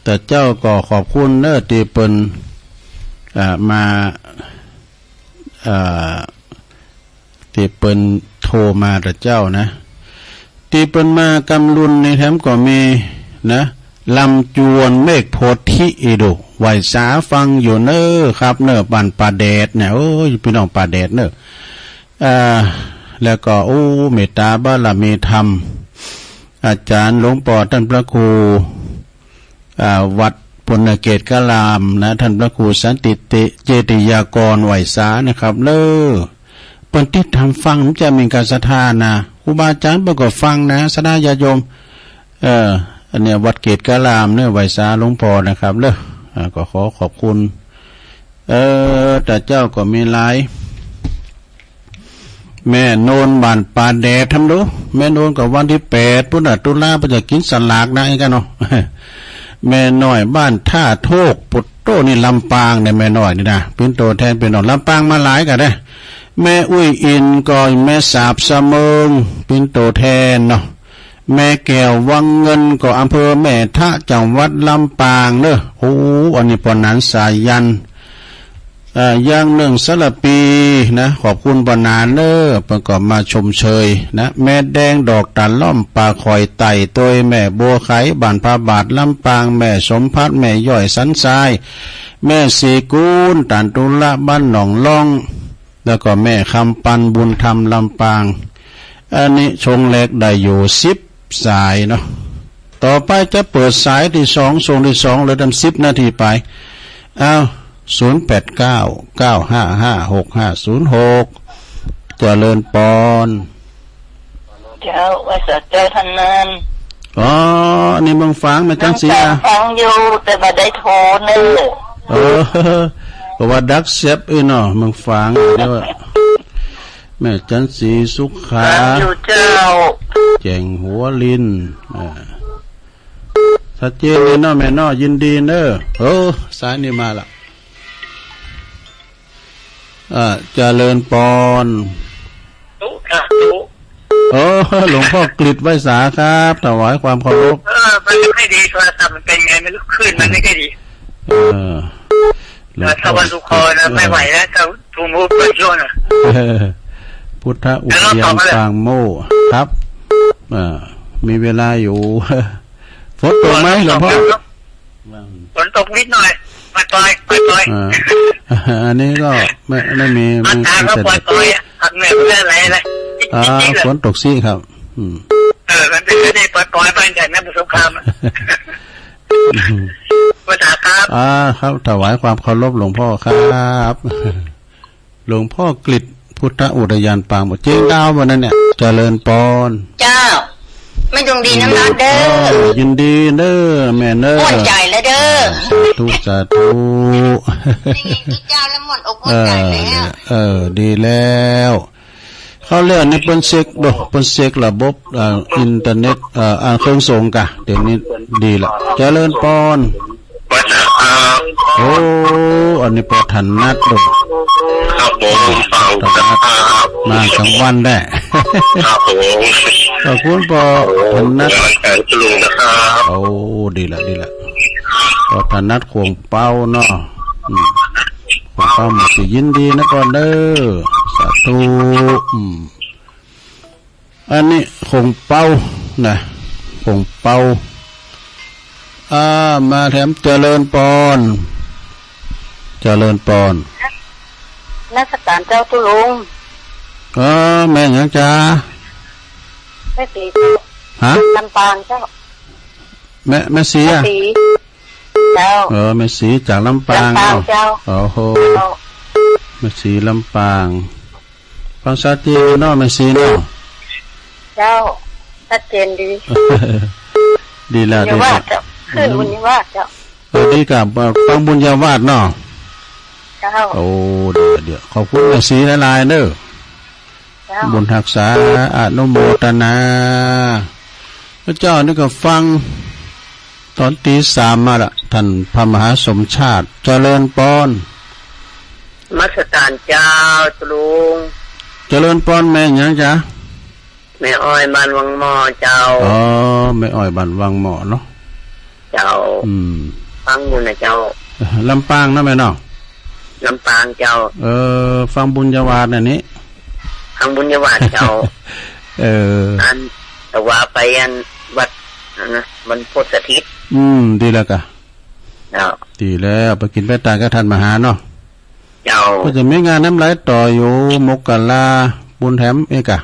แต่เจ้าก็ขอบคุณเนอะ ตี้เปิ้น อ่า มา อ่า ตี้เปิ้นโทรมาแต่เจ้านะ ตี้เปิ้นมากำลุนนี่แถมก็มีนะ ลำจวนเมฆโพธิอีกดู ไหว้สาฟังอยู่เนอะครับเนอะ บ้านป่าแดดเนี่ย โอ้ย พี่น้องป่าแดดเนอะ อ่า แล้วก็ โอ้ เมตตาบารมีธรรม อาจารย์หลวงป้อต้านพระครู อ่า วัดปุณณเกศกรามนะ ต้านพระครูสันติเจติยากร ไหว้สานะครับเนอะ เปิ้นติดต๋ามฟัง มันจะมีก๋านศรัทธานะ ครูบาอาจ๋ารย์เปิ้นก็ฟังนะ ศรัทธาญาติโยม เอ่อ อันเนี้ยวัดเกศกรามเนี่ย ไหว้สาหลวงป้อนะครับเนอะ อ่า ก็ขอขอบคุณ เอ่อ แต่เจ้าก็มีหลาย แม่โนนบ้านป่าแดดทำดู แม่โนนก็วันตี้แปดปู้นน่ะ ตุลา เปิ้นจะกิ๋นสลากนะ ไอ้กั๋นเนาะ แม่น้อยบ้านท่าโทก ปุตโตนี่ลำปางเนี่ย แม่น้อยนี่นะ เป๋นตั๋วแทนพี่น้องลำปางมาหลายกั๋นนะ แม่อุ้ยอินก็แม่สาบเสมิง เป๋นตั๋วแทนเนาะ แม่แก้ววังเงินก็อำเภอแม่ทะจังหวัดลำปางเนอะ โอ้ อันนี้ปอหนานสายัน เอ่อ อย่างหนึ่งสารปีนะ ขอบคุณปอหนานเนอะ เปิ้นก็มาชมเชยนะ แม่แดงดอกตาล่อม ปาข่อยไต่ตวย แม่บัวไข บ้านพระบาท ลำปาง แม่สมพัด แม่ย้อย สันทราย แม่ศรีกูล ตันตุละ บ้านหนองล่อง แล้วก็แม่คำปัน บุญธรรม ลำปาง อันนี้ช่วงแรกได้อยู่สิบสายเนาะ ต่อไปจะเปิดสายที่สอง ช่วงที่สอง เหลือตั้งสิบนาทีไป อ้าว ศูนย์แปดเก้า เก้าห้าห้า หกห้าศูนย์หก เจริญปอน เจ้า ว่าสะเจ้าท่านนั้น อ๋อ อันนี้เมืองฝาง แม่จันสี นั่งฟังอยู่ แต่บ่ได้โทรเนอะ เออ เพราะว่าดักแซบอีเนาะ เมืองฝางเดี๋ยว แม่จันสี สุขา ฟังอยู่เจ้า แจ้งหัวลิน อ่า ชัดเจนเลยเนาะแม่เนาะ ยินดีเนอะ โอ้ สายนี้มาละ อ่า เจริญปอน ตุ๊ ค่ะ ตุ๊ โอ้ หลวงพ่อกฤษ ไหว้สาครับ ถวายความเคารพ เออ มันไม่ค่อยดี โทรศัพท์มันเป็นไงไม่รู้ คลื่นมันไม่ค่อยดี เออ หลวงพ่อ เออ ถ้าวันทุกคนนะ ไม่ไหวแล้ว ถ้าทุกมูฟเปิดช่วงน่ะ พุทธอุทยานปางโมกข์ครับ อ่า มีเวลาอยู่ ฝนตกไหมหลวงพ่อ ฝนตกนิดหน่อย ปล่อยๆ ปล่อยๆ อ่า อันนี้ก็ไม่ ไม่มี ไม่ อากาศก็ปล่อยๆ อะ พักเหนื่อยไม่เป็นไรนะ อ่า ฝนตกสิครับ อืม เออ มันเป็นเรื่องปล่อยๆ ไปจากนั้นสงครามอะ อืม ภาษาครับ อ่า ครับ ถวายความเคารพหลวงพ่อครับ หลวงพ่อกฤษ พุทธอุทยานปางโมกข์ เจ๊งดาววันนั้นเนี่ย เจริญปอน เจ้า แม่ดวงดีน้ำรักเด้อ เออ ยินดีเด้อแม่เด้อ ม่วนใจแล้วเด้อ สาธุ สาธุ ได้ยินเจ้าแล้วม่วนอกม่วนใจแล้ว เออ ดีแล้ว เขาเรียกอันนี้เปิ้นเช็คบ่ เปิ้นเช็คระบบ อ่า อินเทอร์เน็ต อ่า อ่า เครื่องส่งกะ เดี๋ยวนี้ดีละ เจริญปอน โอ้ อันนี้ปอถนัดลูก ครับผม ถนัด มาทั้งวันแหละ ครับผม ขอบคุณปอถนัด กำลังใจคุณลุงนะครับ โอ้ ดีละ ดีละ ปอถนัดขวงเป้าเนาะ อืม ขวงเป้า มันสิยินดีนะปอเด้อ สาธุ อืม อันนี้ขวงเป้านะ ขวงเป้า อ่า มาแถม เจริญปอน เจริญปอน นมัสการเจ้าตุ๊ลุง เออ แม่หยังจ๊ะ แม่ศรี ฮะ ลำปางเจ้า แม่ แม่ศรีอะ แม่ศรี เจ้า เออ แม่ศรีจากลำปาง ลำปาง เนาะ เจ้า โอ้โห เจ้า แม่ศรีลำปาง ฟังชัดเจนเนาะ แม่ศรีเนาะ เจ้า ชัดเจนดี ดีแล้ว บุญญาวาส ดีแล้ว เจ้า ขึ้นบุญญาวาส เจ้า เออ ดีกับ เอ่อ ฟังบุญญาวาสเนาะ เจ้า โอ้ เดี๋ยว เดี๋ยว ขอบคุณแม่ศรีหลายๆ เด้อ เจ้า บุญฮักษา อนุโมทนา พระเจ้านี่ก็ฟัง ตอนตีสามมาละ ท่านพระมหาสมชาติ เจริญปอน นมัสการเจ้าตุ๊ลุง เจริญปอน แม่หยังจ๊ะ แม่อ้อยบ้านวังหม้อเจ้า อ๋อ แม่อ้อยบ้านวังหม้อเนาะ เจ้า อืม ฟังอยู่นะเจ้า ลำปางเนาะแม่เนาะ ลำปางเจ้า เออ ฟังบุญญาวาสเนี่ยนี่ ฟังบุญญาวาสเจ้า เออ อัน แต่ว่าไปอันวัดอันนะ มันโพธิ์สถิต อืม ดีแล้วกะ เจ้า ดีแล้ว ไปกินไปตายกับท่านมหาเนาะ เจ้า ก็จะมีงานน้ำไหลต่ออยู่ มกรา บุญแถมเอกะ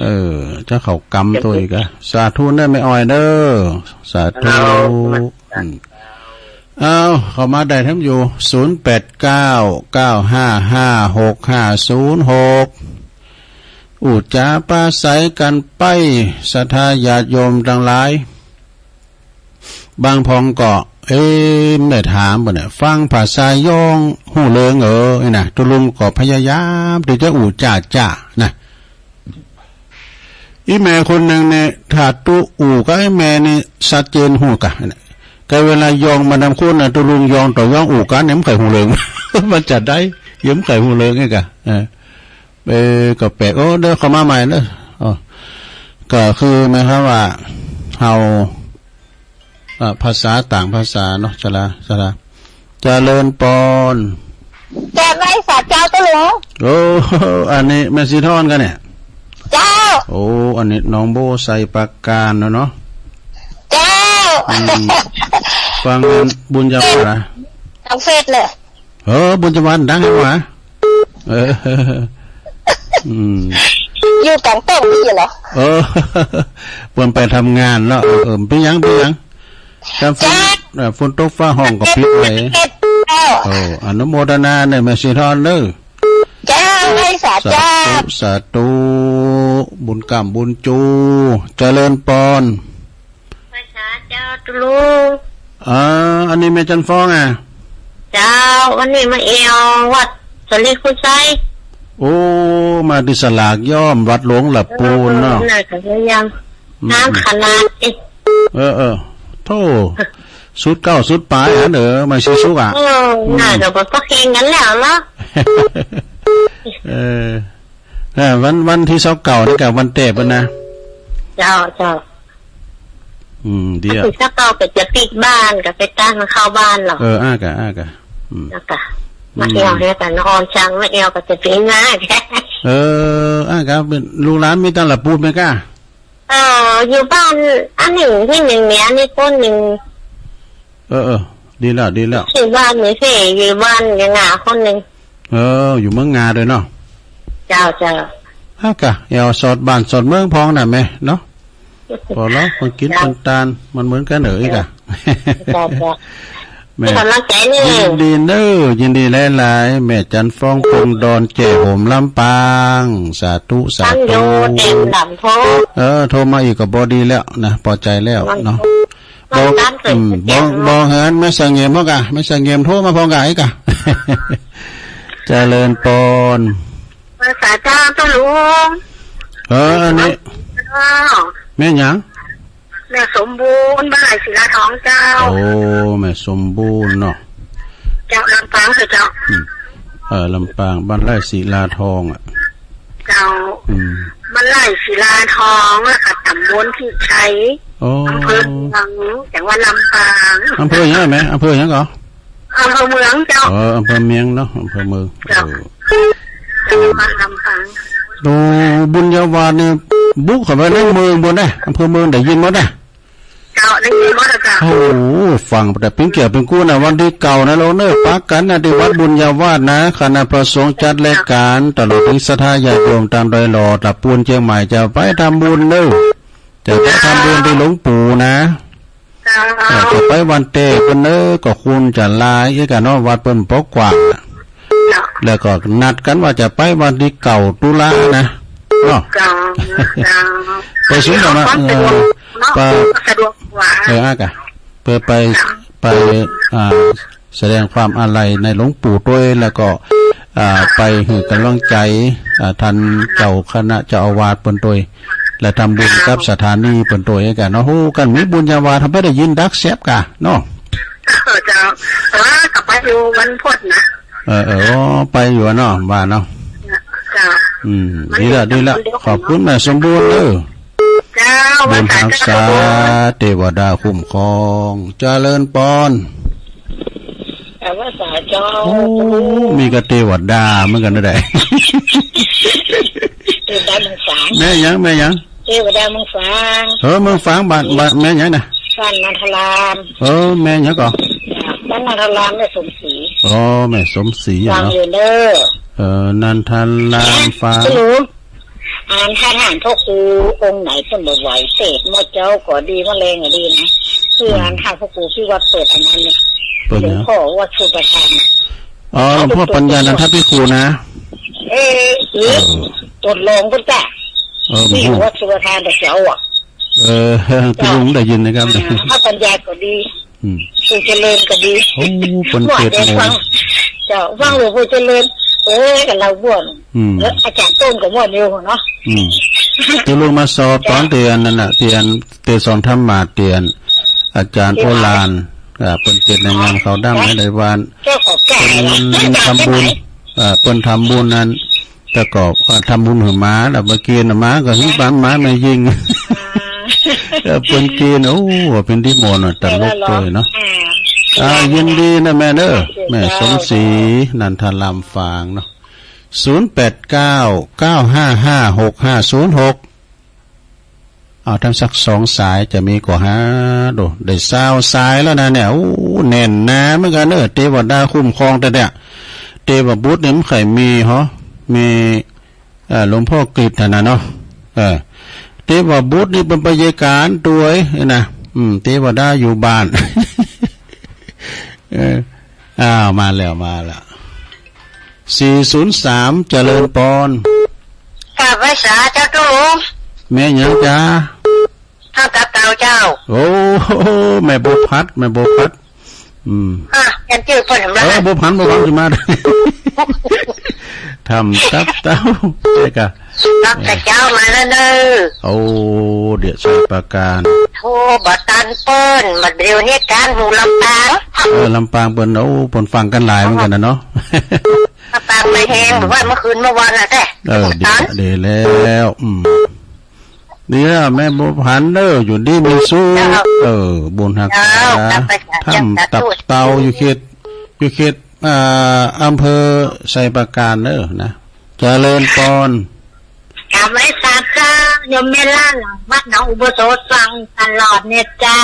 เออ เจ้าเขากำตัวอีกอะ สาธุเด้อแม่อ้อยเด้อ สาธุ เจ้า อืม เอา เข้ามาได้ทั้งอยู่ ศูนย์แปดเก้า เก้าห้าห้า หกห้าศูนย์หก อู้จ๋าปราศรัยกันไป ศรัทธาญาติโยมทั้งหลาย บางพองก็ เอ๊ะ ได้ถามบ่เนี่ย ฟังภาษายองฮู้เรื่องเออ นี่นะ ตุ๊ลุงก็พยายามที่จะอู้จ๋าจ๋านะ อีแม่คนหนึ่งเนี่ย ถ้าตุ๊อู้กับไอ้แม่นี่ชัดเจนฮู้กะ ก็เวลายองมาดำคนนะ ตุ๊ลุงยองต่อยองอู้กันเนี่ย มันใครฮู้เรื่อง มันจะได้ ยังใครฮู้เรื่องไงกะ เออ เออ ก็แปลก โอ้ เด้อ เข้ามาใหม่เด้อ อ๋อ ก็คือหมายความว่าเฮา เอ่อ ภาษาต่างภาษาเนาะ จาลา จาลา เจริญปอน เจ้า ไหว้สาเจ้า เจ้าหลวง โอ้ อันนี้แม่สีทอนกันเนี่ย เจ้า โอ้ อันนี้น้องโบไซปราการเนาะ เนาะ เจ้า อืม ฟังงานบุญญาวัฒน์นะ ทางเฟซเลย เออ บุญญาวัฒน์ดังไงวะ เออ อืม อยู่กลางโต๊ะนี่เหรอ เออ เปิ้นไปทำงานเนาะ เออ เออ เป็นหยัง เป็นหยัง ถ้าฝน จ้า เอ่อ ฝนตกฟ้าห้องก็ปิดไว้ เจ้า โอ้ อนุโมทนาเนี่ย แม่สีทอนเด้อ เจ้า ไหว้สาเจ้า สาธุ สาธุ บุญกล้ามบุญจู เจริญปอน ไหว้สาเจ้า เจ้าหลวง อ่า อันนี้แม่จันฟองอ่ะ เจ้า วันนี้มาแอววัดสะเหล็กโพธิ์ไซ โอ้ มาที่สลากย้อมวัดหลวงละปูนเนาะ เออ น่าจะพยายาม อืม น้ำขนาดนี้ เออ เออ โธ่ สุดเก้าสุดปลายอันเออ มาชิซุกอ่ะ เออ อืม น่าจะบ่ต้องเฮงกันแล้วเนาะ เออ เออ วัน วันที่ซาวเก้านี่ก็วันเตะเปิ้นนะ เจ้า เจ้า อืม เดี๋ยว วันที่ซาวเก้าก็จะปิดบ้าน ก็ไปตั้งเข้าบ้านหรอก เออ อ้ากะ อ้ากะ อืม แล้วก็ อืม มาแอวเฮือกัน นอนช่างมาแอวก็จะเป็นมา เออ อ้ากะ เป็นลูกหลานมีตั้งละปูนไหมกะ เออ อยู่บ้านอันหนึ่งที่หนึ่งเนี่ย นี่คนหนึ่ง เออ เออ ดีแล้ว ดีแล้ว ที่บ้านนี่สิ อยู่บ้านยังหาคนหนึ่ง เออ อยู่เมืองงาด้วยเนาะ เจ้า เจ้า อ้ากะ แอวสอดบ้านสอดเมืองพองน่ะแม่เนาะ ปอลอ คนกิน เจ้า คนตาน มันเหมือนกันเหรออีกอะ เจ้า เจ้า แม่ ให้กำลังใจนี่ ยินดีเนอะ ยินดีหลายๆ แม่จันฟอง ปงดอน แจ่โหม ลำปาง สาธุ สาธุ ตั้งอยู่เต็มลำโพง เออ โทรมาอีกก็พอดีแล้วนะ พอใจแล้วเนาะ ลำโพง บอก ลำโพง อืม เต็ม บอก บอกเหินแม่เสงี่ยมพร้อมกะ แม่เสงี่ยมโทรมาพร้อมกะ ไอ้กะ เจริญปอน ไหว้สาเจ้า เจ้าหลวง เออ อันนี้ เจ้า แม่หยัง แม่สมบูรณ์ บ้านไร่ศิลาทองเจ้า โอ้ แม่สมบูรณ์เนาะ เจ้า ลำปางเถอะเจ้า อืม เออ ลำปาง บ้านไร่ศิลาทองอ่ะ เจ้า อืม บ้านไร่ศิลาทอง แล้วก็ตำบลพิชัย โอ้ อำเภอเมือง จังหวัดลำปาง อำเภอหยังแม่ อำเภอหยังก่อ อำเภอเมืองเจ้า เออ อำเภอเมืองเนาะ อำเภอเมือง เจ้า เออ จังหวัดลำปาง โอ้ บุญญาวาสนี่บุกเข้าไปในเมืองพุ้นนะ อำเภอเมืองได้ยินหมดนะ เจ้า ได้ยินหมดแล้วเจ้า โอ้ ฟังแต่ปิ้งเกี่ยวปิ้งกู้นะ วันที่เก้านะ เราเนอะ ปะกันนะ ที่วัดบุญญาวาสนะ คณะพระสงฆ์จัดรายการ ตลอดถึงศรัทธาญาติโยมตามดอยหล่อ ตะปูนเชียงใหม่ จะไปทำบุญเนอะ จะไปทำบุญที่หลวงปู่นะ เจ้า เออ ก็ไปวันเตะเปิ้นเนอะ ก็ควรจะลาเอกะเนาะ วัดเปิ้นปอกกว้าง เจ้า แล้วก็นัดกันว่าจะไปวันที่เก้าตุลานะ เนาะ เจ้า เจ้า ไปสุนทรภาพ เออ เนาะ ไป สะดวกกว่า เออ อากะ เพื่อไป เจ้า ไป อ่า แสดงความอาลัยในหลวงปู่ด้วย แล้วก็ อ่า ไปหื้อกำลังใจ อ่า ท่านเจ้าคณะเจ้าอาวาสเปิ้นด้วย และทำบุญกับสถานีเปิ้นด้วยกันเนาะ ฮู้กันมีบุญญาวาส ทำไมได้ยินดักแซบกะเนาะ เออ เจ้า แต่ว่าก็ไปอยู่วันพุธนะ เออ เออ อ๋อ ไปอยู่เนาะ ว่าเนาะ เจ้า อืม มัน ดีละ อยู่ ดีละ คนเดียวกันเนาะ ขอบคุณแม่สมบูรณ์เด้อ เจ้า บุญรักษา เทวดาคุ้มครอง เจริญปอน แต่ว่าสาเจ้า โอ้ มีกะเทวดาเหมือนกันนะได้ เทวดาเมืองฝาง แม่หยัง แม่หยัง เทวดาเมืองฝาง เออ เมืองฝาง บ้าน บ้านแม่หยังนะ บ้านนันทราราม เออ แม่หยังก่อ บ้านนันทราราม แม่สมศรี อ๋อ แม่สมศรีอะเนาะ ฟังอยู่เด้อ เออ นันทรารามฝาง ฮัลโหล อันถ้าท่านพระครูองค์ไหนเพิ่นบ่ไหวเทศน์ หมอเจ้าก็ดี หมอแรงก็ดีนะ คืออันถ้าพระครูที่วัดเปิดอันนั้นเนี่ย เปิด หลวงพ่อวัดสุประทาน อ๋อ หลวงพ่อปัญญานันทภิกขุนะ เออ หรือ เออ ตดลองพุทธะ เออ ที่วัดสุประทานแต่เช้าอ่ะ เออ ที่ลุงได้ยินนะครับ อ่า พระปัญญาก็ดี อืม ปู่เจริญก็ดี โอ้ เปิ้นเทศน์ เจ้า ฟังหลวงปู่เจริญ เอ้ย กับเราบ้วน อืม แล้วอาจารย์ต้นก็ม่วนอยู่เนาะ อืม ที่ลุงมาสอบตอนเตียนนั่นน่ะ เตียน เตียนสอนธรรมะ เตียนอาจารย์โอฬาร อ่า เปิ้นเทศน์ในงานเขาดั้งในหลายวัน เจ้าของแก่ เปิ้นทำบุญ อ่า เปิ้นทำบุญนั้น แต่ก็ อ่า ทำบุญหื้อหมา แล้วเมื่อกี้น่ะหมาก็หื้อหมา หมาไม่ยิง เออ เปิ้นกิน โอ้ เปิ้นดีหมดเนาะ ตลกด้วยเนาะ อืม อ่า ยินดีนะแม่เนอะ โอเค แม่สมศรี เจ้า นันทารามฝางเนาะ ศูนย์แปดเก้า เก้าห้าห้า หกห้าศูนย์หก เอาทำสักสองสายจะมีก็หาดู ได้ซาวสายแล้วนะเนี่ย โอ้ แน่นหนาเหมือนกันเนอะ เทวดาคุ้มครองแต่เนี่ย เทวบุตรเนี่ยมันใครมีเหรอ มี เอ่อ หลวงพ่อกฤษฐ์น่ะเนาะ เออ เทวบุตรนี่เป็นพยาการตัวเองนะ อืม เทวดาอยู่บ้าน เออ อ้าว มาแล้ว มาแล้ว สี่ศูนย์สาม เจริญปอน กราบไหว้สาเจ้าตุ๊ลุง แม่หยังจ๊ะ ข้าตับเต่าเจ้า โอ้ แม่บัวผัด แม่บัวผัด อืม อ่ะ แม่นจื้อเปิ้นหำละ เออ บัวผัน บัวผันสิมา ทำตับเต่า ใช่กะ ตับแต่เจ้ามาแล้วเนอะ โอ้ เดี๋ยวสมุทรปราการ โทรบ่ตันเปิ้น บัดเดี๋ยวเหตุการณ์หูลำปาง เออ ลำปางเปิ้น โอ้ เปิ้นฟังกันหลายเหมือนกันนะเนาะ ลำปางไม่แห้ง บอกว่าเมื่อคืนเมื่อวานน่ะแท้ เออ ดี ตัน ดีแล้ว อืม เดี๋ยวแม่บัวผันเด้อ อยู่ดีมีสุข เจ้า เออ บุญฮักษา เจ้า ทำตับเต่าอยู่เขต อยู่เขต อ่า อำเภอไชยปราการเด้อนะ เจริญปอน กราบไหว้สาเจ้า โยมแม่ล่าหลังวัดหนองอุโบสถฟังตลอดเนี่ยเจ้า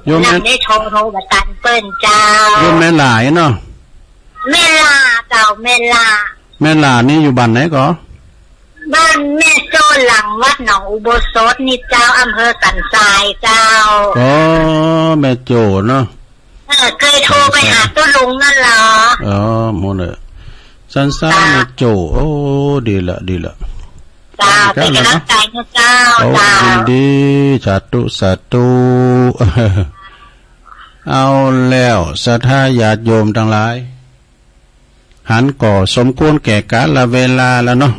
โยมแม่ นั่งได้โทรโทรมาตันเปิ้นเจ้า โยมแม่หลายเนาะ แม่ล่าเจ้า แม่ล่า แม่ล่านี่อยู่บ้านไหนก่อ บ้านแม่โจ้หลังวัดหนองอุโบสถนี่เจ้า อำเภอสันทรายเจ้า อ๋อ แม่โจ้เนาะ เออ เคยโทรไปหาตุ๊ลุงนั่นเหรอ อ๋อ หมู่เนอะ สันทราย เจ้า แม่โจ้ โอ้ ดีละ ดีละ เจ้า ได้กันนะ เป็นกำลังใจนะเจ้า โอ้ เจ้า ยินดี สาธุ สาธุ เอาแล้ว ศรัทธาญาติโยมทั้งหลาย หันก็สมควรแก่กาลเวลาแล้วเนาะ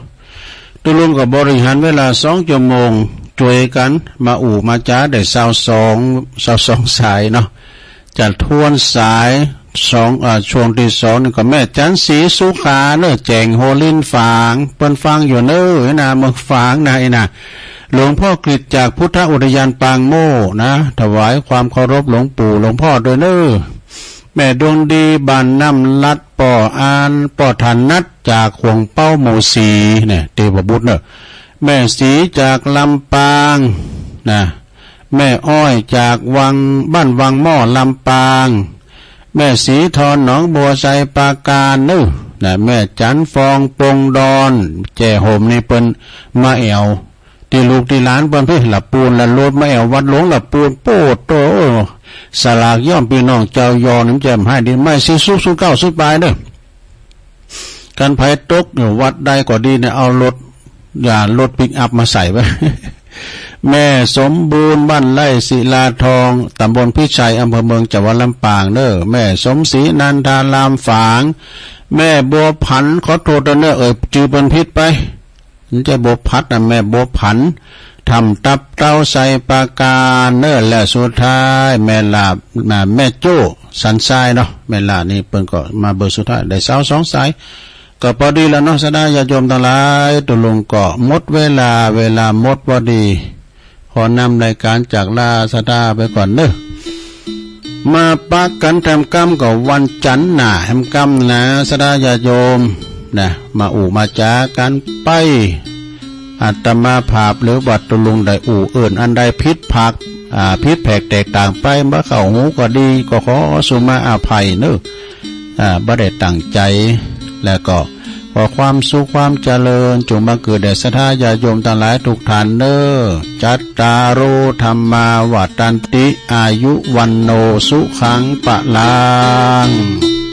ตุ๊ลุงก็บริหารเวลาสองชั่วโมง ช่วยกันมาอู้มาจ๋าได้ซาวสอง ซาวสองสายเนาะ จะทวนสายสอง อ่า ช่วงที่สองนี่ก็แม่จันทร์ศรีสุขาเนอะ แจ้งโฮลินฝาง เปิ้นฟังอยู่เนอะ ไอ้นาเมืองฝางนะ ไอ้นา หลวงพ่อกฤษจากพุทธอุทยานปางโม่นะ ถวายความเคารพหลวงปู่หลวงพ่อด้วยเนอะ แม่ดวงดีบ้านน้ำลัด ป้ออาน ป้อถนัดจากขวงเป้าหมู่สี่เนี่ย เทพบุตรเนอะ แม่ศรีจากลำปางนะ แม่อ้อยจากวัง บ้านวังหม้อลำปาง แม่ศรีทอนหนองบัวไชยปราการเนอะนะ แม่จันทร์ฟองปงดอน แจ่ห่มนี่เปิ้นมาแอ่ว ตี้ลูกตี้หลานเปิ้นพี่ละปูนละรถมาแอ่ววัดหลวงละปูน โป๊ดโต สลากย่อมพี่น้องเจ้ายอนี่มันแจ่มให้ดี ไม่สี่ศูนย์เก้าศูนย์ปลายเด้อ กันไผตกอยู่วัดใดก็ดีเนี่ย เอารถ อย่ารถปิกอัพมาใส่ไว้ แม่สมบูรณ์บ้านไร่ศิลาทอง ตำบลพิชัย อำเภอเมือง จังหวัดลำปางเด้อ แม่สมศรีนันทารามฝาง แม่บัวผัน ขอโทษเด้อเนอะ เอ่ยจื่อเปิ้นผิดไป มันจะบัวผัดนะ แม่บัวผัน ทำตับเต้าไชยปราการเนอะ และสุดท้าย แม่หลาบ อ่า แม่โจ้สันทรายเนาะ แม่หลาบนี่เปิ้นก็มาเบอร์สุดท้าย ได้ซาวสองสาย ก็พอดีแล้วเนาะ ศรัทธาญาติโยมทั้งหลาย ตุ๊ลุงก็หมดเวลา เวลาหมดพอดี ขอนำรายการจากลาศรัทธาไปก่อนเนอะ มาปะกันแถมกำก็วันจันทร์หน้าแถมกำนะ ศรัทธาญาติโยมนะ มาอู้มาจ๋ากันไป อาตมาภาพหรือว่าตุ๊ลุงได้อู้เอิ้นอันใดผิดพลาด อ่า ผิดแผกแตกต่างไป บ่เข้าหูก็ดี ก็ขอสุมาอภัยเนอะ อ่า บ่ได้ตั้งใจ แล้วก็ขอความสุขความเจริญ จงบังเกิดแด่ศรัทธาญาติโยมทั้งหลายทุกท่านเนอะ จัตตาโร ธัมมา วัฑฒันติ อายุ วัณโณ สุขัง พลัง